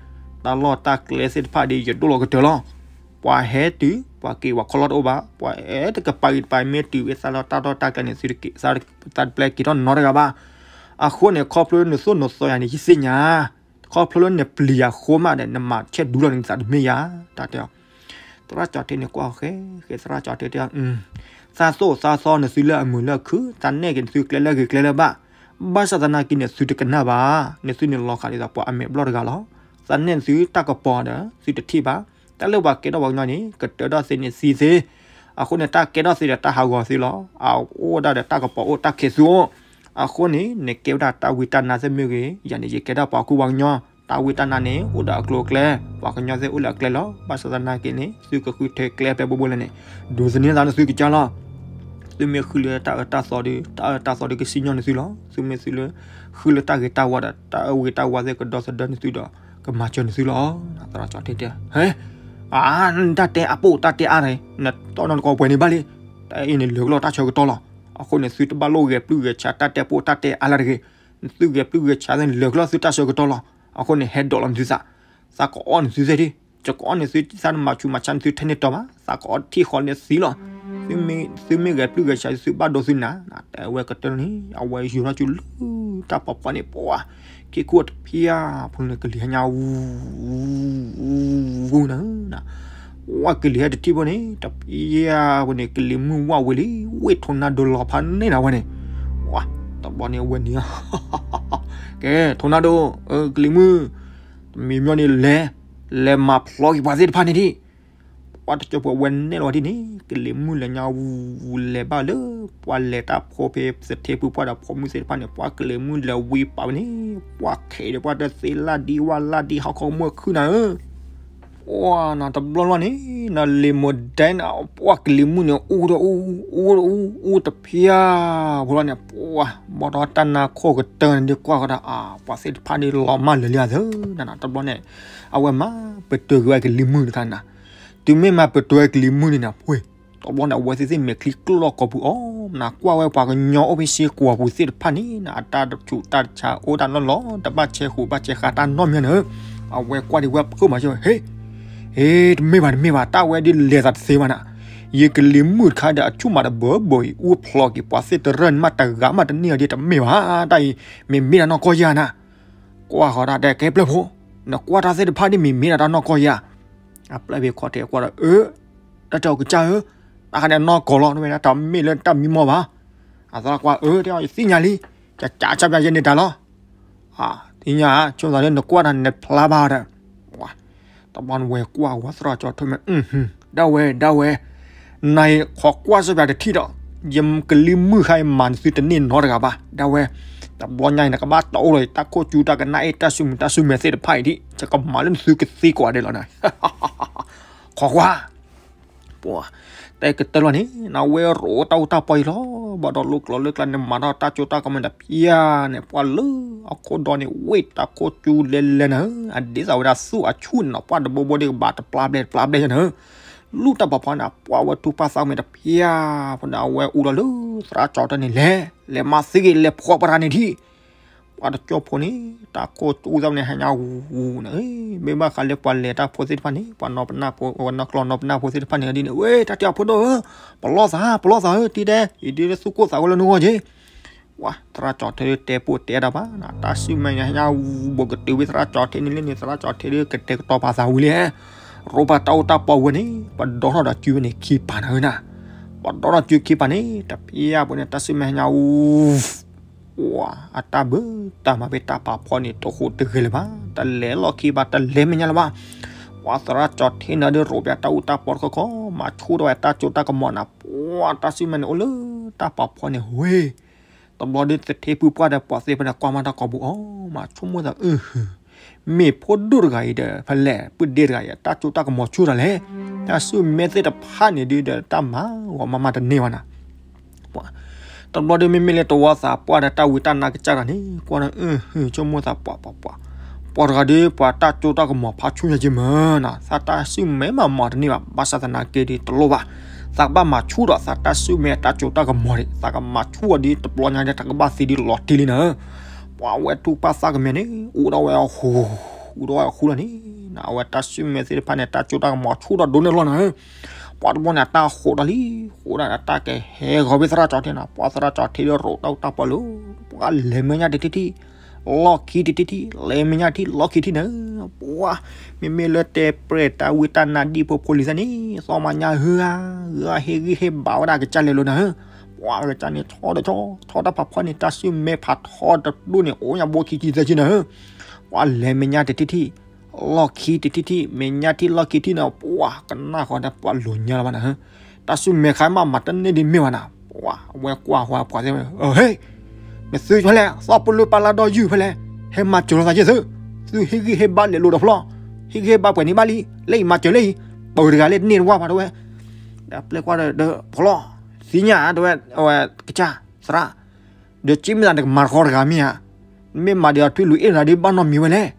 တၢ်လီၢ်တၢ်ကျဲသ့ၣ်တဖၣ်ဒီး ယဒိၣ်လီၤကတၢၢ်လီၤ. ပှၤဟဲတုၤ ပှၤက့ၤပှၤခီလီၢ်တအိၣ်ဘၣ်, ပှၤအဲၣ်တကပၤဂ့ၤတပၤမ့ၢ်တုၤဝဲသးလီၢ်တၢ်လီၢ်တၢ်ကျဲန့ၣ် သုတက့ၤ သးတပျဲက့ၤထီၣ်နီတဂၤဘၣ်. အဃိန့ၣ် ခီဖျိနသိၣ်နသီယၤန့ၣ် ယသ့ၣ်ညါ, ခီဖျိလၢနပျံၤယၤဃိမးဒီး နမၤဆဲးဒူလီၤနသးတမ့ၢ်ယၤ, တၢ်တဲအီၤ သရၣ်ကၠီထံန့ၣ်ကွၢ်ဃဲဃဲ သရၣ်ကၠီထံတဲ, သးသိၣ်သးသီနသုလၢအမုာ်လၢအခုၣ်, သးနဲၣ်က့ၤနသုကျဲလၢအဂ့ၤကျဲလၢအဘၣ်. ဘၣ်ဆၣ်သနာ်က့န့ၣ် သုတကနၣ်ဘၣ်, နသုန့ၣ်လီၤဃာ်ဒ်သိးပှၤအမဲာ်ဘျီၣ်တဂၤလီၤ. သးနဲၣ်နသုတၢ်ကပီၤဒီး သုတထံၣ်ဘၣ်. တၢ်လၢပှၤကဲထီၣ်ပှၤကညီန့ၣ် ကတၢၢ်ထီၣ်သ့န့ၣ်သံသ့. အဃိန့ၣ် တၢ်ကဲထီၣ်သ့ဒီးတၢ်ဟးဂီၤသ့လီၤ. အအိၣ်ဒၣ်ဒီးတၢ်ကပီၤအိၣ်တၢ်ခဲးသူအိၣ်. အဃိန့ၣ် နကဲဝဲဒၣ်တၢ်ဝံတၢ်နါသ့ၣ်မ့ၢ်ဂ့ၤ, ယၤန့ၣ် ယကဲဒၣ်ပှၤကူပှၤကညီ, တၢ်ဝံတၢ်နါန့ၣ် အိၣ်ဒီးအကျိၤအကျဲ, ပှၤကညီသ့ၣ်အိၣ်လၢအကျဲလီၤ. ဘၣ်ဆၣ်သနာ်က့န့ၣ် သုကဃုထၢကျဲဖဲဘိဘိလဲၣ်န့ၣ် ဒိးသန့ၤသးလၢသုကစၢ်လီၤ. သုမ့ၢ်ဃုလၢတၢ်အၢတၢ်သီဒီး တၢ်အၢတၢ်သီဒီးကစံၣ်ညီၣ်နသုလီၤ. သုမ့ၢ်သုလၢ ဃုလၢတၢ်ဂ့ၤတၢ်ဝါဒီး တၢ်အၢဂ့ၤတၢ်ဝါသ့ၣ်ကဒီသဒၢနသုဒီး ကမၤစၢၤနသုလီၤ. သရၣ်ကၠီထံတဲ, ဟဲ, အါ, တၢ်တဲအါပိၢ်တၢ်တဲအါတဂ့ၤ, နတီၢ်နီၢ်တကီၢ်ပှဲၤန့ၣ်ဘၣ်လံ. တၢ်အံၤန့ၣ်လၢာ်ကလီၢ်တၢ်ဆၢကတီၢ်လီၤ. အဃိန့ၣ် သုတဘၣ်လိၣ်ဂဲၤပျုၢ်ဂဲၤဆးတၢ်တဲပိၢ်တၢ်တဲအါလၢတဂ့ၤ. နသုဂဲၤပျုၢ်ဂဲၤဆးသ့ၣ်န့ၣ် လၢာ်ကလီၢ်သုတၢ်ဆၢကတီၢ်လီၤ. အဃိန့ၣ် ဟဲဒိးလီၤနသုသး, သးကအီၣ်နသုသ့ၣ်ဒံး, ယကအီၣ်နသုသးနမၤဆူးမၤဆါနသုထဲန့ၣ်တီၤဘၣ်, သးကအီၣ်ထံၣ်ဃီလၢသံလီၤ. သုမ့ၢ်ဂဲၤပျုၢ်ဂဲၤဆှး သုဘၣ်ဒိသုနၤ, တဲဝဲကတၢၢ်န့ၣ် အဝဲယိၤထီၣ်ကၠိလၢတၢ်ဖီဖီန့ၣ် ပှၤ ခ့ခိၣ်တဖျၢၣ်ဖိန့ၣ် ကလံၤဟဲညါ ဝူၤ ဝူၤ ဝူၤနၤ, ဝဲကလံၤဟဲတထံၣ်ဖိန့ၣ် တဖျၢၣ်ဖိန့ၣ် ကလံၤမုၢ်ဝၣ်ဝဲလံ, ဝ့ၢ်ထိးနါဒိလီၤဖးန့ၢ်နၤဝဲန့ၣ်, တဘျီန့ၣ်ဝဲန့ၣ် ကဲ ထိးနါဒိ, ကလံၤမုၢ်, တမံၤမီၢ်န့ၣ်လဲၤ, လဲၤမၤဖျီက့ၤပှၤသ့ၣ်တဖၣ်န့ၣ်ဒံး, ပှၤတကၠိဖိဝဲနဲၣ်လီၤဝဲဒ်န့ၣ် ကလံၤမုၢ်လဲၤညါဝူၤ လဲၤဘၣ်လၢ ပှၤလဲၤတၢ်ဖိဖဲသထ့ဖုပှၢ်ဒီးဖိမုၣ်သ့ၣ်တဖၣ်န့ၣ် ပှၤကလံၤမုၢ်လဲၤဝံပာ်ဝဲန့ၣ် ပှၤခဲဒီးပှၤတသ့လၢ်ဒံဝၣ်လၢ်ဒံ ဟီၣ်ခိၣ်မုၢ်ခုၣ်နၤဧၢ, ပှၤနၤတဘျီလီၤန့ၣ် နလံၤမိၢ်ဒဲနၤ ပှၤကလံၤမုၢ်န့ၣ် အူတအူ အူတအူ အူတဖျၢၣ်ဖိလီၤန့ၣ် ပှၤ ဘီၣ်ဒီးတၢ်နါခိၣ်ကတၢၢ်န့ၣ်ဒ်ကွၢ်ဃီဒီး အါ ပှၤသ့ၣ်တဖၣ်ဒ်လီၤမၢ်လၢာ်လံဧါသၢနၤ တဘျီန့ၣ် အဝဲမၤပတုာ်ကွံာ်ဝဲကလံၤမုၢ်တခါနၤ, တုၤမ့ၢ်မၤပတုာ်ဝဲကလံၤမုၢ်န့ၣ်နၤ ပှ့ၤ တဘျီန့ၣ် အဝဲသ့ၣ်သ့ၣ်မဲာ်ချံကျိၣ်လီၤကိာ်ပူၤအီၤ နၤကွၢ်ဝဲပှၤကညီအိၣ်ဖဲစ့ကိးပူၤသ့ၣ်တဖၣ်န့ၣ်နၤ အတၢ်တဆူးတၢ်တဆါအိၣ်တၢ်လီၢ်လီၤ တဘၣ်ဆဲးဃူးဘၣ်ဆဲးဃါတၢ်နီတမံၤန့ၣ်, အဝဲကွၢ်ဒံးဝဲဖုၣ်မးစ့ၢ်ဝဲ ဟ့ ဟ့ တမ့ၢ်ဘၣ်တမ့ၢ်ဘၣ် တၢ်ဝဲဒ်လဲၤသးတသ့ဘၣ်နၤ, ယကလံၤမုၢ်တခါဒီးအဆူၣ်မးတဘၢဘၢအံၤ အူဖျိးက့ၤပှၤသ့ၣ်တရၢၣ်န့ၣ်မးတဂၤမးတန့ၢ်အီၤဒ်တမ့ၢ်ဘၣ်, တၢ်အံၤ မ့မ့ၢ်တၢ်နီၢ်ကီၢ်ယၤနၤ, ကွၢ်ဃီဒၣ်တဲကဲပျဲၢ်ဖိ, နကွၢ်တၢ်သ့ၣ်တဖၣ်ဒ်မ့မ့ၢ်ဒၣ်တၢ်နီၢ်ကီၢ်ယၤ, အပျဲၢ်ဖဲခီၣ်ထံးကွၢ်ဒီး အၢ တၢ်တဲအီၤကစၢ်ဧၢ, တၢ်ခါန့ၣ်အနီၢ်ကီၢ်လီၤ တမ့ၢ်လၢတၢ်မံမီၢ်ဘၣ်, အသရၣ်ကွၢ်အၢ တဲအီၤယသ့ၣ်ညါလံ, ကကးဆၢပျးယဲန့ၣ်တၢ်လီၤ, သ့ၣ်ညါဧါ ဆိသးလၢနကွၢ်တၢ်န့ၣ်နဖျါဘၣ်ဒီး, တဘျီန့ၣ်ဝဲကွၢ်ဝဲသရၣ်ကၠီထၢၣ်မဲာ်, ဒၣ်ဝဲ ဒၣ်ဝဲ, နၤအံၤခီကွၢ်ဆၢပျးတထံၣ်ဒီး, ယကလံၤမုၢ်ခါအံၤမၤနသုတန့ၢ်နီတဂၤဘၣ်, ဒၣ်ဝဲ, တဘျီညါအံၤနကဘၣ်တအိၣ်လီၤအံၤ တၢ်ခိၣ်ကၠူတၢ်ကနၣ်အ့ၣ် တၢ်ဆူၣ်မဲာ်တၢ်ဆူၣ်မဲာ်သ့ၣ်တဖၣ်အံၤဒ် ယကမၤလၢနသုကသ့ကိးဂၤဒဲးလီၤနၤ, ခီကွၢ် ပှၤ တဲကတၢၢ်လီၤန့ၣ် နဝဲရိးတၢ်အူတၢ်ပီအံၤလီၤ, ဘၣ်ဒီးလိၣ်ကျိၤလၢကျါန့ၣ် မၤထီၣ်တၢ်ကၠိတၢ်ကမီၤတဖၠၣ်န့ၣ် ပှၤလၢအခိၣ်ဒီန့ၣ် ဝ့ၢ်တၢ်ခိၣ်ကၠူလဲၤလဲၤနၤဧၢ, အဒ်သိးဝဲဒၣ်သူၣ်အဆူၣ်န့ၣ် ပှၤတဘိဘိဒ်ကဘၣ်တပျၢ်ဘျဲၣ်တပျၢ်ဘျဲၣ်ယဲနၤဧၢ, လူၢ်တၢ်ပာ်ဖီန့ၣ် ပှၤဝဲထူၣ်ပာ်သးမဲာ်တဖၠၣ်, ဖိန့ၣ် အဝဲအူဒီးလၢသရၣ်ကၠီထၢၣ်န့ၣ်လဲၤ, လဲၤမၤသ့ဂ့ၤ လဲၤဖှီၣ်ပရၤန့ၣ်ထံၣ် ပှၤတကၠိဖိန့ၣ် တၢ်ခိၣ်ကၠူသးန့ၣ် ဟဲညါဝူၤဝူၤန့ၣ်, မ့ၢ်ဘၣ်ဃးလၢပှၤလဲၤတၢ်ဖိသ့ၣ်တဖၣ်န့ၣ် ပှၤနီၢ်ပနၢ်ဖိ ပှၤနီၢ်ကျီၢ်နီၢ်ပနၢ်ဖိသ့ၣ်တဖၣ်န့ၣ်ဒ်န့ၣ် ဝဲ တၢ်တဲအီၤဖိဒိၣ်ဧၢ, ပလီၢ်သး ပလီၢ်သးဧၢ တံၤဒဲး ယဒ်လၢသူၣ်ကိၢ်သးဂီၤလၢနဂီၢ်က့ၤ, ပှၤသရၣ်ကၠီထၢၣ်တဲပိာ်တဲဒီးဘၣ်နၤ, တၢ်ဆူၣ်မဲာ်ညါဟဲညါဝူၤ ဘိးကတုၤဝဲသရၣ်ကၠီထၢၣ်န့ၣ်လၢန့ၣ် သရၣ်ကၠီထၢၣ်ဒ်ကတဲာ်ကတီၤပာ်သးဝံၤလံ, ရိဖးတၢ်အူတၢ်ပီဝဲန့ၣ် ပှၤဒီထီၣ်ဒီးကၠူဝဲန့ၣ်ခံပၤနၤဧၢနၤ, ပှၤဒီထီၣ်ကၠူခံပၤန့ၣ် တဖၠၣ်ဖိန့ၣ် တၢ်ဆူၣ်မဲာ်ညါဝူၤ ပှၤအတၢ်ဘၢတၢ်မၤဖဲတၢ်ပာ်ဖီန့ၣ် တဟူးတဂဲၤလၢၤဘၣ်, တလဲၤလီၢ်ခံဘၣ် တလဲၤမဲာ်ညါလၢၤဘၣ်, ပှၤသရၣ်ကၠီထၢၣ်န့ၣ်ဒီးရိးပၠးတၢ်အူတၢ်ပီတခီခီ မၤဆူၣ်ထီၣ်ဝဲတၢ်ကၠိတၢ်ကမီၤနၤ, ပှၤတၢ်ဆူၣ်မဲာ်န့ၣ်အိၣ်လၢတၢ်ပာ်ဖီန့ၣ်ဝဲ တဘျီဒီးသထ့ဖုပှၢ်ဒီးပှၤသ့ၣ်တဖၣ်န့ၣ် ကွၢ်မးတၢ်ကိာ်ပူၤအီၤ မၤဆိကမိၣ်သးအုဟၢ မ့ၢ်ဖိဒိၣ်တဂၤအံၤဒီးဖဲလဲၣ် ပုၢ်ဒ့တဂၤအံၤ တၢ်ကၠိတၢ်ကမီၤဆူၣ်တၢ်လဲၣ်, တၢ်ဆူၣ်မဲာ်သ့ၣ်တဖၣ်န့ၣ်ဒုးဒီးတၢ်မၤဂီၤမးမးတန့ၢ်ဘၣ်နၤ, တဘျီဒီးမ့မ့ၢ်လၢတဝီသးပှၢ်ဒီးတၢ်ဝံတၢ်နါကစၢ်တဂၤန့ၣ် ကွၢ်ဒီးအုဟၢ ဆိကမိၣ်သးပှၤပှၤပှၤ, ပှၤတဂၤဒီးပှၤတၢ်ကၠိတၢ်ကမီၤဖးဆူၣ်ညါက့မၢ်နၤ, သးတၢ်ဆူၣ်မဲာ်မးမၤတန့ၢ်ဘၣ် ဘၣ်ဆၣ်သနာ်က့ဒီးတလိၣ်ဘၣ်, သးကဘၣ်မၤဆူၣ်ဒီးသးတၢ်ဆူၣ်မဲာ်တၢ်ကၠိတၢ်ကမီၤန့ၣ် သးကမၤဆူၣ်အီၤဒ်တဘျီညါဒီး သးကဘၣ်သ့ဒ်လီၤတံၢ်လံနၤ, ပှၤဝဲထူၣ်ပာ်သးကမဲာ်န့ၣ် အူဒီးဝဲအဃူ, အူဒီးဝဲအဃူလီၤန့ၣ်, အဝဲတၢ်ဆူၣ်မဲာ်သ့ၣ်တဖၣ်န့ၣ် တၢ်ကၠိတၢ်ကမီၤဆူၣ်ဒီးဒိၣ်န့ၢ်လီၤနၤ, ပှၤတဘျီန့ၣ် အတၢ်ဃိးဒီးလံ, ဃိးဒီးတၢ်ကဟဲဂီၤဖဲသရၣ်ကၠီထၢၣ်နၤ, ပှၤသရၣ်ကၠီထၢၣ်ဒီးရိးတၢ်အူတၢ်ပီလၢ, ပှၤလဲၤမဲာ်ညါတထံၣ်ထံၣ် လီၢ်ခံတထံၣ်ထံၣ် လဲၤမဲာ်ညါထံၣ်လီၢ်ခံထံၣ်နၤ, ပှၤ မ့မ့ၢ်လၢတဲပြဲၢ်တၢ်ဝံတၢ်နါဒ်ဖိဖိလံၤသးန့ၣ် သီမၤညါဟၢဧါ, ဟ့ၣ်ဂံၢ်ဟ့ၣ်ဘါဝဲဒၣ်ကစၢ်လဲၤလိာ်နၤဧၢ, ပှၤကစၢ်န့ၣ်ဆီဒီးဆီ, ဆီတၢ်ဖးဖီန့ၣ် တၢ်ဆူၣ်မဲာ်ဖးထီတဒိၣ်န့ၣ် အိၣ်ညါဘိခံဆံသၢဆံနၤဧၢ, ပှၤလဲၤမဲာ်ညါတထံၣ်ထံၣ် လီၢ်ခံတထံၣ်ထံၣ် မဲာ်ညါထံၣ်လီၢ်ခံထံၣ်နၤ, ပှၤကနၣ်ဃီဒီးပှၤလိၤညါလီၤဘၣ်နၤဧၢ, တၢ်ဆူၣ်မဲာ်ခါမးမၤတန့ၢ်ဒ်မ့ၢ်ဘၣ်နၤ, ပှၤအဝဲကွၢ်ဃီပှၤသ့ၣ်, ဟ့ၣ် နသုဖဲလဲၣ် သီပလူပာ်လၢဒီးယုၢ်ဖဲလဲၣ်, ဟဲမၤစၢၤလိာ်သးက့ၤသု, သုဟ့ၣ်ဂံၢ်ဟ့ၣ်ဘါလဲၤလိာ်ဒီးဖျီ, ဟ့ၣ်ဂံၢ်ဟ့ၣ်ဘါပှဲၤန့ၣ်ဘၣ်လံ, လၢအံၤမၤစၢၤလၢအံၤ, ပှၤတဂၤလၢတန့ၢ်တဝၢ်ဘၣ်တဝဲ, ဒီးပျဲၢ်ကွၢ်ဒီးဖျီ, သ့ၣ်ညါတဝဲ, အဝဲကစၢ်သရၣ်, ဒီးက့မ့ၢ်သးနကမၤတခီတဂၤမ့ၢ်ဧါ, မ့ၢ်မၤဒီးထွံၣ်လူၤအ့ၣ်နၤဒ်ဘၣ်နီတမံၤဝဲလဲၣ်,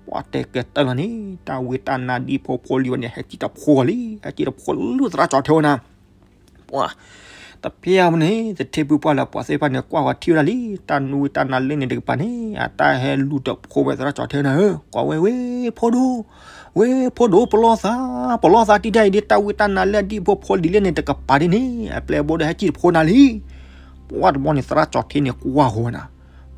ပှၤတဲကတၢၢ်လီၤန့ၣ် တၢ်ဝံတၢ်နါဒ်ဖိဖိလံၤဝဲန့ၣ် ဟဲက့ၤတဖိလံ, ဟဲက့ၤတဖိလၢသရၣ်ကၠီထၢၣ်ဝဲနၤ ပှၤ တဖျၢၣ်မနုၤန့ၣ် သထ့ဖုပှၢ်လၢပှၤသ့ၣ်တဖၣ်န့ၣ် ကွၢ်ဃီထံၣ်ဝဲဒၣ်လံ, တၢ်နူဝံတၢ်နါလၢန့ၣ်တကပၤန့ၣ် အတၢ်ဟဲလူၤတဖိဝဲသရၣ်ကၠီထၢၣ်နၤဧၢ, ကွၢ်ဝဲဝဲဖိဒိၣ်, ဝဲဖိဒိၣ်ပလီၢ်သး, ပလီၢ်သးတံၢ်တၢ်အံၤဒ်တၢ်ဝံတၢ်နါလၢအဒံၣ်ဖိဖိလံၤလၢန့ၣ် တကပၤဒ်န့ၣ် အပျဲၢ်ဘိဒီးဟဲကံၣ်တဖိနၤလံ. ပှၢ်တဘျီန့ၣ် သရၣ်ကၠီၤထ့န့ၣ်ကွၢ်ဃီၤနၤ,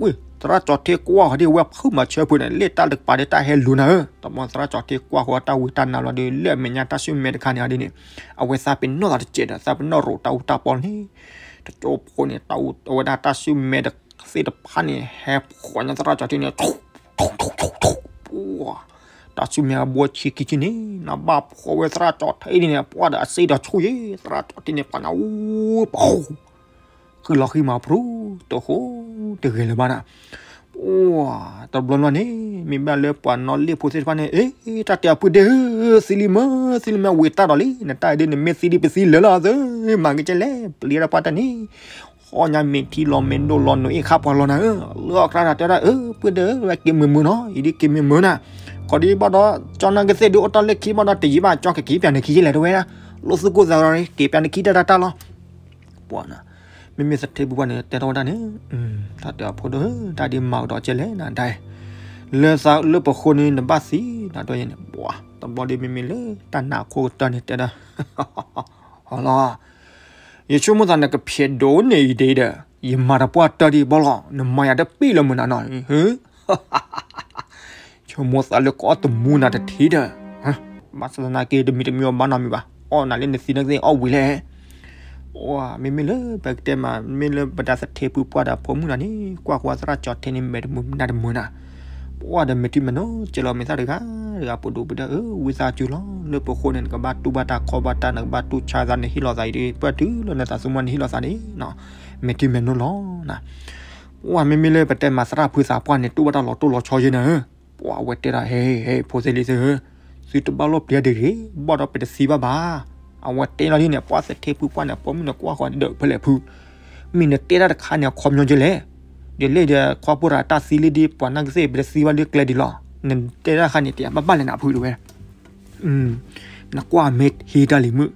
ဝဲ သရၣ်ကၠီၤထ့ကွၢ်ဃီၤဒ်ဝဲဖုးမၤဆၢဖုးန့ၣ် လၢတၢ်တကပၤဒ်တၢ်ဟဲလူၤနၤဧၢ. တဘျီသရၣ်ကၠီၤထ့ကွၢ်ဃီၤတၢ်ဝံတၢ်နါလီၤဒီး လၢအမဲာ်ညါတၢ်ဆူၣ်မဲာ်တခါန့ၣ်ဒ်န့ၣ် အဝဲသးပ့ၤနီၣ်သးတစဲးဒီး သးပ့ၤနီၣ်ရိးတၢ်အူတၢ်ပီန့ၣ် တကၠိဖိန့ၣ် တၢ်အူအဝဲဒၣ်တၢ်ဆူၣ်မဲာ်သ့ၣ်တဖၣ်န့ၣ် ဟဲဖှီၣ်ညါသရၣ်ကၠီၤထ့န့ၣ် တၢ်ဆူၣ်မဲာ်အဘိဆံခံဆံန့ၣ် နဘၣ်ဖှီၣ်ဝဲသရၣ်ကၠီၤထ့ဒ်န့ၣ် ပှၢ်ဒီးအစ့ဒီးဆူၣ်ယဲ သရၣ်ကၠီၤထ့န့ၣ် ပှၤနၤအူပဃူ ဃံလီၤဃံမၤဖရူ တဃိတဂဲၤလၢၤဘၣ်နၤ. ပှၢ် တဘျီဘျီန့ၣ် မ့ၢ်ဘၣ်လၢပှၤနီၣ်လ့ၣ်ဖိသ့ၣ်တဖၣ်န့ၣ် အ့ တၢ်တဲအပုၢ်ဒ့ဧၢ သံလံမၢ သံလံမၢ ဝံၤတၢ်ဒီးလံ နတၢ်အံၤဒ်န့ၣ် မ့ၢ်သံဒ်ပသံလၢာ်လီၤသၢ မၤက့ၤကဲလဲၣ် ပျံၤတၢ်ပှၢ်တၢ်န့ၣ် ဟီၣ်ညါမ့ၢ်ထံလီၤမ့ၢ်ဒိၣ်လီၤ နိၤအ့ၣ်ခါပှၤလီၤနၤဧၢ လၢအကြၢးတၢ်တဲဒၣ် အပုၢ်ဒ့ဧၢ ဝဲက့ၤမုာ်မုာ်နီၤ အံၤဒ်က့ၤမုာ်မုာ်နၤ ခီဒ်ဘၣ်ဒီး ကၠီနၢ်ကသ့ၣ်ဒုးအိၣ်တ့ၢ်လၢခံဘၣ်ဒီး တယံာ်ဘၣ် ကၠီကက့ၤပၠးနခံယဲလဲၣ်တဝဲဒၣ် လိၣ်သူၣ်ကိၢ်သးရီၤ က့ၤပၠးနခံတၢ်တၢ်တၢ်လီၤ. ပှၢ်နၤ မ့မ့ၢ်သထ့ဖုပှၢ်န့ၣ် တဲထီၣ်ဝဲဒၣ်န့ၣ် တၢ်တဲအဖိဒိၣ်ဧၢ တၢ်ဒ်မၤကဒီးကဲလဲၣ်နၤဒၣ် လၢသးလၢပဃိန့ၣ် နဘၣ်သံနၤဒီးယဲန့ၣ် ပှၢ် တဘျီဒ်မ့မ့ၢ်လၢတၢ်နာ်အခိၣ်ကတၢၢ်န့ၣ် တဲဒၣ် ဟီလီၤ ယဆိကမိၣ်သးနကဖျဲးဒိၣ်န့ၢ်အံၤဒ်ဒီး ယမၤတပှၢ်တၢၢ်ဒံးဘၣ်လီၤ နမၤယၤတပ့ၢ်လၢမုၢ်နၤနီၤ ဆိကမိၣ်သးလၢကအီၣ်တမူနၤတထံၣ်ဒီး ဘၣ်ဆၣ်သနာ်က့တမံၤတမံၤအီၤဘၣ်နီတမံၤဘၣ် အီၣ်နၤလၢနသံနကသ့ၣ်အီၣ်ဝံၤလဲၣ် ပှၢ် မ့မ့ၢ်လၢပကတဲမး မ့ၢ်လၢပဒၣ်သထ့ဖုပှၢ်ဒီးဖိမုၣ်နၤန့ၣ် ကွၢ်ဃီသရၣ်ကၠီၤထ့န့ၣ် မဲာ်တမုာ်နါတမုာ်နၤ ပှၢ်ဒီးမဲာ်ထံမဲာ်နိကဲလီၤ မ့ၢ်သၣ်တဂၤတဂၤ ပဒိၣ်ပဒၢၣ်ဧၢ ဝံသးစူၤလီၤ လၢပဃိန့ၣ် နကဘၣ်တူၢ်ဘၣ်တၢ်ခီဘၣ်တၢ် နကဘၣ်တူၢ်ဆါသး နဟ့ၣ်လီၤသးအံၤဒီး ပှၢ်တုၤလၢနသးသမူနဟ့ၣ်လီၤသးန့ၣ် မဲာ်ထံမဲာ်နိလီၤ ပှၢ်မ့မ့ၢ်လၢပတဲမၤသရၣ်ဖုသးပှၢ်န့ၣ် တူၢ်ဘၣ်တၢ်လီၤတိၢ်လီၤဆီယဲနၤဧၢ ပှၢ်အဝဲတဲဒၣ် ဟဲ ဖိသ့ၣ်လံၤသ့ၣ်ဧၢ သုတဘၣ်လီၢ်ပျံၤတဂ့ၤ ဘၣ်ဒီးပတသံဘၣ်ဘၣ် အဝဲတဲလီၤဒ်န့ၣ် ပှၢ်သထ့ဖုပှၢ်န့ၣ် ပိာ်မုၣ်န့ၣ်ကွၢ်ဃီၤဒီးဖဲလဲၣ်ဖု မ့ၢ်နတဲတၢ်တခါန့ၣ် အခီပညီကဲလဲၣ် ဒ်လဲၣ်ဒီး ခီဖျိတၢ်သံလံဒ်ပှၤနၢ်ကသ့ၣ် ပတသံဘၣ်လၢကျဲဒံးလီၤ နတဲတၢ်တခါန့ၣ် တဘၣ်ဘၣ်လဲၣ်နဖုတဝဲ နကွၢ်မ့ၢ်ဟံးတၢ်လံၤမုၣ်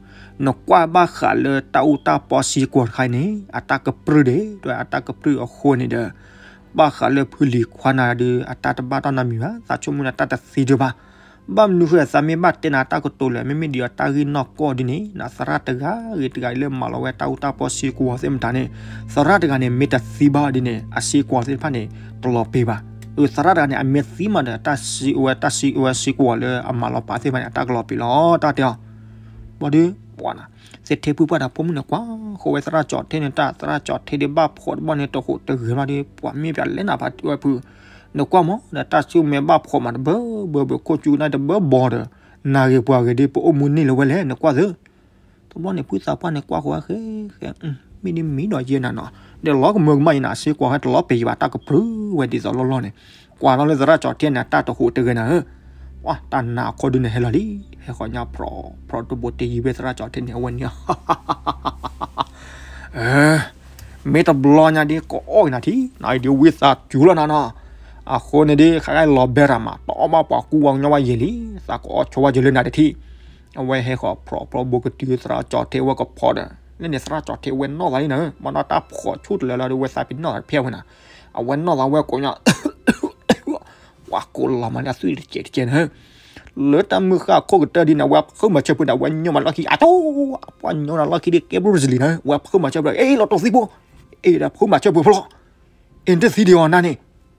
နကွၢ်ဘၣ်ဃးလၢတၢ်အူတၢ်ပီစ့ကွီၤတခါအံၤန့ၣ် အတၢ်ကပြုၢ်ဒံး ဒီးအတၢ်ကပြုၢ်အဃိန့ၣ်ဒီး ဘၣ်ဃးလၢဖုလံၤခွါနၤဒီး အတၢ်တဘၣ်တၢ်နီတမံၤဘၣ် သးဆိကမိၣ်ဒီးတၢ်တသံဒံးဘၣ် ဘၣ်မနုၤဃိသးမ့ၢ်ဘၣ်တဲနၤတၢ်ကတိၤလဲၣ် မ့မ့ၢ်ဒ်အီၤတၢ်ဂ့ၢ်နီၢ်ကီၢ်ဒ်န့ၣ် နသရၣ်တဂၤဂ့ၤတဂၤအံၤလၢမၤလီၤဝဲတၢ်အူတၢ်ပီစ့ကွီၤသ့ၣ်မတၤန့ၣ် သရၣ်တဂၤန့ၣ် မ့ၢ်တသံဘၣ်ဒ်န့ၣ် အစ့ကွီၤသ့ၣ်တဖၣ်န့ၣ် တလီၤပ့ၤဘၣ် အသရၣ်တဂၤန့ၣ် အမ့ၢ်သံမးဒီး တၢ်စံးဝဲတၢ်စံးဝဲစ့ကွီၤလၢအမၤလီၤပာ်သ့ၣ်တဖၣ်န့ၣ် အတၢ်ကလီၤပ့ၤလီၤ တၢ်တဲအီၤ ဘၣ်ဒီး ပှၢ်နၤ သထ့ဖုပှၢ်ဒီးဖိမုၣ်န့ၣ်ကွၢ်ဃီဝဲသရၣ်ကၠီၤထ့န့ၣ် တၢ်သရၣ်ကၠီၤထ့ဒ်ဘၣ်ဖှီၣ်တဘီန့ၣ် တဟူးတဂဲၤဘၣ်ဒီး ပှၢ်မ့ၢ်ပၠးလဲၣ်နၤဖးဝဲဖု နကွၢ်မး ဒီးတၢ်ဆူၣ်မဲာ်ဘၣ်ဖှီၣ်မးတဘၢဘၢဘၢ ခိၣ်ကၠူနၢ်တဘၢဘီဒီး နၤဂ့ၤပှၤဂ့ၤဒ်ပအိၣ်မူန့ၢ်လၢၤဝဲလဲၣ် နကွၢ်သု တဘျီန့ၣ် ဖုသးပှၢ်န့ၣ်ကွၢ်ဃီဝဲဃဲဃဲ မ့ၢ်ဒ်မံဒီးယဲနၤနီၤ ဒီးလီၤကမၢကမၣ်ယဲနၤ စ့ကွီၤဟဲတလီၤပ့ၤယဘၣ် တၢ်ကပြုၢ်ဝဲဒ်သိးလီၢ်လီၢ်န့ၣ် ကွၢ်လီၤလၢသရၣ်ကၠီၤထ့န့ၣ် တၢ်တဟူးတဂဲၤနၤဧၢ ပှၢ်တၢ်နာ်အခီဒုးန့ၣ်ဟဲလီၤလံ ဟဲဃီၤညါဖြီဖြီတဘိတယံၤဝဲသရၣ်ကၠီၤထ့န့ၣ် အဝဲန့ၣ် မ့ၢ်တဘျီညါဒ်ကအီၣ်က့ၤနၤထံ နအံၤဒ်ဝံသးစူၤလီၤနၤနီၤ အဃိန့ၣ်ဒ် ခါခါလီၤဘဲရၤမး တအီၣ်ဘၣ်ပှၤကူဝဲကညီဘၣ်ယဲၢ်လံ သးကအီၣ်ဆိဝဲယဲၢ်လၢနၤတထံၣ် အဝဲဟဲဃီၤဖြီဖြီဘိကတုၤသရၣ်ကၠီၤထ့ဝဲကဖီဒီး လၢန့ၣ်သရၣ်ကၠီၤထ့ဝဲနီၣ်သးလံနၤ မ့ၢ်နီၢ်တၢ်ဖှီၣ်ဆူၣ်တလၢလီၤဒီးဝဲသးပ့ၤနီၣ်သးတဖဲဝဲနၤ အဝဲနီၣ်သးဝဲကိးညါ ပှၤကိးလီၤမးလၢအသွံၣ်တကဲးတကဲးနၤ လၢတၢ်မုၢ်ဃၢ်ခိၣ်ကတၢၢ်ဒ်န့ၣ် အဝဲဖုးမၤဆၢဖုးဒီး အဝဲညိမးလီၢ်ခံ အတိၢ် ပှၤညိနၤလီၢ်ခံဒ်ကဲဘြူစလံနၤ အဝဲဖုးမၤဆၢဖုးဒီး အ့ၣ်လီၤတိၢ်သံဖိ အ့ၣ်ဒီးဖုးမၤဆၢဖုးဖျီ အ့ၣ်တသံဒံးအီၤနၤန့ၣ်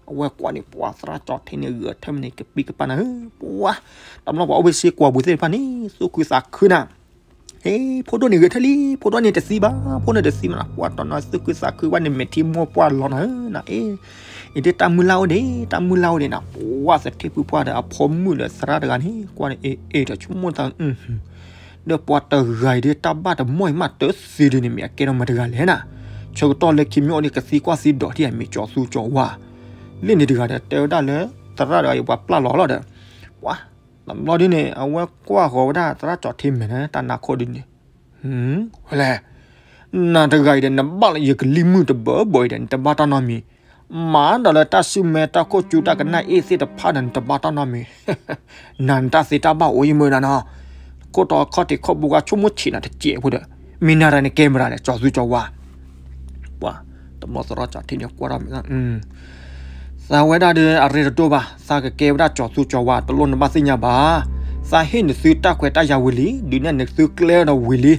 အဝဲကွၢ်န့ၣ် ပှၤသရၣ်ကၠီၤထ့န့ၣ် ဂဲၤထၢၣ်မနုၤကပံကပၤနၤဧၢ ပှၤ တဘျီပှၤအိၣ်ဖဲစ့ကွီၤပူၤသ့ၣ်တဖၣ်န့ၣ် သူၣ်ခုသးခုနၤ ဟ့ ဖိဒိၣ်န့ၣ်ဂဲၤထၢၣ်လံ ဖိဒိၣ်န့ၣ်တသံဘၣ် ဖိန့ၣ်တသံမးနၤ ပှၤတီၢ်နၤသူၣ်ခုသးခုဝဲန့ၣ် မဲာ်ထံမိၢ်ပှၢ်လီၤနၤဧၢ နၤအ့ၣ် အ့ၣ်ဒ်တၢ်မုၢ်လၢ်အိၣ်ဒံး တၢ်မုၢ်လၢ်အိၣ်ဒံးနၤ ပှၤသထ့ဖုပှၢ်ဒီးအဖိမုၣ်ဒီးသရၣ်တဂၤန့ၣ် ကွၢ်န့ၣ် အ့ၣ် အ့ၣ်ဒီးဆိကမိၣ်သး ဒီးပှၤတဂၤအံၤဒ်တၢ်ဘၣ်တမီၢ်အံၤမးတသ့ဒ်န့ၣ် မ့ၢ်အကဲထီၣ်မတၤတဂၤလဲၣ်နၤ ဆၢကတီၢ်လၢခံမ့ၢ်အိၣ်ဒ်ကသံကွၢ်သံဒိးထံၣ်အမ့ၢ်ကၠီၤသူကၠီၤဝါ လၢန့ၣ်တဂၤဒီးတဲဝဲဒၣ်လၢ သရၣ်တဂၤအံၤပှၤပျၢ်လီၤလီၤဒီး ပှၤ တဘျီဒ်န့ၣ် အဝဲကွၢ်ဃီၤဝဲဒၣ်သရၣ်ကၠီၤထ့မဲာ်နၤ တၢ်နာ်ခီဒုးန့ၣ် ဝဲလဲၣ် နၤတဂၤအံၤဒီး နဘၣ်လၢယကလံၤမုၢ်တဘၢဘၢအံၤဒီး နတဘၣ်တၢ်နီတမံၤ မၤဒီးလၢတၢ်ဆူၣ်မဲာ်တၢ်ခိၣ်ကၠူတၢ်ကနၣ်အ့ၣ်သ့ၣ်တဖၣ်ဒီး နတဘၣ်တၢ်နီတမံၤ နၤနတၢ်သ့တၢ်ဘၣ်အိၣ်ယမုၢ်နၤနီၤ ခိၣ်တီခီၣ်ထံးခီၣ်ဘိဂၤဆိကမိၣ်ဆံးနၤတစဲးဖိဒီး မ့ၢ်နၤတဂၤန့ၣ်ကဲမတၤလဲၣ် ကၠီၤသူကၠီၤဝါ ပှၤ တဘျီသရၣ်ကၠီၤထ့န့ၣ်ကွၢ်ထီၣ် သးဝဲဒၣ်ဒီးအရ့တဒိၣ်ဘၣ် သးကကဲဝဲဒၣ်ကၠီၤသူကၠီၤဝါ တလိၣ်နဘၣ်သ့ၣ်ညါဘၣ် သးဟ့ၣ်နသုတၢ်ခွဲးတၢ်ယာ်ဝံၤလံ, ဒုးနဲၣ်နသုကျဲဒီးဝံၤလံ,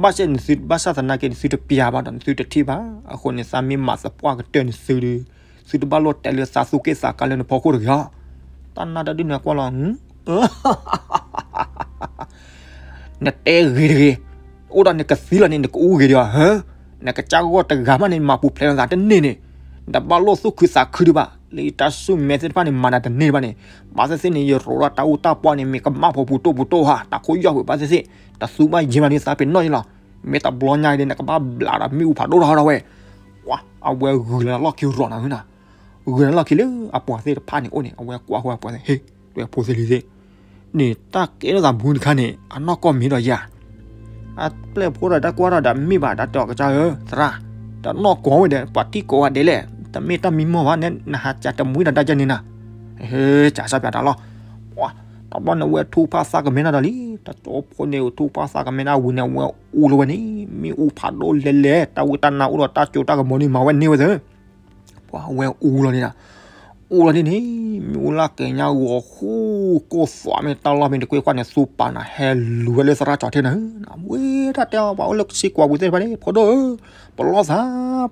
ဘၣ်ဆၣ်နသုဘၣ်ဆၣ်သနာ်က့ နသုတပျၢ်ဘၣ်ဒီးနသုတထံၣ်ဘၣ်. အဃိန့ၣ် သးမ့ၢ်မၤသပှၢ်ကတၢၢ်နသုဒီး သုတဘၣ်လိၣ်တဲလၢသးသူၣ်က့ၣ်သးကါလၢနဖီခိၣ်တဂ့ၤဧါ. တၢ်နါတဒုန့ၣ်ကွၢ်လီၤ နတဲဂ့ၤတဂ့ၤ, အိၣ်ဒီးနကသံလီၤန့ၣ် နကအူဂ့ၤဒီးဧါ, နကစၢ်ဂီၢ်တဂၤမးန့ၣ် မၤပူၤဖျဲးနသးတန့ၢ်န့ၣ်, နတဘၣ်လိၣ်သူၣ်ခုသးခုဒံးဘၣ်. လၢယတၢ်ဆူၣ်မဲသ့ၣ်တဖၣ်န့ၣ် မၤနၤတန့ၢ်ဘၣ်န့ၣ်, ဘၣ်သ့ၣ်သ့ၣ်န့ၣ် ယရိးထီၣ်တၢ်အူတၢ်ပီန့ၣ် မ့ၢ်ကမၣ်ဖိပူၤတိၢ်ပူၤတိၢ်ဧါ, တၢ်ခိၣ်ယီၢ်ဝဲဘၣ်သ့ၣ်သ့ၣ်, တသူဘၣ်ယဲမးဒ်သးပ့ၤနီၣ်ယလီၤ. မ့ၢ်တဘျီညါဒီး နကဘၣ်ဘျးဒီးမ့ၣ်အူဖးဒိၣ်ထီၣ်ထီၣ်ဝဲ. ပှၤအဝဲဂုာ်လီၤလီၢ်ခံရီၤနၤဧၢနၤ, ဂုာ်လီၤလီၢ်ခံလၢအပှၤသ့ၣ်တဖၣ်န့ၣ်အိၣ်န့ၣ် အဝဲကွၢ်ဃီအပှၤသ့ၣ် ဟ့ၣ် တွဲဖိသ့ၣ်လံသ့ၣ် န့ၣ်တၢ်ကဲထီၣ်သးမူတခါန့ၣ် အနီၢ်ကီၢ်မ့ၢ်ဒီးယၤ, အပျဲၢ်ဖိဒီးတၢ်ကွၢ်ထီၣ်ဒီးမ့ၢ်ဘၣ် တၢ်တဲအီၤကစၢ်ဧၢ, သရၣ်, တနီၢ်ကီၢ်ဝဲဒီး ပှၤထံၣ်ကိးဂၤဒဲးလဲၣ်, တမ့ၢ်တၢ်မံမီၢ်ဘၣ်, နဟးကးတမှံတၢ်ဒၣ်ကဲန့ၣ်နၤ, ဟ့ၣ် ကးစၢ်ပၠးတၢ်လီၤ. တဘျီန့ၣ်ဝဲထူၣ်ဖးသးကမဲနၢ်ဒီးလံ, တၢ်ကၠိဖိန့ၣ်ထူၣ်ဖးသးကမဲနၢ်ဝံၤန့ၣ် အဝဲအူလီၤဝဲန့ၣ်, မ့ၣ်အူဖးဒိၣ်လဲၤလဲၤ တၢ်ဝံတၢ်နါအိၣ်ဒီးတၢ်ကၠိတၢ်ကမီၤန့ၣ် မၤဝဲန့ၢ်ဝဲသ့ ပှၤအဝဲအူလီၤန့ၣ်နၤ, အူလီၤန့ၣ်န့ၣ်, မ့ၣ်အူလၢက့ၤညါဂီၤဃူကိၢ်သွးမ့ၢ်တၢ်လီၢ်မ့ၢ်တကွ့ၢ်ကွၢ်န့ၣ် သူပာ်နၤဟဲလူၤဝဲလၢသရၣ်ကၠီၤထ့နၤ, ဝဲတၢ်တဲအီၤ ပှၤအိၣ်လၢစ့ကွၢ်ပူၤသ့ၣ်တဖၣ်န့ၣ် ဖိဒိၣ်ဧၢ, ပလီၢ်သး,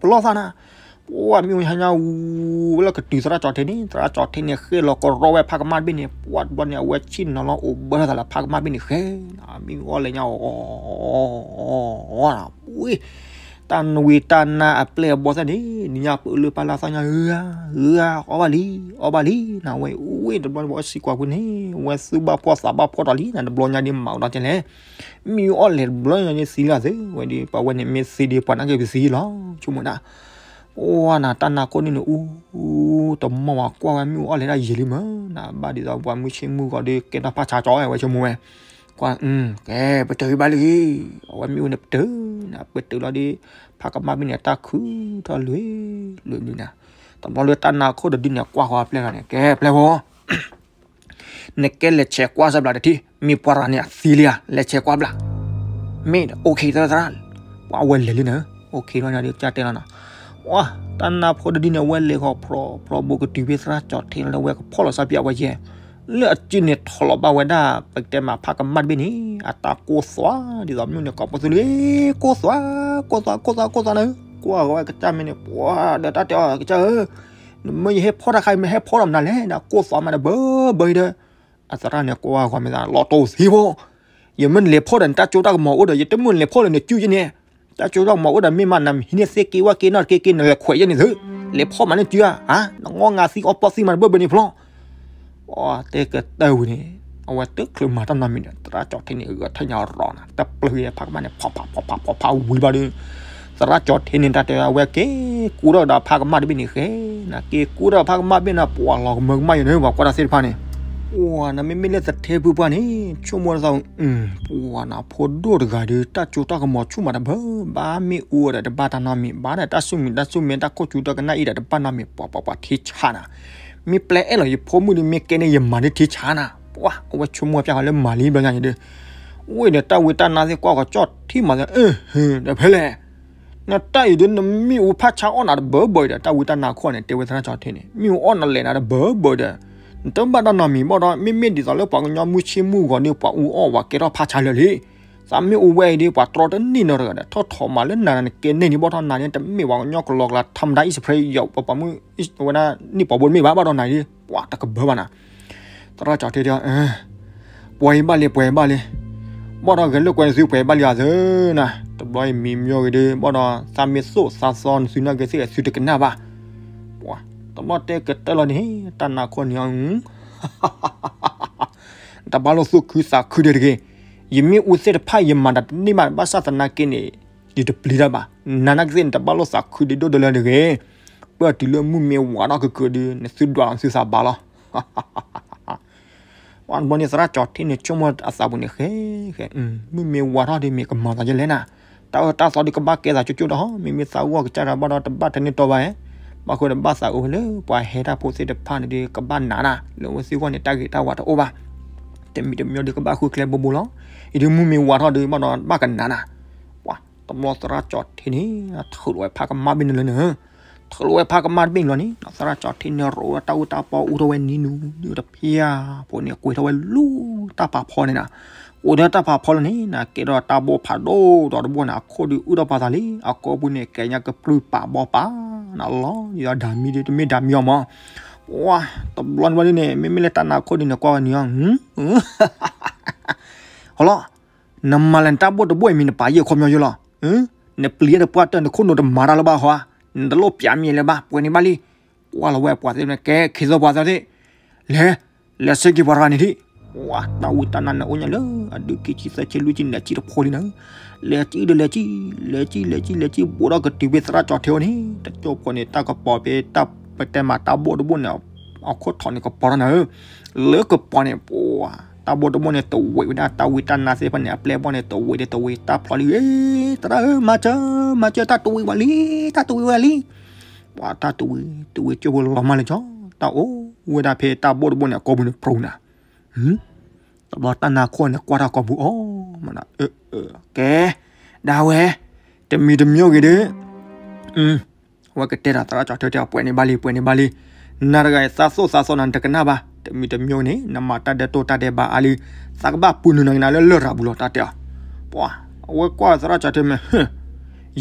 ပလီၢ်သးနၤ, ပှၤမ့ၣ်အူဟဲညါအူဝဲလၢကတုၤသရၣ်ကၠီၤထ့န့ၣ် သရၣ်ကၠီၤထ့န့ၣ် ဃ့ၢ်လီၤကရီဝဲဖးကမၣ်တဘ့ၣ်န့ၣ် ပှၤတဘျီန့ၣ် အဝဲဆ့ၣ်နီၤလီၤအိၣ်ဘၢထီၣ်သးလၢဖးကမၣ်တဘ့ၣ်န့ၣ်ဃဲ, မ့ၣ်အူအီၣ်လဲၤညါအီၤ ဝဲ တၢ်နဝံတၢ်နါအပျဲၢ်အဘီၣ်သ့ၣ်န့ၣ် နညါပၢၢ်လၢပၢ်လၢ်သီညါဧၢ, ဧၢ, အီၣ်ဘၣ်လံ, အီၣ်ဘၣ်လံနၤ, ဝဲဝ့ၢ်တဘျီန့ၣ် ပှၤအိၣ်စ့ကွၢ်ပူၤန့ၣ် ဝဲသူၣ်ဘၣ်ဖှီၣ်သးဘၣ်ဖှီၣ်ဒီးလံနၤ, တဘျီညါဒ်မၤဝဲဒီးကဲလဲၣ်, မ့ၣ်အူအီၣ်လဲၤတဘျီညါဒ်သံလၢသ့ဝဲဒီး ပှၤဝဲန့ၣ်မ့ၢ်သံဒီး ပှၤနာ်က့ၤပသံလီၤ, ဆိကမိၣ်နၤ ပှၤနၤတၢ်နါခိၣ်န့ၣ်နအူ တမီၢ်ဝဲကွၢ်ဝဲမ့ၣ်အူအီၣ်လဲၤတၢ်ယံာ်လံမးနၤ, ဘၣ်ဒ်သိးပှၤမုၢ်ဆ့မုၢ်ဂီၤဒီး ကဲထီၣ်ဖးဆါကၠီဝဲ ဆိကမိၣ်ဝဲ, ကွၢ်, ကဲ ပတုာ်ဘၣ်လံ, အဝဲမ့ၣ်အူန့ၣ်ပတုာ်နၤ, ပတုာ်လီၤဒီး ဖးကမၣ်ဘ့ၣ်န့ၣ် တၢ်ခုထီၣ်လွံၢ်လွံၢ်နၤ, တဘျီလၢတၢ်နါခိၣ်တဒုန့ၣ် ကွၢ်ဃီၤအပျဲၢ်လီၤန့ၣ် ကဲပျဲၢ်ဖိ နကဲလဲၤဆဲးကွၢ်စၢ်ဘျးတထံၣ်, မ့ၢ်ပှၤရၤန့ၣ်အသံလံဧါ, လဲၤဆဲးကွၢ်ဘျး, မ့ၢ် okay သရၣ်, ပှၤအဝဲလဲၤလံနၤ, okay လီၤညါဒီး ကစၢ်တဲလီၤနၤ, ပှၤတၢ်နါဖိတဒုန့ၣ် အဝဲလဲၤဃီၤဖျိဖျိဘိကတုၤဖဲသရၣ်ကၠီၤထ့လၢဝဲကဖီၣ်လီၤစၢ်ပၠးဝဲယဲ, လၢအစုန့ၣ်ထီၣ်လီၤဘၣ်ဝဲဒၣ် ပကတဲမးဖးကမၣ်တဘ့ၣ်န့ၣ် အတၢ်ကိၢ်သွး ဒ်သိးမ့ၣ်အူန့ၣ်ကိးပသူလံ, ကိၢ်သွး, ကိၢ်သွး, ကိၢ်သွး, ကိၢ်သွးနၤ, ကွၢ်ဃီၤဝဲကစၢ်မ့ၢ်န့ၣ် ပှၤဒီးတၢ်တဲအီၤကစၢ်ဧၢ နမ့ၢ်ယဟဲဖီၣ်တၢ်ခါ ယမ့ၢ်ဟဲဖီၣ်ဒီးမနုၤလဲၣ်, နကိၢ်သွးမးဒီးဘၢဘၢဒီး, အသရၣ်န့ၣ်ကွၢ်ဃီၤမ့ၢ်သး လီၤတိၢ်သံဖိ, ယမ့ၢ်လဲၤဖီၣ်ဒီးနတၢ်ကၠိတၢ်ကမီၤအိၣ်ဒီး ယတမ့ၢ်လဲၤဖီၣ်ဒီးနစုယဲန့ၣ်, တၢ်ကၠိတၢ်ကမီၤအိၣ်ဒီးမ့ၢ်မး နမ့ၢ်ဟံးန့ၢ်သ့ၣ်က့ဝၣ်က့နီၢ်တက့ၢ်က့ နလဲၤခွဲးယဲန့ၣ်သု, လဲၤဖီၣ်မးန့ၣ်စုဧါ, နငီၢ်ငါသံအီၣ်ပီၣ်သံမးတဘၢဘၢန့ၣ်ဖျီ ပှၤတဲကတၢၢ်ဝံၤန့ၣ်, အဝဲတချုးမၤတၢ်နီတမံၤဒီး သရၣ်ကၠီၤထ့န့ၣ် ဂဲၤထၢၣ်ညါရီၤနၤ, တပျုၤဖးကမၣ်န့ၣ် ဖီၣ်ဖးဖီၣ်ဖးဖီၣ်ဖးဝံၤဘၣ်ဒီး, သရၣ်ကၠီၤထ့န့ၣ် တၢ်တဲအဝဲက့ၤကူထီၣ်ဒီးဖးကမၣ်တဘ့ၣ်န့ၣ်ဃဲ, နက့ၤကူထီၣ်ဖးကမၣ်တဘ့ၣ်န့ၣ် ပှၤလီၤကမၢကမၣ်ယဲန့ၣ် ပှၤကွၢ်တၢ်သ့ၣ်တဖၣ်န့ၣ်, ပှၤနမ့မ့ၢ်လၢသထ့ဖုပှၢ်န့ၣ် ဆိကမိၣ်တသး, ပှၤနဖိဒိၣ်တဂၤဒီး တၢ်ကၠိတၢ်ကမီၤဆူၣ်မးတဘၢ, ဘၣ်မ့ၣ်အူဒီးတဘၣ်တၢ်နီတမံၤ, ဘၣ်ဒီးတၢ်ဆူၣ်မံၤတၢ်ဆူၣ်မဲ တၢ်ခိၣ်ဆူၣ်တၢ်ကနၣ်အံၤဒီးတဘၣ်နီတမံၤ, ပှၤပှၤပှၤထံဆါနၤ, မ့ၢ်ပျဲအဲၣ်လီၤယဖိမုၣ်ဒီး မ့ၢ်ကဲန့ၣ်ယမၤဒ်ထံဆါနၤ, ပှၤအဝဲဆိကမိၣ်ပျၢ်ဃီလၢမၤလံဘျီညါန့ၣ်ဒီး, ဝ့ၢ်ဒီးတၢ်ဝံတၢ်နါသ့ၣ်ကွၢ်ဃီၤကၠီၣ်ထံမးသး, ဒီးဖဲလဲၣ် နတၢ်အံၤဒ်နမ့ၣ်အူဖးဆါအီၣ်နၤတဘၢဘၢအံၤဒီး တၢ်ဝံတၢ်နါခိၣ်န့ၣ် တဲဝဲသရၣ်ကၠီၤထ့န့ၣ် မ့ၣ်အူအီၣ်နလဲၤနၤတဘၢဘၢဒီး, နတဘၣ်တၢ်နီတမံၤဘၣ်ဒီး မ့မ့ၢ်ဒ်သိးလၢပှၤကညီမုၢ်ဆ့မုၢ်ဂီၤဒီး ပှၤအူအီၣ်ဝဲကဲထီၣ်ဖးဆါလၢာ်လံ, သးမ့ၣ်အူဝဲအံၤဒီး ပှၤတြီတန့ၢ်နီတဂၤဒီး ထီၣ်ထီၣ်မးလၢနၤနကဲန့ၣ်န့ၣ် ဘၣ်ထီၣ်နၤန့ၣ် တမ့ၢ်ပှၤကညီကလီကလီ ထါမတၤ အံၣ်စဖရ့ယီၤ ပှၤပှၤမုၣ် ဝဲဒၣ်န့ၣ်ပှၤဘိတမ့ၢ်ဘၣ် ဘၣ်ဒီးနၤဒီး ပှၤတကဘၢဘၣ်နၤ သရၣ်ကၠီၤထ့ဒီး ပှၤအံၤဘၣ်လံ ပှၤအံၤဘၣ်လံ, ဘၣ်ဒီးဂဲၤလိာ်ကွဲနသုပှၤအံၤဘၣ်လံဧါသၢနၤ, တဘျီအံၤမံၤမံၤဂ့ၤဒီး ဘၣ်ဒီးသးမ့ၢ်သိၣ်သးသီနသုနာ်က့ၤသ့ၣ်သုတကနၣ်ဘၣ်, ပှၤတဘျီတဲကတၢၢ်လီၤန့ၣ် တၢ်နါခိၣ်န့ၣ် တဘၣ်လိာ်သူၣ်ခုသးခုဒီးတဂ့ၤ, ယမ့ၣ်အူသ့ၣ်တဖၣ်ယမၤတၢ်တန့ၢ်ဘၣ် ဘၣ်ဆၣ်သနာ်က့န့ၣ် ယတပျံၤတၢ်ဘၣ်, နၤနာ်က့ၤသ့ၣ်န့ၣ် တဘၣ်လိာ်သးခုဒိၣ်ဒိၣ်လၢလၢတဂ့ၤ, ပၢၢ်တုၤလၢမုၢ်မ့ၢ်ဝးထီၣ်ကကၢၤဒီး နသုဒွးလီၤသုသးဘၣ်လီၤ. ဝဲတဘျီန့ၣ်သရၣ်ကၠီၤထ့န့ၣ် ဆိကမိၣ်အသးပူၤန့ၣ် ဃဲ ဃဲ, မုၢ်မ့ၢ်ဝးထီၣ်ဒီးမ့ၢ်ကမၤသးယဲလဲၣ်နၤ, တၢ်အၢတၢ်သီဒီးကဘၣ်ကဲသးကၠိကၠိဒီး မ့မ့ၢ်သးဂီၢ်ကစၢ်တၢ်ဘၣ်ဒီးတဘၣ်ထဲန့ၣ်တီဘၣ်ဧဲ, ဘၣ်ဃိဒီးဘၣ်သးအုးလၢပှၤဟဲတၢ်ဖိသ့ၣ်တဖၣ်န့ၣ်ဒီး ကဘၣ်နာ်နၤ လၢအဝဲသ့ၣ်ဂီၢ်န့ၣ် တၢ်ဂ့ၤတၢ်ဝါတအိၣ်ဘၣ်, တမံၤတမံၤဒီးကဘၣ်ဃုကျဲဘိဘိလီၤ, အံၤဒီးမုၢ်မ့ၢ်ဝးထီၣ်ဒီး ဘၣ်ဒီးဘၣ်ကနာ်နၤ, ပှၤတဘျီသရၣ်ကၠီၤထ့န့ၣ် ထုးလီၤဝဲဖးကမၣ်ဘ့ၣ်န့ၣ်လၢန့ၣ် ထၢလီၤဝဲဖးကမၣ်တဘ့ၣ်လီၤန့ၣ် သရၣ်ကၠီၣ်ထံန့ၣ် ရိးဝဲတၢ်အူတၢ်ပီအူထီၣ်ဝဲနံၤနူၤနံၤတဖၣ်ဖိန့ၣ် ကွံာ်ထီၣ်ဝဲလူၤတၢ်ဖးဖီန့ၣ်နီၤ, ကွံာ်ထီၣ်တၢ်ဖးဖီလီၤန့ၣ်နီၤ ကဲထီၣ်တၢ်ဘိၣ်ဖးဒိၣ်ဒီးတဘိၣ်န့ၣ် အခိၣ်ဒုးအုၣ်ထီၣ်ပာ်သးလံ အကိာ်ပူၤန့ၣ် ကဲညါကပြုၢ်ပာ်ဘီပာ်နီၤလီၤ ဒ်သိးဒၣ်မံဒီးတမ့ၢ်ဒၣ်မံအီၤမး, ပှၤ တဘျီန့ၣ်ဘၣ်ဒ်န့ၣ် မ့မ့ၢ်လၢတၢ်နါခိၣ်ဒုးန့ၣ် ကွၢ်ဝဲနံၤအီၤ ဟီလီၤ နမၤလၢနတၢ်ဘိၣ်တဘိၣ်အံၤမံၤနပာ်ယဲၢ်ခီပညီယဲလီၤ, နပျံၤတပှၢ်တၢၢ်နခိၣ်နူာ်တမၤတၢ်လၢၤဘၣ်ဟီ, နတလိၣ်ပျးမံၤလၢၤဘၣ် ပှဲၤန့ၣ်ဘၣ်လံ, ကွၢ်လီၤဝဲပှၤသ့ၣ်န့ၣ် ကဲ ခံသီပှၤသ့ၣ်, လဲၤ, လဲၤဆှၢက့ၤပှၤတဂၤန့ၣ်ဒံး, ဝၤ တၢ်ဝံတၢ်နါန့ၣ်အိၣ်ညါလၢ အဒုးက့ၤဆံသၢဆံလွံၢ်ဆံနံၣ်ဆံတဖိလံနီၤ, လဲၤကံဒီးလဲၤကံ, လဲၤကံ လဲၤကံ လဲၤကံ ဘူးဒီးကတုၤဖဲသရၣ်ကၠီၣ်ထံအအိၣ်န့ၣ် တကၠိဖိန့ၣ် တၢ်ကပီၤဖဲတၢ်ပတဲမးတၢ်ဘိၣ်တဘိၣ်န့ၣ် အခိၣ်ထီးန့ၣ်ကပီၤထီၣ်နၤဧၢ, လၢကပီၤန့ၣ် ပှၤ တၢ်ဘိၣ်တဘိၣ်န့ၣ် တဝံးဝဲဒၣ်တၢ်ဝံတၢ်နါသ့ၣ်တဖၣ်န့ၣ် အပျဲၢ်ဘီၣ်န့ၣ် တဝံးဒီးတဝံး တၢ်ဖျီလံ, သရၣ်ဧၢ မၤစၢၤ မၤစၢၤ တၢ်တဝံးဝဲလံ, တၢ်တဝံးဝဲလံ, ပှၤတၢ်တဝံး တဝံးကၠိဖိလီၤမၢ်လၢကၠီ, တၢ်အိၣ်ဝဲဒၣ်ဖဲတၢ်ဘိၣ်တဘိၣ်န့ၣ် အကိာ်ပူၤန့ၣ် ပြူၤနၤ တဘျီတၢ်နါခိၣ်န့ၣ် ကွၢ်တၢ်ကိာ်ပူၤအီၤ, ကဲ, ဒၣ်ဝဲ, တမံၤတမံၤဂ့ၤဒီး, အဝဲကတဲဒီးသရၣ်ကၠီၣ်ထံတဲအီၤ ပှဲၤန့ၣ်ဘၣ်လံ ပှဲၤန့ၣ်ဘၣ်လံ, နၤတဂၤအံၤသးသိၣ်သးသီနၤတကနၣ်ဘၣ်, တမံၤတမံၤန့ၣ် နမၤတၢ်ဒဲးတိၢ်တၢ်ဒဲးဘးအါလံ, သးကဘၣ်ပူၤနုာ်နၤက့ၤနၤလၢလရာ်ပူၤလီၤ တၢ်တဲအီၤ, ပှၤ, အဝဲကွၢ်သရၣ်ကၠီၣ်ထံမ့ၢ်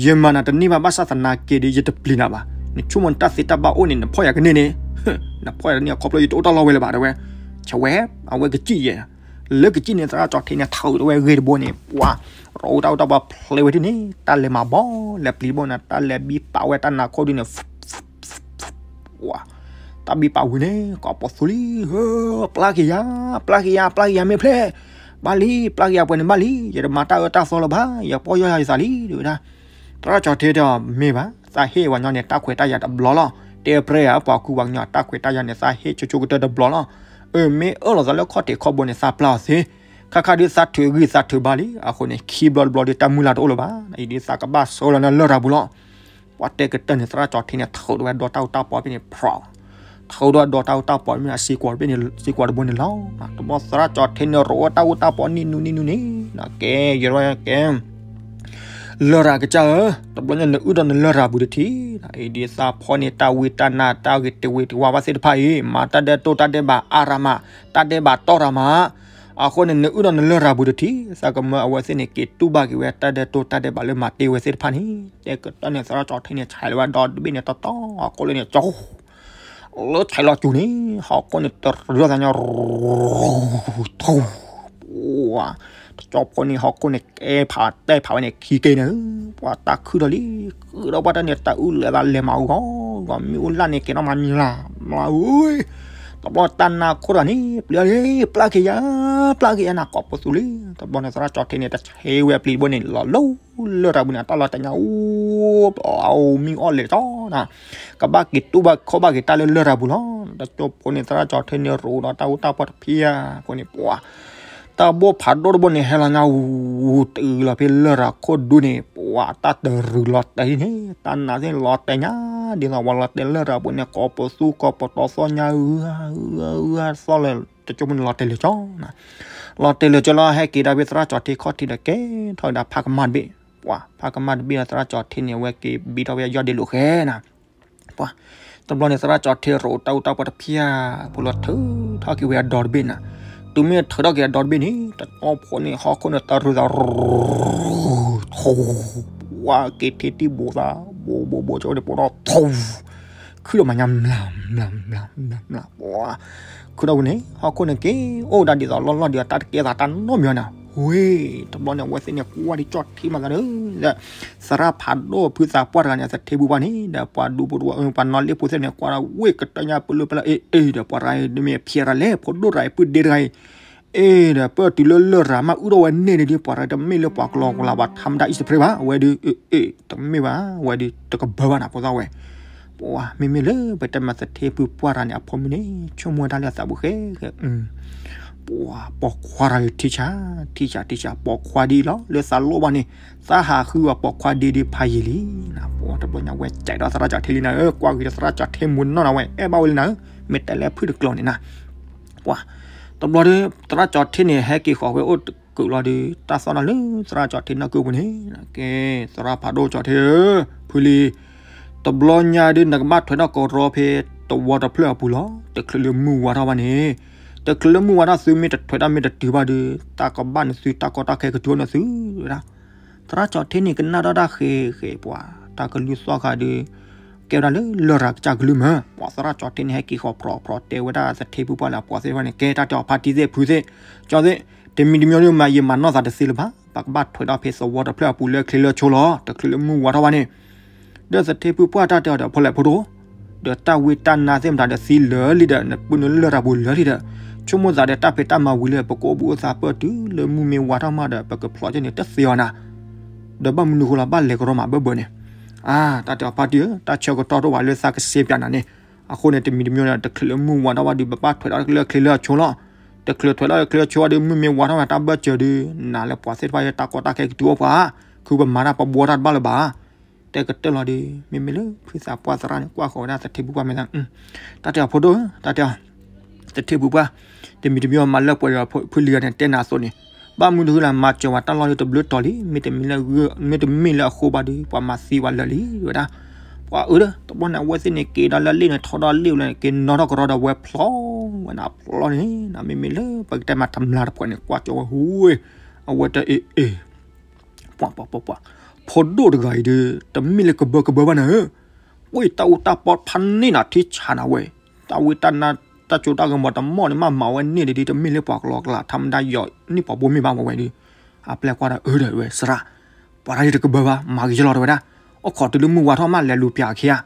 ယမၤနၤတန့ၢ်ဘၣ် ဘၣ်ဆၣ်သနာ်က့ဒီး ယတပျံၤနၤဘၣ်, နဆိကမိၣ်နတၢ်သ့တၢ်ဘၣ်အိၣ်န့ၣ် နဖီၣ်ယၤကန့ၢ်န့ၣ်, နဖီၣ်ယၤတန့ၢ်အခီဖျိယတအိၣ်တၢ်လီၢ်ဝဲလၢၤဘၣ် တဲဝဲ, ဆဝဲ, အဝဲကစံၣ်ယဲ, လၢကစံၣ်န့ၣ် သရၣ်ကၠီၣ်ထံန့ၣ် ထုးထီၣ်ဝဲဂ့ၤတဘိန့ၣ် ပှၤ, ရိးအူတၢ်အူတၢ်ပီဖျဲးဝဲဒ်န့ၣ် တၢ်လဲၤမၤဘီ လဲၤပျံၤဘိန့ၣ် တၢ်လဲၤဘံပာ်ဝဲတၢ်နါခိၣ်ဒုန့ၣ် ပှၤ, တၢ်ဘံပာ်ဝံၤန့ၣ် ကိးပသူလံ, ဟၢ, ပျၢ်က့ၤယၤ, ပျၢ်က့ၤယၤ, ပျၢ်က့ၤယၤမ့ၢ်ဖျဲၣ်, ဘၣ်လံ, ပျၢ်က့ၤယၤပှဲၤန့ၣ်ဘၣ်လံ, ယတမၤတၢ်အၢတၢ်သီလၢၤဘၣ်, ယပီၢ်ယီၢ်ယၤယသးလံ, တဲဝဲဒၣ်, သရၣ်ကၠီၣ်ထံတဲအီၤ မ့ၢ်ဘၣ်, သးဟ့ၣ်ဝဲညီန့ၣ် တၢ်ခွဲးတၢ်ယာ်တဘျီလီၤ, တဲပြဲယၤ ပှၤကူပှၤကညီတၢ်ခွဲးတၢ်ယာ်န့ၣ် သးဟ့ၣ်ဆိဆိကတၢၢ်တဘျီလီၤ, အၢ မ့ၢ်အၢၣ်လီၤသးလၢခီၣ်ထံးခီၣ်ဘိန့ၣ် သးပျၢ်အီၤသ့, ခါခါဒုးသးထုးဂံၢ်သးထုးဘါလံ, အဃိန့ၣ် ခံဘျီတဘျီဒုးတၢ်မုၢ်လၢ်တအိၣ်လၢၤဘၣ်, အံၤဒုးသးကဘၣ်ဆှၢလီၤနၤလရာ်ပူၤလီၤ, ပှၤတဲကတၢၢ်န့ၣ် သရၣ်ကၠီၣ်ထံန့ၣ် ထုးထီၣ်ဝဲဒီတၢ်အူတၢ်ပီဖဲန့ၣ် ဖြီး, ထုးထီၣ်ဒီတၢ်အူတၢ်ပီဖဲန့ၣ် စ့ၢ်ကီးတဘိန့ၣ်လီၤ, တဘျီသရၣ်ကၠီၣ်ထံန့ၣ် ရိးဝဲတၢ်အူတၢ်ပီနံၤနူၤနံၤနူၤန့ၣ်, ကဲ, ယဲဝဲကဲ လရာ်ကစၢ်ဧၢ, တဘျီညါနအုၣ်ဒီးနလရာ်ပူၤတထံၣ်, အံၤဒ်သးဖီၣ်န့ၢ်တၢ်ဝံတၢ်နါတၢ်ဂ့ၤတဝ့ၤတဝါဘၣ်သ့ၣ်တဖၣ်အံၤ မၤတၢ်ဒဲးတိၢ်တၢ်ဒဲးဘးအါရၤမး, တၢ်ဒဲးဘးတီၢ်ရၤမး, အဃိန့ၣ် နအုၣ်ဒီးနလရာ်ပူၤတထံၣ်, သးကမၢအဝဲသ့ၣ်န့ၣ် က့ၤတူၢ်ဘၣ်က့ၤဝဲတၢ်ဒဲးတိၢ်တၢ်ဒဲးဘးလၢမၤတ့ၢ်ဝဲသ့ၣ်တဖၣ်န့ၣ်, တဲကတၢၢ်န့ၣ် သရၣ်ကၠီၣ်ထံန့ၣ် ဆဲးလီၤဝဲဒီတဘ့ၣ်န့ၣ် တီတီ ဟီၣ်ခိၣ်လၢန့ၣ် ကၠီ လၢဆဲးလီၤစူၤန့ၣ် ဟီၣ်ခိၣ်န့ၣ်တရၢသးညီ ထူ, ပှၤ, တကၠီဖိန့ၣ် ဟီၣ်ခိၣ်န့ၣ် ကဲဖးတဲဖးဝဲန့ၣ် ခံက့ၤန့ၣ်, ပှၤတၢ်ခုၣ်ထီၣ်လံ, ခုၣ်ဒီးပှၤတၢ်န့ၣ် တၢ်အုၣ်လဲၤသးလဲၤမၤအူဂီၢ်, ဂီၢ်မ့ၣ်အူလၢ်န့ၣ် ကဲထီၣ်မးမံၤလၢ်, မးဧၢ, တဘျီတၢ်နါခိၣ်တဂၤန့ၣ် ပျံၤလံ, ပျၢ်က့ၤယၤ, ပျၢ်က့ၤယၤနၤ ကိးပသူလံ, တဘျီန့ၣ် သရၣ်ကၠီၣ်ထံန့ၣ် တဆဲးဝဲပျံၤတဘိန့ၣ် လီၤလၢ လရာ်ပူၤန့ၣ် အတၢ်လီၤတဲာ်ညါ အိၣ်, အအိၣ်မံအိၣ်လဲၤကၠီနၤ, ကဘၣ်က့ၤတူၢ်ဘၣ်ခီၣ်ဘၣ်က့ၤတၢ်လၢလရာ်ပူၤလီၤ, တကၠီဖိန့ၣ် သရၣ်ကၠီၣ်ထံန့ၣ် ရိးဒီးတၢ်အူတၢ်ပီတဖၣ်အဃိန့ၣ် ပှၤ, တၢ်ဘိၣ်ဖးဒိၣ်တဘိန့ၣ် ဟဲလီၤညါဝူၤ တုၤလီၤဖဲလရာ်ခိၣ်ဒူန့ၣ် ပှၤတၢ်တရုၤလီၤတဲာ်ဒ်န့ၣ် တၢ်နါသ့ၣ်လီၤတဲာ်ညါ ဒ်သိးပှၤလီၤတဲာ်လရာ်ပူၤန့ၣ် ကိးပသူကိးပတီၤသီၣ်ညါ အုအုအုအသီၣ်လၢ တကၠီဖိန့ၣ်လီၤတဲာ်လၢာ်ကၠီနၤ, လီၤတဲာ်လၢာ်ကၠီလီၤ ဟဲက့ၤဒၣ်ဖဲသရၣ်ကၠီၣ်ထံခီၣ်ထံးဒီး ကဲထီၣ်ဝဲဒၣ်ဖးကမၣ်တဘ့ၣ်, ပှၤ ဖးကမၣ်တဘ့ၣ်ဒီး သရၣ်ကၠီၣ်ထံန့ၣ် အဝဲက့ၤဘံထီၣ်ဝဲယီၢ်ဒ့လိာ်ဃဲနၤ, ပှၤ, တဘျီန့ၣ် သရၣ်ကၠီၣ်ထံရိးတၢ်အူတၢ်ပီတဖၣ် ဖိလီၤထုးထီၣ်က့ၤဝဲအဒီတဘ့ၣ်နၤ, တုၤမ့ၢ်ထုးထီၣ်က့ၤအဒီတဘ့ၣ်န့ၣ် တကၠီဖိန့ၣ် ဟီၣ်ခိၣ်န့ၣ်တရုၤသး ထူ, ပှၤက့ၤထံတံၢ်ဘိးသး ဘိးဘိးဘိးကၠီဝဲန့ၣ် ပိာ်ထီၣ်ထူ, ခုၣ်ဒီးမၤညါမျၢ်မျၢ်မျၢ်မျၢ်မျၢ် ပှၤ, ခုၣ်ထီၣ်ဝံၤန့ၣ် ဟီၣ်ခိၣ်န့ၣ်က့ၤ အိၣ်ဒၣ်ဒ်သိးလီၢ်လီၢ်ဒ်သိးတၢ်တကဲသးတၢ်နီတမံၤနၤ, ဝ့ၢ်, တဘျီန့ၣ် အဝဲသ့ၣ်န့ၣ်ကွၢ်ဒ်ကၠီၣ်ထံမၤသးဒီး သရၣ်ဖးဒိၣ်ဖုသးပှၢ်တဂၤန့ၣ် အသထ့ဖုပှၢ်န့ၣ် ဒီးပှၤဒူဖိတဝၢ ပှၤနီၣ်လ့ၣ်ဖိသ့ၣ်န့ၣ် ကွၢ်ဒၣ်ဝ့ၢ်ကတၢၢ်ညါပလၢပလၢ အ့ၣ်အ့ၣ် ဒီးပှၤတဂၤအံၤ တမ့ၢ်ဖျဲးရၤလဲၣ် ဖိဒိၣ်တဂၤအံၤ ပုၢ်ဒ့တဂၤအံၤ အ့ၣ် ဒီးပၢၢ်တုၤလၢလရာ်မးအုၣ်ထီၣ်ဝဲန့ၣ်ဒ် ပှၤတဂၤတမ့ၢ်လၢပှၤကလီကလီဘၣ် ထါမတၤအံၣ်စဖရ့ဘၣ် အဝဲဒုး အ့ၣ်အ့ၣ် တမ့ၢ်ဘၣ် အဝဲဒုး တကဘၢဘၣ်နၤ ဖိသၣ်ဝဲ ပှၤ မ့မ့ၢ်လၢပတဲမၤသထ့ဖုပှၢ်တဂၤန့ၣ် အဖိမုၣ်န့ၣ် ဆိကမိၣ်ဝဲဒၣ်လၢအသးပူၤဃဲ ပှၤ ပိာ်ခွါတဂၤအံၤထံဆး ထံဆး ထံဆး ပိာ်ခွါဒ်အံၤလီၤ လၢသးလိၣ်ဘၣ်န့ၣ် သးဟးဃုအီၤပိာ်ခွါဒ်ဒ်ဖးယံာ်လံနၤ ပှၤ တဘျီညါဝဲကဲဒီးသရၣ်ကၠီၣ်ထံလံနၤဧၢ ကွၢ်ဂ့ၤဒီးသရၣ်ကၠီၣ်ထံမုၢ်နီၢ်နၤဝဲ အဲၣ်ဘၣ်ဝဲလံနၤဧၢ မ့ၢ်တဲလၢဖုၣ်တကျိၤန့ၣ်နၤ ပှၤ တဘျီဒီး သရၣ်ကၠီၣ်ထံန့ၣ် ဟဲက့ၤဃီၤဝဲအိၣ်တကုာ်လီၤဒီး တၢ်သီၣ်နၤလၢသရၣ်ကၠီၣ်ထံနီၢ်ကုာ်ပူၤန့ၣ် ကဲ သရၣ်ဖးဒိၣ်ကၠီၣ်ထံဧၢ ဖုလံ တဘျီညါဒုး နကဘၣ်ထွဲဒီးကရီဖဲသဝီတဖျၢၣ်အပူၤလီၤ. တချုးလၢမုၢ်ဝါထီၣ်ဘၣ်န့ၣ်, တချုးလၢမုၢ်ဝါထီၣ် သုမ့ၢ်တထွဲတၢ်မ့ၢ်တတုၤဘၣ်ဒီး တၢ်ကဘၣ်နသုတၢ်ကီတၢ်ခဲကတုၤအိၣ်နသုဝဲဒၣ်. သရၣ်ကၠီၤထ့န့ၣ် ကနၣ်ထီၣ်တၢ်ဃဲဃဲပှၤ တၢ်ကလုၢ်သီၣ်ဃာ်ဒီး ကဲဝဲဒၣ်လၢလရာ်ကစၢ်ကလုၢ်မ့ၢ် ပှၤသရၣ်ကၠီၤထ့န့ၣ် ဟဲက့ၤဃီၤဖြီဖြီတဲဝဲဒၣ်သထ့ဖုပှၢ်န့ၣ် ကဲတၢ်တဲအီၤဖါတံၢ်သ့ၣ်ဖုသ့ၣ် ကၠီသ့ၣ်, တမံၤတမံၤဒုး မၤယံာ်မၤနီၢ်သးတသ့လၢၤဘၣ်. ပကဘၣ်ထွဲဒီးဖဲသဝီတဖျၢၣ်အပူၤလၢချ့လၢဆိလီၤ. တချုးလၢမုၢ်ဝါထီၣ်ဘၣ်န့ၣ် ဒီးသထ့ဖုပှၢ်တၢ်တဲအီၤဒီး ဖိလဲၣ်ဖိဒိၣ်, ဒီးတၢ်ဝံတၢ်နါသ့ၣ်မတၤဒီးသံလၢာ်လံဒီး နပုၢ်နလၢၢ်တၢ်ပူၤလၢာ်လံဒီး ဆိကမိၣ်သးဒီးတၢ်ဖံးတၢ်မၤဝံၤလၢ ပကအိၣ်ဘှံးအိၣ်သါပၢၢ်တုၤလၢမုၢ်မ့ၢ်ဝါထီၣ်မးဒီး ပကဖျိးက့ၤန့ၣ်တသ့အီၤနၤ, ဒီးဘၣ်မနုၤဃိလီၤ ဘၣ်လဲၤကရီမးဘၢၣ်ဘၢၣ်န့ၣ်. အါ တၢ်တဲအီၤဖါတံၢ်ဧၢ, တၢ်ဆၢကတီၢ်တအိၣ်ဘၣ်လၢသးကစ့ပၠးနၤန့ၣ်. အဃိန့ၣ် တမံၤတမံၤဒီး တချုးလၢမုၢ်ဝါထီၣ်ဘၣ်ဒီး ပဘၣ်ထွဲဒီးလၢချ့လၢအဆိလီၤ. တချုးထွဲဒီးလၢချ့လၢအဆိဘၣ်ဒီး မုၢ်မ့ၢ်ဝါထီၣ်ဝဲတၢ်ဘၢၣ်စၢၤဒီး နၤလၢပှၤသ့ၣ်တဖၣ်အံၤ တၢ်ကီတၢ်ခဲကတုၤအိၣ်ပှၤ, ခုပမၤတၢ်ပဘှီတၢ်တဘၣ်လၢၤဘၣ်. တဲကတၢၢ်လီၤဒီး မ့မ့ၢ်လၢဖုသးပှၢ်သရၣ်န့ၣ် ကွၢ်ဃီၤဝဲဒၣ်သထ့ဖုပှၢ်မ့ၢ်သး, တၢ်တဲအီၤဖိဒိၣ်ဧၢ, တၢ်တဲအီၤ သထ့ဖုပှၢ်, တမံၤတမံၤမၤလၢပှဲၤဒီးဖုလံၤဂၤန့ၣ် တဲနၤအသိးန့ၣ်, ဘၣ်မနုၤတဂ့ၤလၢ မၤစၢၤဝဲတၢ်လီၢ်လၢတဘျုးတီၤလံ, မ့တမ့ၢ်လၢအဃိဘၣ်ဒီး ပှၤမၤသံဝဲလၢာ်လံဝဲဒၣ်. ပှၤအၢဒီး တဘျီန့ၣ် အဝဲသ့ၣ်န့ၣ် က့ၤဒီးလၢလ့ၣ်န့ၣ် ထီၣ်ဒီးလ့ၣ်ဝဲလၢ က့ၤနီၣ်ထီၣ်ကရီဒီးဝဲဖျီဝဲန့ၣ်ဖျီန့ၣ်, မ့မ့ၢ်လၢပကတဲမၤတမျၢ်တဖှဲးန့ၣ် ကွၢ်ကၠီဝဲဟူဝဲ, အဝဲတအ့ၣ်အ့ၣ် ပှၤပှၤပှၤပှၤ, ဖိဒိၣ်တဂၤအံၤဒီးတမ့ၢ်လၢကဘၢကဘၢဘၣ်နၤဧၢ, ပှၤတၢ်အူတၢ်ပီဖးန့ၢ်နၤထံဆးနၤဝဲ, တၢ်ဝံတၢ်နါ တၢ်စိတၢ်ကမီၤတမီၢ်န့ၣ် မ့ၢ်မၤဝဲန့ၣ်ဒ် တမ့ၢ်လၢပှၤကလီကလး ထါမတၤယီၤန့ၢ်ပှၤဘိမ့ၢ်ဘၣ်ဝဲဝဲဒီး, အပျဲၢ်ကွၢ်ဒီးအၢဒီးဝဲသရၣ်, ပှၤတၢ်ဒ်တကဘၢဘၣ် မၤဂ့ၤယလီၤတဲဝဲဒၣ်, အိၣ်ခိးတုၤလၢမုၢ်ဝါထီၣ်မးလဲၤလူၤပၠးအခံဧါ,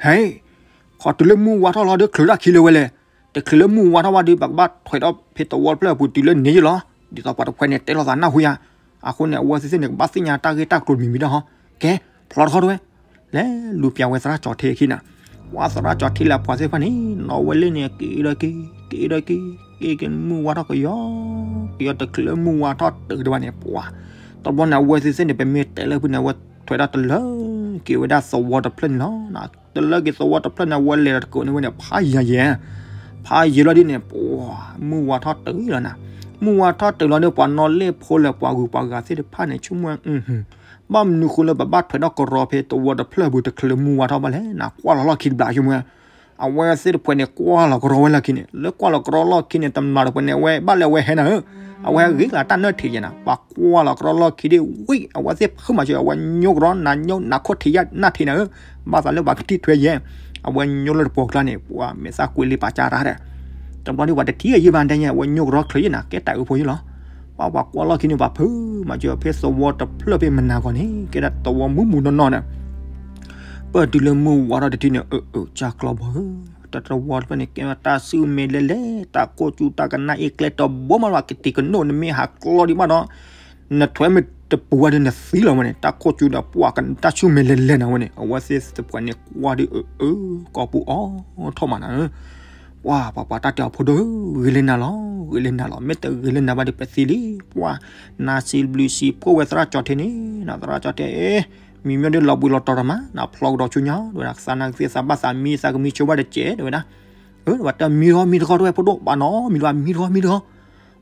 ဟဲ ခိးတုၤလၢမုၢ်ဝါထီၣ်လီၤဒီးချုးတၢ်ခံလၢၤဝဲလဲၣ်, တချုးလၢမုၢ်ဝါထီၣ်ဘၣ်ဒီး ပကဘၣ်ထွဲဒီးဖဲသဝီတဖျၢၣ်အပူၤတုၤလၢန့ၣ်ယလီၤ, ဒ်သိးပှၤတဖှဲးန့ၣ်တဲလိာ်သးနၢ်ဟူယၤ, အဃိန့ၣ် အဝဲသ့ၣ်သ့ၣ်န့ၣ် ကဘၣ်သ့ၣ်ညါတၢ်ဂ့ၢ်တၢ်ကျိၤတမံၤမံၤဒီးဟီ, ကဲ ဖျီတခီတဝဲ, လဲၤလူၤပၠးဝဲသရၣ်ကၠီၤထ့အခံနၤ, ပှၤသရၣ်ကၠီၤထ့လၢပှၤသ့ၣ်တဖၣ်န့ၣ် နီၢ်ဝဲလၢန့ၣ် က့ၤဒီးက့ၤ က့ၤဒီးက့ၤ က့ၤက့ၤမုၢ်ဝါထီၣ်ကယီ ကယီတချုးလၢမုၢ်ဝါထီၣ်တုၤတဘၣ်န့ၣ် ပှၤ တဘျီန့ၣ် အဝဲသ့ၣ်သ့ၣ်န့ၣ် ပမ့ၢ်တဲလၢဖုန့ၣ် အဝဲထွဲဒၣ်တလၢက့ၤဝဲဒၣ်သဝီတဖျၢၣ်န့ၣ်လီၤ, တလၢက့ၤသဝီတဖျၢၣ်န့ၣ် အဝဲလဲၤဒီးတကိးန့ၢ်ဝဲန့ၣ် ဖးယံၤယဲ ဖးယံၤလီၤဒ်န့ၣ် ပှၤ မုၢ်ဝါထီၣ်တုၤလီၤနၤ, မုၢ်ဝါထီၣ်တုၤလီၤဒီး ပှၤနီၢ်လ့ၣ်ဖိလၢပှၤဂုၤပှၤဂၤသ့ၣ်တဖၣ်န့ၣ် ဆိကမိၣ် ဘၣ်မနုၤဃိလၢပဘၣ်ထွဲဒီးကရီဖဲသဝီတဖျၢၣ်အပူၤ တချုးလၢမုၢ်ဝါထီၣ်ဘၣ်လဲၣ်, နကွၢ်လီၤလီၢ်ခံတဘျီဆိကမိၣ်, အဝဲသ့ၣ်တဖှဲးန့ၣ် ကွၢ်လီၤကရီဝဲလၢခံန့ၣ် လၢကွၢ်လီၤကရီလီၢ်ခံန့ၣ် တမျၢ်တဖှဲးန့ၣ် အဝဲဘၣ်လဲၤဝဲဟဲနၤဧၢ, အဝဲဟဲဂ့ၤလီၤတၢ်နၢၣ်ထံးယဲနၤ, ပှၤကွၢ်လီၤကရီလီၢ်ခံဒ်ဝံၤ အဝဲသ့ၣ်ဖုမၤစၢၤ အဝဲညိကရီ နၤညိ နၤခိၣ်ထံးယဲ နၢ်ထံးနၤဧၢ, ဘၣ်သးလၢပှၤကထံၣ်ထွဲယဲ, အဝဲညိလၢတပှီၤကျါန့ၣ် ပှၤမဲာ်သၣ်ကွံလံပာ်ကၢ်ရၢ်ဒီး တဘျီဒ်ပှၤတထံၣ်ယဲဘၣ်ဒဲညါ အဝဲညိကရီချုးယဲနၤ ကဲတၢ်အုးဖိယဲလီၤ, ပှၤပှၤကွၢ်လီၢ်ခံန့ၣ် ပှၤဖုမၤစၢၤဖဲသဝီတဖျၢၣ်ဖဲမနၤဂီၢ်န့ၣ် ကဲဒၣ်သဝီမုၢ်မုၢ်နီၢ်နီၢ်န့ၣ် ပၢၢ်တုၤလၢမုၢ်ဝါထီၣ်တထံၣ်န့ၣ် အၢ အၢ ကၢ်ကျီဘီဧၢ, တၢ်သဝီတဖျၢၣ်န့ၣ် ကဲဝဲတၢ်ဆူၣ်မဲာ်လဲၤလဲၤ တၢ်ကိၢ်ကၠူတၢ်ကနၣ်အ့ကျဲတဘိမးလီၤ ကတံၤကနိၣ် နမ့ၢ်ဟးကျီဒံးဘၣ်ဒီး နထွဲမ့ၢ်တပူၤဝဲဒီးနသံလီၤဝဲန့ၣ် တၢ်ကိၢ်ကၠူဒီးပှၤကတၢ်ဆူၣ်မဲာ်လဲၤလဲၤနၤဝဲန့ၣ် အဝဲသ့ၣ်သ့ၣ်တဖှဲးန့ၣ် ကွၢ်ဒုးအၢ အၢ ကီၢ်ပူၤအီထီၣ်မးနၤဧၢ, ပှၤ ပှၤ ပှၤတၢ်တဲအီၤဖိဒိၣ်ဧၢ ဂ့ၤလၢနၤလီၤ ဂ့ၤလၢနၤလီၤ မ့ၢ်တဂ့ၤလၢနၤဘၣ်ဒီးပသံလံ, ပှၤ နၤစံးဘျုးစံးဖှိၣ်ဝဲသရၣ်ကၠီၤထ့န့ၣ် သရၣ်ကၠီၤထ့ မံၤမ့ၢ်ဒ်လီၤဘှံးလီၤတီၤတမး နဖျီကဒီးဆူညါ တဲဝဲဒၣ် သးနၢ်ကသ့ၣ်သးဘၣ်သးမံ သးကမံဆိဘၣ်တစဲး တဲဝဲဒၣ်, အၢ ပှၤတမံၤထီၣ်မံၤတခီတဝဲဖိဒိၣ် ပှၤနီၢ်မံၤတခီမံၤတခီ,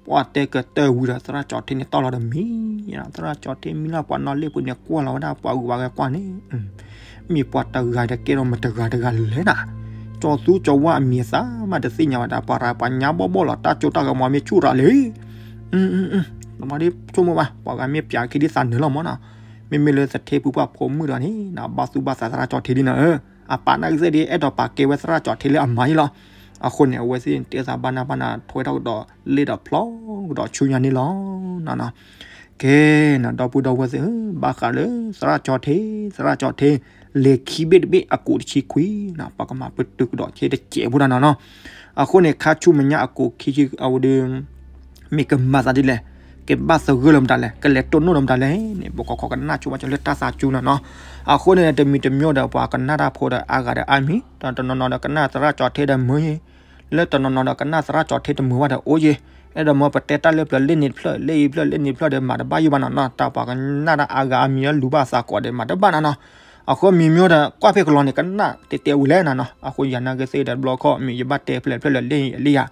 ပှၤတဲကတၢၢ်ဝံၤဒီးသရၣ်ကၠီၤထ့န့ၣ် တီၢ်လီၤဒီးမံ သရၣ်ကၠီၤထ့မံလၢပှၤနီၢ်လ့ၣ်ပူၤန့ၣ် ကွၢ်လီၤဝဲဒၣ်ပှၤဂုၤပှၤဂၤကွၢ်န့ၣ် မ့ၢ်ပှၤတဂၤဒီးကဲထီၣ်မတဂၤတဂၤလဲၣ်နၤ, ကၠီၤသူကၠီၤဝါအမံၤအသးမးတသ့ၣ်ညါဝဲဒၣ် ပှၤရၤပှၤညါဘီၣ်ဘီၣ်လီၤ တၢ်ကၠိတၢ်ဂီၤမီၤမ့ၢ်ဆူၣ်ရၤလံ, တမၤဒ်ဆိကမိၣ်ဘၣ် ပှၤဂၤမ့ၢ်ပၠးခံဒ်သးနၢၤလီၤမးနီၤ, မ့မ့ၢ်လၢသထ့ဖုပှၢ်ဖိမုၣ်ဒီးန့ၣ် ဘၣ်သူၣ်ဘၣ်သးသရၣ်ကၠီၤထ့ဒ်နီၤဧၢ, အပာ်နၢ်ကသ့ၣ်ဒ် အဲၣ်ဒိးပာ်ကဲဝဲသရၣ်ကၠီၤထ့လၢအမါအံၤလီၤ, အဃိန့ၣ် အဝဲသ့ၣ်တဲသးဘၣ်နၢ်ဘၣ်နၢ်ထွဲထီၣ်ကဒီး လ့ၣ်ဒီးဖျီကဒီးဆူညါန့ၣ်လီၤ. ကဲနၤ ဒီပုၢ်ဒီဝဲၢ်သ့ၣ်ဧၢ, ဘၣ်ဃးလၢသရၣ်ကၠီၤထ့, သရၣ်ကၠီၤထ့ လဲၤခံဘ့ၣ်တဘ့ၣ်အကိးတဆံခွံနီၤ, ပကမၤပတုာ်ကဒီးဆ့တစဲးဖိဒၣ်နီၤနီၤ. အဃိန့ၣ် ခါဆူမဲာ်ညါအကိးခံဆံအဝဲဒီး မ့ၢ်ကမၤသးဒ်လဲၣ်, ကဘၣ်သဂၢၢ်လီၤမတၤလဲၣ်, ကလဲၤတိၢ်နီၣ်လီၤမတၤလဲၣ်န့ၣ် ပကခိးကနၣ်ဆိဘၣ်ကၠီၤလၢတၢ်သးစူၤနီၤနီၤ. အဃိန့ၣ် တမံၤတမံၤဒီး ပှၤကနၣ်တၢ်ဖိဒီးအါဂၤဒီးအါမံၤ, ဒီးတနီၤနီၤဒီးကနၣ်သရၣ်ကၠီၤထ့ဒီးမုာ်ယဲ, လၢတနီၤနီၤဒီးကနၣ်သရၣ်ကၠီၤထ့တမုာ်ဘၣ်ဒီးအိၣ်ယဲ, အဲၣ်ဒိးမၢပတဲတၢ်လၢပျၢၤလၢန့ၣ်တဖျၢၣ် လၢအံၤတဖျၢၣ်လၢန့ၣ်တဖျၢၣ်ဒီး မၤတဘၣ်ယိၣ်ဘၣ်နီၤနီၤ, တၢ်ပှၤကနၣ်တၢ်အါဂၤအါမံၤလၢလူၤဘၣ်သးကိးဒီး မၤတဘၣ်နီၤနီၤ. အဃိမံၤမံၤဒီး ကွၢ်ဖဲကလီၤန့ၣ် ကနၣ်တဲတဲဝံၤလဲၣ်နီၤနီၤ. အဃိယၤနာ်က့သ့ၣ်ဒီးတဘျီခီၣ် မ့ၢ်ယဘၣ်တဲဖျၢၣ်ဖျၢၣ်လၢလၢယၤ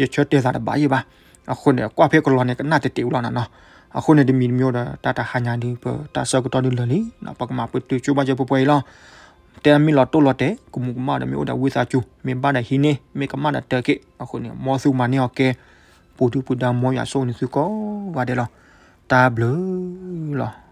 ယဆၢတဲာ်သးတဘၣ်ယဲဘၣ်. အဃိန့ၣ် ကွၢ်ဖဲကလီၤန့ၣ် ကနၣ်တဲတဲဝံၤလီၤနီၤနီၤ. အဃိန့ၣ် တမံၤတမံၤဒီး တၢ်တဟါညါဒ်ပတၢ်ဆၢကတီၢ်ဒ်လၢာ်လံ, ပကမၤပတုာ်ဆိဘၣ်ကၠီၤပှဲၤပှဲၤအံၤလီၤ. တဲမ့ၢ်လီၤတိၢ်လီၤတဲာ် ကမူးကမၣ်ဒီး မ့ၢ်အိၣ်ဒီးဝံသးစူၤ မ့ၢ်ဘၣ်ဒီးဟံးန့ၢ် မ့ၢ်ကမၣ်ဒီးတၢ်က့ၢ်. အဃိန့ၣ် မ်သုမၤန့ၢ်အီၤကဲ ပူၤဒုၣ်ပူၤဒါ မ်ယွၤဆိၣ်ဂ့ၤန့ၢ်သုကိးဂၤဒဲးလီၤ. တၢ်ဘျုးလီၤ.